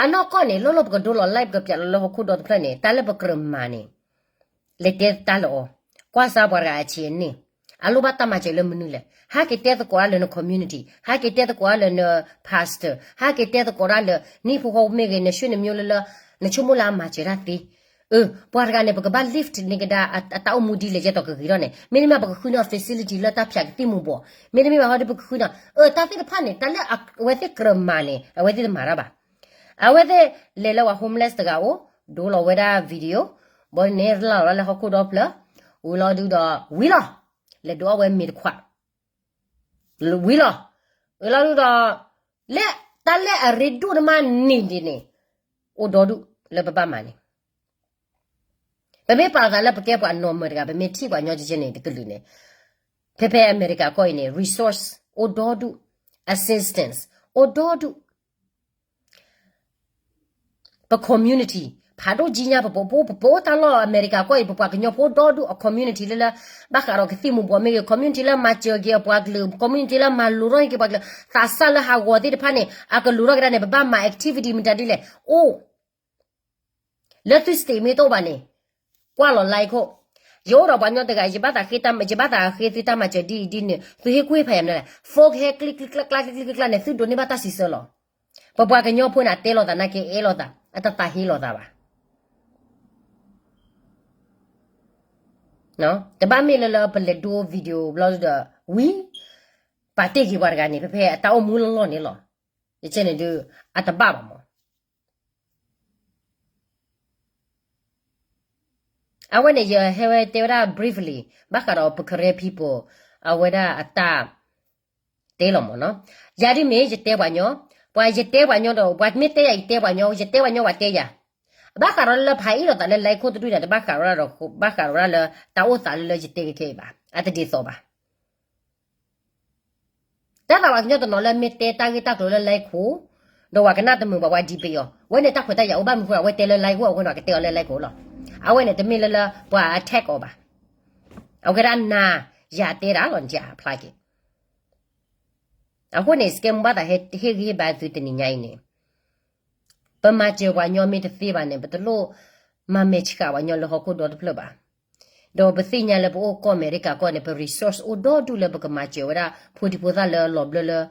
အနီၢ်ကီၢ်န့ၣ် လီၢ်လီၢ်ပကဒိလီၤ light ပကပျးလီၤလၢဟီၣ်ခိၣ်ဒီတဖျၢၣ်န့ၣ် တၢ်လၢပကြၢးမၤန့ၣ် လဲၤတဲတၢ်လၢအီၤ, ကွၢ်စၢ်ပှၤတဂၤအဆံးအန့ၣ်, အလိၣ်ဘၣ်တၢ်မၤစၢၤလၢမနုၤလဲၣ်, ဟဲက့ၤတဲသကိးတၢ်လၢန community, ဟဲက့ၤတဲသကိးတၢ်လၢန pastor, ဟဲက့ၤတဲသကိးတၢ်လၢ နဟံၣ်ဖိဃီဖိမ့ၢ်ဂ့ၤ နဆွေနမျိုးလၢလၢ နဆိကမိၣ်လၢအမၤစၢၤတၢ်သ့ အၢ ပှၤတဂၤန့ၣ် ပကဘၣ် lift န့ၢ်ကဒါအတၢ်အိၣ်မူဒ်လဲၣ် ယဲသိးကဂ့ၤထီၣ်န့ၣ် မ့တမ့ၢ်ဘၣ်ပကဃုန့ၢ်အီၤ facility လၢတၢ်ဖၠးကသံၣ်မူၤဘှီး, မ့တမ့ၢ်ဘၣ်ဟီဒီးပကဃုန့ၢ်အီၤ အၢ တၢ်သ့ၣ်တဖၣ်န့ၣ် တၢ်လၢအဝဲသ့ၣ်ကြၢးမၤန့ၣ် အဝဲသ့ၣ်တမၤတၢ်ဘၣ်. အဝဲသ့ၣ်လဲၤလၢပှၤ homeless တဂၤအိၣ် ဒိလီၤဝဲဒၣ် video ဘီန့ၣ် လၢ်လီၤလၢဟီၣ်ခိၣ်ဒီဖျၢၣ် ဝံၤလီၤဒုဒီး ဝံၤလီၤ လဲၤဒိးအီၣ်ဝဲမ့ၤတခွး ဝံၤလီၤ. ဝံၤလီၤဒုဒီး လၢတၢ်လၢအရ့ဒိၣ်တမံၤန့ၣ်ဒ်န့ၣ် အိၣ်ဒီဒူၣ်လၢပဘၣ်မၤန့ၣ် ပမ့ၢ်ပာ်သးလၢပကဲပှၤ normal တဂၤ ပမ့ၢ်ထံၣ်ပှၤကညီကဲကဲန့ၣ် တကလုာ်န့ၣ် ဖဲဖဲအမဲရကၤကီၢ်အံၤန့ၣ် resource အိၣ်ဒီဒူၣ်, assistance အိၣ်ဒီဒူၣ် ပ community ဖးဒိၣ်ကံညါ ပ ပ ပ ပအိၣ်တၢ်လီၢ်အမဲရကၤကီၢ်အံၤ ပပှၤကညီဖိဒီဒူၣ်အ community လၢလၢ ဘၣ်ဃးဒီးကသံၣ်မူၤဘှီးမ့ၢ်ဂ့ၤ community လၢမၤစၢၤက့ၤအပှၤကလုာ် community လၢမၤလိၤထီၣ်က့ၤပှၤကလုာ် သးစၢ်လၢဟးဂီၤသ့ၣ်တဖၣ်န့ၣ် အကလိၤထီၣ်က့ၤဒၣ်န့ၣ် ပဘၣ်မၤ activity မတၤဒ်လဲၣ် အိၣ် လၢသု state မ့ၢ်တအိၣ်ဘၣ်န့ၣ်, ကွၢ်လီၤ line ခိၣ်, ယအိၣ်ဒီးပှၤကညီတဂၤ ယဘၣ်သးဃ့တၢ်မၤ, ယဘၣ်သးဃ့သုတၢ်မၤစၢၤဒ်အံၤဒ်န့ၣ် သုဟ့ၣ်ကူၣ်ဟ့ၣ်ဖးယၤမနုၤလဲၣ်, phone ဟဲကျံကျံကျါကျါကျံကျါကျါန့ၣ် သုဒိးန့ၢ်ဘၣ်တၢ်စံးဆၢလီၤ. ပပှၤကညီဖိန့ၣ် အတဲလိာ်သးနာ်က့ အဲၣ်လိာ်သး, အတသးဟ့လိာ်သးဘၣ်. တဘၣ်မ့ၢ်လၢလၢပလဲၤဒိ video ဘျီဒီး ဝံၤ ပာ်တ့ၢ်က့ၤပှၤတဂၤန့ၣ် ဖဲဖဲအတၢ်အိၣ်မူလီၢ်လီၢ်န့ၣ်လီၤ. ယကဲန့ၣ်ဒုး အတဘၣ်ဘၣ်မး. အဝဲန့ၣ် ယဟဲဝဲတဲဝဲဒၣ် briefly ဘၣ်ဃးဒီးပကရၢ people အဝဲဒၣ်အတၢ်တဲလီၤမးနီၤ. ယၤဒ်မ့ၢ်ယတဲပှၤညီ, ပှၤယတဲပှၤညီဒီး ပှၤမ့ၢ်တဲယၤ ယတဲပှၤညီ, ယတဲပှၤညီ ပှၤတဲယၤ. ဘၣ်ဃးဒီးလၢဖးအ့ၣ်လိာ်သးလၢ line ခိၣ်တဒူၣ်န့ၣ် တဘၣ်ဃးဒီး, ဘၣ်ဃးဒီးဝဲဒၣ်လၢ တၢ်အိၣ်သးလၢလၢယတဲကဲကဲအံၤဘၣ်. အတဒ်သိးဘၣ်. တၢ်သးပှၤကညီတနီၤလၢမ့ၢ်တဲတၢ်ဂ့ၢ်တၢ်ကျိၤလၢ line ခိၣ်, ဒီးပှၤကနၣ်တမုာ်ဘၣ် ပှၤဒံးပယီၤ, ဝဲန့ၣ်တၢ်ခွဲးတၢ်ယာ်အိၣ်ဘၣ်မနုၤဃိ အဝဲတဲလၢ line ခိၣ်အဃိန့ၣ် ကတဲအီၤလၢ line ခိၣ်လီၤ. အဝဲန့ၣ်တမ့ၢ်လၢလၢပှၤ attack အီၤဘၣ်. အဝဲဒၣ်နၤယၤတဲတၢ်လီၤ နတၢ်ဖျါက့ၤ. အဃိန့ၣ် စကဲမူဘၣ်သးဟ့ၣ်ဂံၢ်ဟ့ၣ်ဘါသုတနံၤညါအံၤန့ၣ် ပမၤစၢၤပှၤကညီမ့ၢ်တသ့ဘၣ်န့ၣ် ပတလိၣ်မၤမဲာ်ဆှးပှၤကညီလၢဟီၣ်ခိၣ်ဒီတဖျၢၣ်ဘၣ်. ဒီးပသ့ၣ်ညါလၢပအိၣ်ကီၢ်အမဲရကၤကီၢ်န့ၣ် ပ resource အိၣ်ဒီဒူၣ်လၢပကမၤစၢၤဝဲဒၣ် ဖိဒံဖိသၣ်လၢအလီၤဘျၢလၢ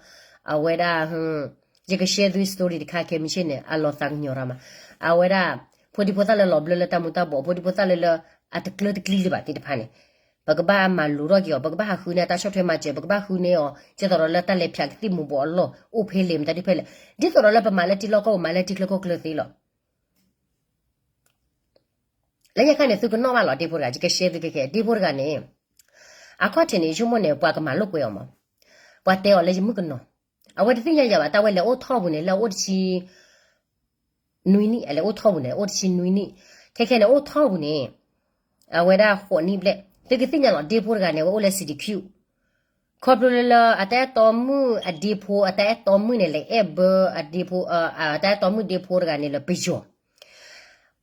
အဝဲဒၣ် ယက share သု story တခါခဲမုၢ်ဆ့ၣ်န့ၣ် အလီၤသးကညီၤရၣ်မး. အဝဲဒၣ် ဖိဒံဖိသၣ်လၢလီၤဘျၢလၢတၢ်မူၤတၢ်ဘှီး ဖိဒံဖိသၣ်လၢလၢ အတကျၢတကျံလၢၤဘၣ်သ့ၣ်တဖၣ်န့ၣ် ပကဘၣ်မၤလိၤထီၣ်က့ၤအီၤ, ပကဘၣ်ဟးဃုန့ၢ်အတၢ်ဆီၣ်ထွဲမၤစၢၤ, ပကဘၣ်ဃုန့ၢ်အီၤ ဒ်သိးဒီးလၢတၢ်လဲၤဖၠးကသံၣ်မူၤဘှီးအလီၢ် အိၣ်ဖဲလဲၣ် မတၤဒ်ဖဲလဲၣ်, ဒ်သိးဒီးလၢပမၤလၢထံလီၢ်ကီၢ်ပူၤ မၤလၢထံချၢကီၢ်ချၢသ့လီၤ. လၢညါခါန့ၣ် သုကနီၣ်ဘၣ်လီၤ ဒ့ဖိတဂၤ, ယက share သုခဲခဲ, ဒ့ဖိတဂၤန့ၣ် အခီၣ်ထံးန့ၣ် ယဆိကမိၣ်န့ၣ် ပှၤကမၤလိာ်ကွဲအီၤမး, ပှၤတဲအီၤလၢယမုၣ်ကနီၤ, အဝဲတသ့ၣ်ညါယၤဘၣ်, တၢ်ဝဲလဲၤအိၣ်ထီၣ်ပူၤန့ၣ် လၢအအိၣ်တဆံ နွံနံၣ်, အလဲၤအိၣ်ထီၣ်ပူၤန့ၣ် အိၣ်တဆံနွံနံၣ်, ခဲခဲန့ၣ် အိၣ်ထီၣ်ပူၤန့ၣ် အဝဲဒၣ်ဃိးနံၣ်ဘျဲၣ်, သုကသ့ၣ်ညါလီၤ ဒ့ဖိတဂၤန့ၣ် အဝဲအိၣ်လၢ City Q, ခီဖျိလၢလၢအတၢ်အဲၣ်တီမုၣ်အဒ့ဖိ အတၢ်အဲၣ်တီမုၣ်န့ၣ် လဲၤအဲၣ်ဘၢအဒ့ဖိ, အတၢ်အဲၣ်တီမုၣ်ဒ့ဖိတဂၤန့ၣ်လၢပယီၤ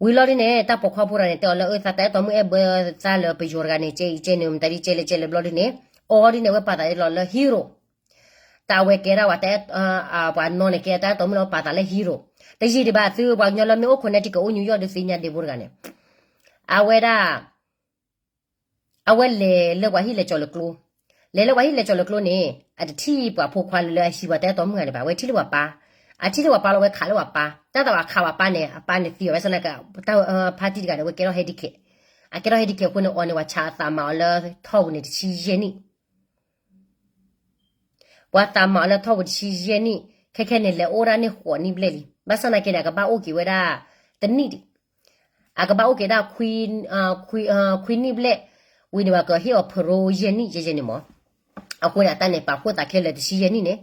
ဝံၤလီၤဒ်န့ၣ် တၢ်ပိာ်ခွါဖိတဂၤန့ၣ် တဲအီၤလၢ အၢ သးတၢ်အဲၣ်တီမုၣ်အဲၣ်ဘၢသးလၢပယီၤတဂၤန့ၣ် ကဲအံၤကဲန့ၣ် မတၤဒ်ကဲလဲၣ်ကဲလဲၣ်ဘျီဒ်န့ၣ်, အီၤဒ်န့ၣ် အဝဲပာ်သးလီၤလၢ hero, တၢ်အဝဲကဲဒၣ်ဝဲ ပှၤနီၢ်န့ၣ် ကဲတၢ်အဲၣ်တီမုၣ်လီၤ ပာ်သးလၢ hero, တယံာ်ဒံးဘၣ် သုပှၤကညီလၢမ့ၢ်အိၣ် Connecticut အိၣ် New York ဒုးသ့ၣ်ညါဒ့ဖိတဂၤန့ၣ်, အဝဲဒၣ် အဝဲလဲၤလၢပှၤဟံၣ်လဲၤကၠီၤလၢကျိ, လဲၤလၢပှၤဟံၣ်လဲၤကၠီၤလၢကျိန့ၣ် အတထံၣ်ပှၤဖိခွါလၢလၢအဟံးပှၤတၢ်အဲၣ်တီမုၣ်ဂၤန့ၣ်ဘၣ်, အဝဲထံၣ်လၢပှၤပၢ်, အထံၣ်လၢပှၤပၢလီၤ အဝဲခးလၢပှၤပၢ်, တၢ်သးပှၤခးပှၤပၢ်န့ၣ် အပၢ်န့ၣ်သံအီၤ ဘၣ်ဆၣ်သနာ်က့ တၢ်ဖါတံၢ်တဂၤန့ၣ် အဝဲကဲထီၣ် handicap, အကဲထီၣ် handicap အဃိန့ၣ် အီၤန့ၣ် ပှၤဆးအသးမၤအီၤလၢထီၣ်ပူၤန့ၣ်တဆံယဲၢ်နံၣ် ပှၤသးမၤအီၤလၢထီၣ်ပူၤတဆံယဲၢ်နံၣ်, ခဲခဲန့ၣ် လဲၤအိၣ်ဒၣ်န့ၣ်ဃိးနံၣ်ဘျဲၣ်လံ, ဘၣ်ဆၣ်သနာ်က့န့ၣ် အကဘၣ်အိၣ်က့ၤဝဲဒၣ် တနံၣ်ဒံး, အကဘၣ်အိၣ်က့ၤဒၣ် ခွံနံၣ်ဘျဲၣ်, ဝံၤန့ၣ် ပှၤကဟ့ၣ်အီၤ parole ယဲၢ်နံၣ် ယဲၢ်ယဲၢ်န့ၣ်မး, အဃိန့ၣ် အတၢ်န့ၣ် ပာ်ဖှိၣ်သးခဲလၢာ်တဆံယဲၢ်နံၣ်န့ၣ်,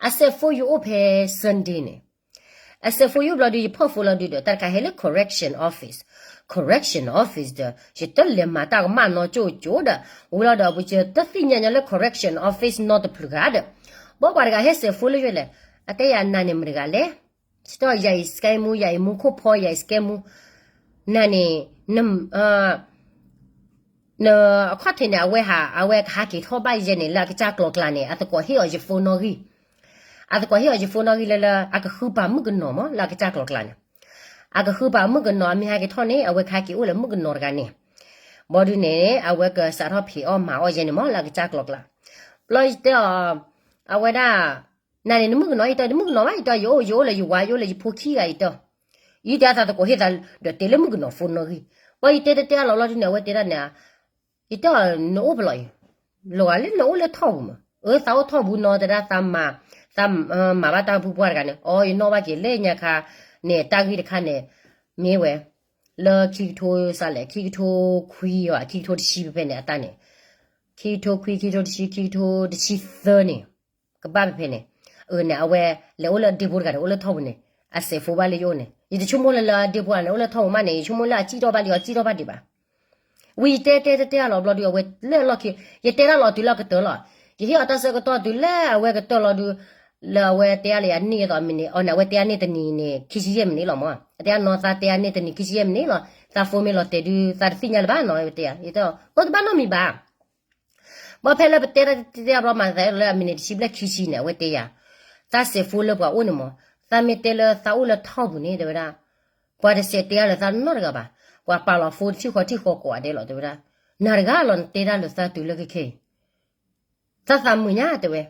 အစဲး phone ယအိၣ်ဖဲ Sunday န့ၣ် အစဲး phone ယအိၣ်ဘျီဒုး ယဖီၣ် phone လီၤဒုးဒီး တၢ်တခါဟဲလၢ correction office, correction office ဒီး ယတလဲၤမၤတၢ်ကမၣ်နီၢ်ကၠိကၠိဒီး ဝံၤလီၤဒီး ပတသ့ၣ်ညါညီလၢ correction office နီတဖျၢၣ်ဂၤဒီး ဘီပှၤတဂၤဟဲစဲး phone လၢယလဲၣ်, အတဲယၤ နၤန့ၣ်မတၤတဂၤလဲၣ်, ယတဲအီၤ ယၤအံၤ စကဲမူ, ယၤအံၤမူခိၣ်ဖီ, ယၤအံၤ စကဲမူ, နၤန့ၣ် န အခီၣ်ထံးန့ၣ် အဝဲဟး အဝဲကဟးက့ၤထီၣ်ဘၣ်ယဲန့ၣ် လၢအကစၢ်ကျိၤကျါန့ၣ် အသကိးဟ့ၣ်အီၤယ phone နီၣ်ဂံၢ်, အသကိးဟ့ၣ်အီၤယ phone နီၣ်ဂံၢ်လၢလၢ အကဃုပာ်မုၣ်ကနီၤမး လၢအကစၢ်ကျိၤကျါန့ၣ်, အကဃုပာ်မုၣ်ကနီၤ အမ့ၢ်ဟဲက့ၤထီၣ်န့ၣ် အဝဲကဟဲက့ၤအိၣ်လၢမုၣ်ကနီၤတဂၤန့ၣ်, ဘီဒုးန့ၣ် အဝဲကစးထီၣ်ဖံးအီၣ်မၤအီၣ်ယဲန့ၣ်မး လၢအကစၢ်ကျိၤကျါ, ဘျီယတဲအီၤ, အဝဲဒၣ် နၤန့ၣ် နမုၣ်ကနီၤ ယတဲ နမုၣ်ကနီၤဘၣ် ယတဲ ယအိၣ် ယအိၣ်လၢယဝၤ ယအိၣ်လၢယဖိခံဂၤ ယတဲ, ယတဲအသးသကိးဟ့ၣ်သး ဒီးတဲလၢမုၣ်ကနီၤ phone နီၣ်ဂံၢ်, ဘီယတဲတဲတဲအလီၤလီၤဒုးန့ၣ် အဝဲတဲဒၣ်န့ၣ်, ယတဲအီၤ နအိၣ်ဖဲလဲၣ်အံၤ, လီၤဂာ်လၢနအိၣ်လၢထီၣ်ပူၤမး, အၢ သးအိၣ်ထီၣ်ပူၤနီၤ တဲဒၣ်သးမၤ, သးမၤဘၣ်တၢ်ဖုပှၢ်တဂၤန့ၣ်, အိ ယနီၣ်ဘၣ်က့ၤလၢညါခါန့ၣ် တၢ်ဂ့ၢ်တခါန့ၣ် မ့ၢ်ဝဲ လၢခံကထိစးလဲၣ် ခံကထိခွံအီၤ ခံကထိတဆံဖဲဖဲန့ၣ် အတၢ်န့ၣ်, ခံကထိခွံ ခံကထိတဆံ ခံကထိတဆံသၢန့ၣ် ကဘၣ်ဖဲဖဲန့ၣ်, အၢန့ၣ် အဝဲလဲၤအိၣ်လၢဒ့ဖိတဂၤန့ၣ် အိၣ်လၢထီၣ်ပူၤန့ၣ်, အစဲး phone ဘၣ်လၢယအိၣ်န့ၣ် ယတဆိကမိၣ်လၢလၢဒ့ဖိတဂၤန့ၣ် အိၣ်လၢထီၣ်ပူၤမးန့ၣ် ယဆိကမိၣ်လၢအစံၣ်ထီၣ်ဘၣ်လံ အီၤစံၣ်ထီၣ်ဘၣ်ဒံးဘၣ်. ဝံၤယတဲတဲတဲတဲအလီၤဘျီဒုး အဝဲလၢအလီၢ်ခံ ယတဲတၢ်လီၤတုၤလၢအကတၢၢ်လီၤ. ယဟ့ၣ်အီၤတၢ်ဆၢကတီၢ်တုၤလၢအဝဲကတၢၢ်လီၤဒုး, လၢအဝဲတဲအါလၢယၤန့ၢ်သိးမံးနံး, အီၤန့ၣ် အဝဲတဲအါန့ၢ်တနံၤန့ၣ် ခံဆံယဲၢ်မံးနံးလီၤမး. အတဲအါနီၤ သးတဲအါန့ၢ်တနံၤ ခံဆံယဲၢ်မံးနံးလီၤ. သး phone မ့ၢ်လီၤတဲာ်ဒုး သးတသ့ၣ်ညါလၢၤဘၣ်နီၤ အဝဲတဲယၤ. ယတဲအီၤ အိ တဘၣ်နီတမံၤဘၣ်. ဘၣ်ဖဲလၢပတဲတၢ်တဲတဲအဘျီမး သးလၢအမံးနံးတဆံဘျဲၣ်ခံဆံန့ၣ် အဝဲတဲယၤ, သးစဲး phone လၢပှၤအိၣ်န့ၣ်မး, သးမ့ၢ်တဲလၢသးအိၣ်လၢထီၣ်ပူၤန့ၣ် တဲဝဲဒၣ်, ပှၤတစဲးတဲအါလၢၤသးနီတဂၤဘၣ်. ပှၤပာ်လီၤ phone တထံၣ်ဃီထံၣ်ဃီကိးဂၤဒဲးလီၤ တဲဝဲဒၣ်. နၤတဂၤလီၤ နတဲဒၣ်လၢၤသးတုၤလၢခဲခဲအံၤ, သးသးမုာ်ညါတဲဝဲ.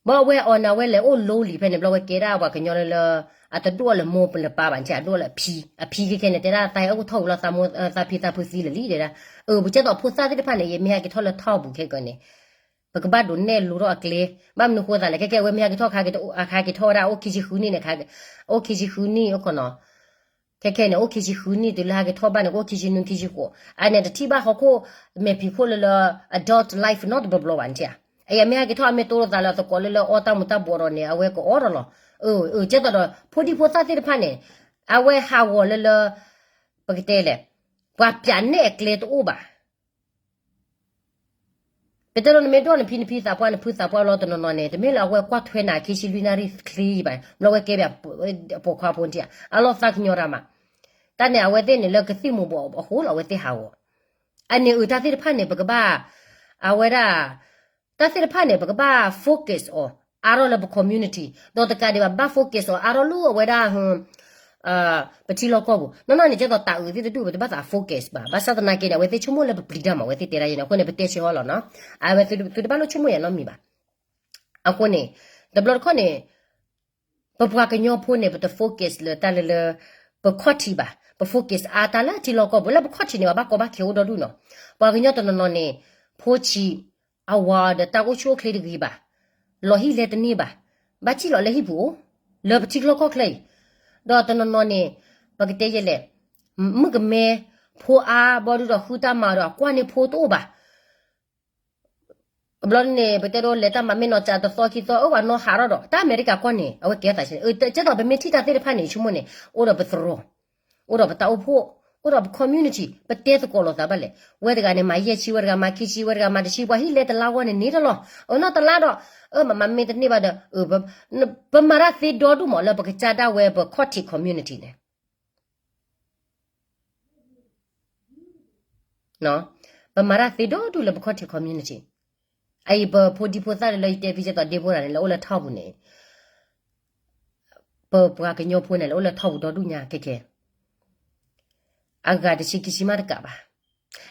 ဘၣ်ဝဲအီၤန့ၣ် အဝဲလဲၤအိၣ် lonely ဖဲန့ၣ် ဘျီဝဲကဲဒၣ်ပှၤကညီလၢလၢ အတဒိၣ်လၢမိၢ်လၢပၢ်ဘၣ် နထံၣ် အဒိၣ်လၢအဖံ, အဖံခဲခဲန့ၣ် တဲဒၣ်သးဟဲအိၣ်ထီၣ်ဝံၤလီၤ သးမိၢ်သးဖံသးဖုသံလၢာ်လံ တဲဒၣ်. အၢ ပကဲသိးဖိသၣ်သ့ၣ်တဖၣ်န့ၣ် ယမ့ၢ်ဟဲက့ၤထီၣ်လၢထီၣ်ပူၤခဲကၢန့ၣ် ပကဘၣ်ဒိးနဲၣ်လိထီၣ်အကျဲ, ဘၣ်မနုၤဃိသးလဲၣ် ခဲကဲအဝဲမ့ၢ်ဟဲက့ၤထီၣ်ခါက့ၤထီၣ်ဝဲဒၣ် အိၣ်ခံဆံဃုနံၣ်န့ၣ်, အိၣ်ခံဆံဃုနံၣ်အိၣ်ခိးနီၤ ခဲခဲန့ၣ် အိၣ်ခံဆံဃုနံၣ်တုၤလၢဟဲက့ၤထီၣ်ဘၣ်န့ၣ် အိၣ်ခံဆံနွံခံဆံဃိး, အန့ၣ်တထံၣ်ဘၣ်ဟီၣ်ခိၣ် မဲာ်ဖံးခိၣ်လၢလၢ adult life နီတဘျီဘျီဘၣ် နထံၣ်ဧါ. အအံၤမ့ၢ်ဟဲက့ၤထီၣ် အမ့ၢ်တိၢ်လိာ်သးလၢအသကိးလၢလၢအီတၢ်မူၤတၢ်ဘှီးဒီးန့ၣ် အဝဲကအီဒီးလီၤ. အၢ အၢ ကဲသိးဒီး ဖိဒံဖိသၣ်သ့ၣ်တဖၣ်န့ၣ် အဝဲဟးဂီၤလၢလၢ ပကတဲလဲၣ်, ပှၤပျးနဲၣ်အကျဲတအိၣ်ဘၣ်. ပတဲလီၤ နမ့ၢ်ဒိၣ်နဖံနဖံသးပှၢ်နဖုသးပှၢ်လီၤတနီၤနီၤန့ၣ် တမ့ၢ်လၢအဝဲကွၢ်ထွဲနၤခံဆံလွံၢ်နၣ်ရံၣ်ချ့ဘၣ်, ဘျီဝဲကဲဘၣ် ပိာ်ခွါဖိနထံၣ်ဧါ, အလီၢ်သးကညီၤတၢ်မး. တၢ်န့ၣ် အဝဲသ့ၣ်န့ၣ်လၢကသံၣ်မူၤဘှီးအဃိလီၤ အဝဲသ့ၣ်ဟးဂီၤ. အန့ၣ်အုးတၢ်သ့ၣ်တဖၣ်န့ၣ် ပကဘၣ်, အဝဲဒၣ် တၢ်သ့ၣ်တဖၣ်န့ၣ် ပကဘၣ် focus အီၤ အါထီၣ်လၢပ community ဒီးတကးဒံးဘၣ် ဘၣ် focus အီၤ အါထီၣ်လၢအဝဲဒၣ် ပထံလီၢ်ကီၢ်ပူၤ. နီၢ်နီၢ်န့ၣ် ကဲသိးတၢ်အုးသ့ၣ်တဒူၣ် ပတဘၣ်သး focus ဘၣ်. ဘၣ်ဆၣ်သနာ်က့န့ၣ် အဝဲသ့ၣ်ဆိကမိၣ်လၢပပျံၤတၢ်မး အဝဲသ့ၣ်တဲဒၣ်ယဲန့ၣ် အဃိန့ၣ် ပတဲဆၢအီၤလီၤနီၤ. အဝဲသုတဘၣ်လိၣ်ဆိကမိၣ်ယၤနီတမံၤဘၣ်. အဃိန့ၣ် တဘျီတခီၣ်န့ၣ် ပပှၤကညီဖိန့ၣ် ပတ focus လၢတၢ်လၢလၢ ပခီၣ်ထံးဘၣ်, ပ focus အါတၢ်လၢထံလီၢ်ကီၢ်ပူၤ လၢပခီၣ်ထံးန့ၣ် ပဘၣ်ကီဘၣ်ခဲအိၣ်ဒီဒူၣ်နီၤ. ပှၤကညီတနီၤနီၤန့ၣ် ဖိဆံး အဝၤဒီးတၢ်အိၣ်ဆူၣ်အိၣ်ချ့တဂ့ၤဘၣ်, လီၤဟံၣ်လဲတန့ၢ်ဘၣ်, ဘၣ်ထံၣ်လီၤလၢဟံၣ်ပူၤအိၣ်, လၢပထံလီၢ်ကီၢ်ချၢအံၤ. ဒီးတနီၤနီၤန့ၣ် ပကတဲယဲလဲၣ်, မုၣ်ကမဲ ဖိအါဘီဒုဒီးဃုတၢ်မၤဒီး အကွၢ်န့ၢ်ဖိတအိၣ်ဘၣ်. ဘျီန့ၣ် ပတဲဒိးလဲၤတၢ်မၤမ့ၢ်နီၢ်ကၢတသီခံသီ အၢ ပှၤနီၢ်ဟးထီၣ်ဒီး တၢ်အမဲရကၤကီၢ်န့ၣ် အဝဲကဲသးဆံး, ကဲသိးပမ့ၢ်ထံၣ်တၢ်သ့ၣ်တဖၣ်န့ၣ် ဆိကမိၣ်န့ၣ် အိၣ်ဒီးပသရိာ်, အိၣ်ဒီးပတၢ်အိၣ်ဖှိၣ်, အိၣ်ဒီးပ community, ပတဲသကိးလိာ်သးဘၣ်လဲၣ်. ဝဲတဂၤန့ၣ် မၤယဲၢ်ဆံ, ဝဲတဂၤမၤခံဆံ, ဝဲတဂၤမၤတဆံ, ပှၤဟံၣ်လဲတလါဂီၢ်န့ၣ် န့ၢ်တၢ်လီၤ. အနီၢ်တလါဒီး အၢ မၤမၤမ့ၢ်တန့ၢ်ဘၣ်ဒီး ပမၤတၢ်သ့ဒီဒူၣ်မးလၢပကစၢ်ဒၣ်ဝဲပခီၣ်ထံး community န့ၣ် ပမၤတၢ်သ့ဒီဒူၣ်လၢပခီၣ်ထံး community. အအံၤပဖိဒံဖိသၣ်လၢယတဲဖဲကဲသိးဒ့ဖိတဂၤန့ၣ် လၢအိၣ်လၢထီၣ်ပူၤန့ၣ်, ပပှၤကညီဖိန့ၣ် လၢအိၣ်လၢထီၣ်ပူၤဒီဒူၣ်ညါခဲခဲ, အဂၤတဆံခံဆံမးတကးဘၣ်.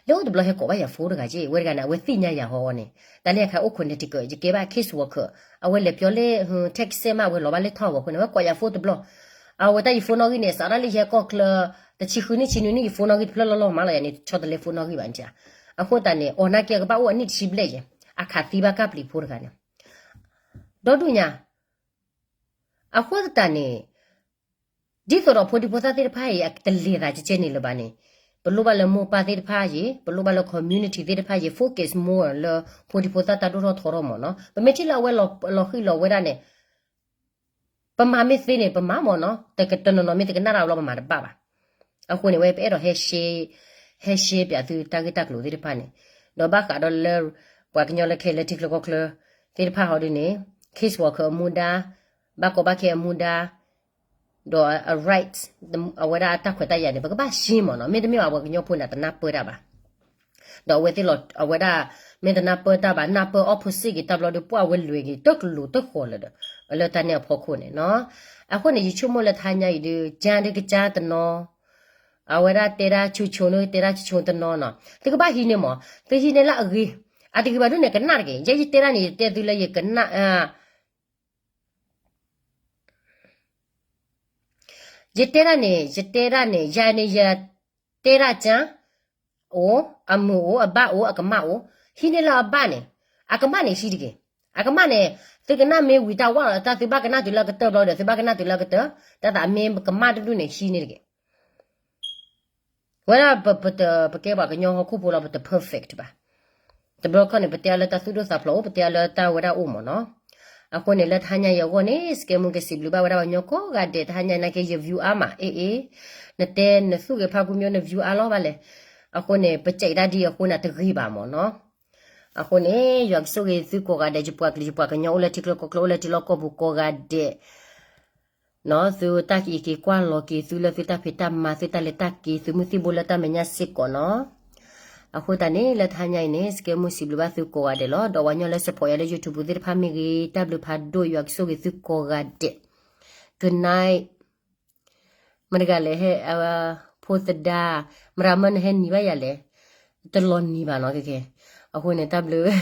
လၢအိၣ်တဘျီဟဲကိးဘၣ်ယၤ phone တဂၤက့, ဝဲတဂၤန့ၣ် အဝဲသ့ၣ်ညါယၤဟီန့ၣ်, တၢ်လၢယခါအိၣ် Connecticut ယကဲဘၣ် case worker, အဝဲလဲၤပျီလၢ Texas မး အဝဲလီၤဘၣ်လၢထီၣ်ပူၤအဃိန့ၣ် အဝဲကိးယၤ phone တဘျီ. အဝဲတၢ်ယ phone နီၣ်ဂံၢ်န့ၣ် စးထီၣ်လၢယဟဲကီၢ်ချၢ တဆံဃုနံၣ်ဆံနွံနံၣ် ယ phone နီၣ်ဂံၢ်တဖျၢၣ်လီၤလီၤမးလီၤ. ယၤန့ၣ် ဆီတလဲ phone နီၣ်ဂံၢ်ဘၣ်န့ၣ်ဧါ. အဃိသတးန့ၣ် အီၤနာ်က့အကဘၣ်အိၣ်အနံၣ်တဆံဘျဲၣ်ယဲၢ်, အခးသံဘၣ်ကၢ်ပျံၤဖိတဂၤန့ၣ် ဒီဒူၣ်ညါ. အဃိသတးန့ၣ် ဒ်သိးဒီးဖိဒံဖိသၣ်သ့ၣ်တဖၣ်အံၤ အတလဲၤသးကဲကဲန့ၣ်လၢၤဘၣ်န့ၣ်, ပလိၣ်ဘၣ်လၢမိၢ်ပၢ်သ့ၣ်တဖၣ်အံၤ, ပလိၣ်ဘၣ်လၢ community သ့ၣ်တဖၣ်အံၤ focus more လၢဖိဒံဖိသၣ်တၢ်ဒိၣ်ထီၣ်ထီထီၣ်မးနီၤ. ပမ့ၢ်ထံၣ်လၢအဝဲလီၤဃံၤလီၤဝဲဒၣ်န့ၣ် ပမၤမ့ၢ်သ့န့ၣ် ပမၤမးနီၤ, တနီၤနီၤမ့ၢ်တကနၣ်တၢ်ဘျီ ပမၤတဘၣ်ဘၣ်. အဃိန့ၣ် ဝဲပအဲၣ်ဒိးဟဲ share, ဟဲရှဲပၠးသုတၢ်ဂ့ၢ်တၢ်ကျိၤသ့ၣ်တဖၣ်န့ၣ်, ဒီးဘၣ်ဃးဒီးလၢ ပှၤကညီလၢခဲလၢာ်ထံချၢကီၢ်ချၢသ့ၣ်တဖၣ်ဟီဒ်န့ၣ် case worker အမူဒါ, ဘၣ်ကီဘၣ်ခဲအမူဒါ, ဒီးအ rights အဝဲဒၣ်အတၢ်ခွဲးတၢ်ယာ်န့ၣ် ပကဘၣ်ရှင်းမးနီၤ, မ့တမ့ၢ်ဘၣ်ပှၤကညီဖိန့ၣ် တနၢ်ပၢၢ်တၢ်ဘၣ်. ဒီးအဝဲသ့ၣ်လီၤ အဝဲဒၣ် မ့ၢ်တနၢ်ပၢၢ်တၢ်ဘၣ် နၢ်ပၢၢ် opposite က့ၤတၢ်ဘျီဒီး ပှၤဝဲလွဲၢ်က့ၤ တကလိၤတဃီၤလၢၤဒီး လၢတၢ်န့ၣ်အဖီခိၣ်န့ၣ်နီၤ. အဃိန့ၣ် ယဆိကမိၣ်လၢတဟါညါအံၤဒီး ကၠါဒုးကၠါတနီၤ, အဝဲဒၣ်တဲဒၣ်ဆူၣ်ဆူၣ်န့ၣ် တဲဒၣ်ဆူၣ်ဆူၣ်တနီၤနီၤ, သုကဘၣ်ဟံးန့ၢ်မး, သုဟံးန့ၢ်လၢအဂ့ၤ, အတဂ့ၤဘၣ်ဒ်န့ၣ် ကနၣ်တက့ၢ်. ယဲယတဲဒၣ်န့ၣ် ယတဲသုလၢယကနၣ် ယတဲဒၣ်န့ၣ် ယတဲဒၣ်န့ၣ် ယၤန့ၣ် ယတဲဒၣ်ကၠါအိၣ်, အမုာ်အိၣ်, အဘၣ်အိၣ်, အကမၣ်အိၣ်, ဟံးန့ၢ်လၢအဘၣ်န့ၣ်, အကမၣ်န့ၣ်ဟံးတဂ့ၤ. အကမၣ်န့ၣ် သုကနၣ်မ့ၢ်ဝံၤတၢ်ဝၣ်လီၤ တၢ်သုဘၣ်ကနၣ်တုၤလၢအကတၢၢ်ဘျီဒီး သုဘၣ်ကနၣ်တုၤလၢအကတၢၢ်, တၢ်သးမ့ၢ်ကမၣ်တဒူၣ်န့ၣ် ဟံးန့ၢ်တဂ့ၤ. ဝဲဒၣ်ပ ပတ ပကဲပှၤကညီဟီၣ်ခိၣ်ဖိလီၤ ပတ perfect ဘၣ်. တဘျီခီန့ၣ် ပတဲအါလၢတၢ်သူၣ်ဒိၣ်သးဖျိးအိၣ် ပတဲအါလၢတၢ်ဝဲဒၣ်အိၣ်မးနီၤ. အဃိန့ၣ် လၢတဟါညါအံၤအဂီၢ်န့ၣ် စကဲမူကစံးဘျုးဘၣ်ဝဲဒၣ်ပှၤကညီကိးဂၤဒဲး တဟါညါနာ်က့ ယ view အါမး အ့ၣ်အ့ၣ်, နတဲနသူၣ်ဂ့ၤဖးဖူမ့ၢ် န view အါလီၤဘၣ်လဲၣ်. အဃိန့ၣ် ပကဲဒၣ်ဒ်အဃိန့ၣ် တဂ့ၤဘၣ်မးနီၤ. အဃိန့ၣ် ယွၤကဆိၣ်ဂ့ၤသုကိးဂၤဒဲး ယပှၤကလုာ် ယပှၤကညီအိၣ်လၢထံချၢကီၢ်ချၢ အိၣ်လၢထံလီၢ်ကီၢ်ပူၤကိးဂၤဒဲး နီၤ သုတၢ်ကံးက့ၤကွၢ်လီၤက့ၤသုလၢသုတၢ်ဖံးတၢ်မၤ သုတၢ်လဲၤတၢ်က့ၤ သုမုၢ်သံၣ်ဘိလၢတၢ်မဲာ်ညါစ့ၢ်ကီးနီၤ. အဃိသတးန့ၣ် လၢတဟါညါအံၤန့ၣ် စကဲမူစံးဘျုးဘၣ်သုကိးဂၤဒဲးလီၤ. ဒီးပှၤကညီလၢ support ယၤလၢ YouTube သ့ၣ်တဖၣ်မ့ၢ်ဂ့ၤ တၢ်ဘျုးဖးဒိၣ် ယွၤကဆိၣ်ဂ့ၤသုကိးဂၤဒဲး. Good night. မတၤတဂၤလဲၣ်ဟဲ ဖိသဒါ, မတၤမၢနဟဲနံၤဘၣ်ယၤလဲၣ်, တလီၤနံၤဘၣ်နီၤ ခဲခဲ, အဃိန့ၣ် တၢ်ဘျုးဝဲ,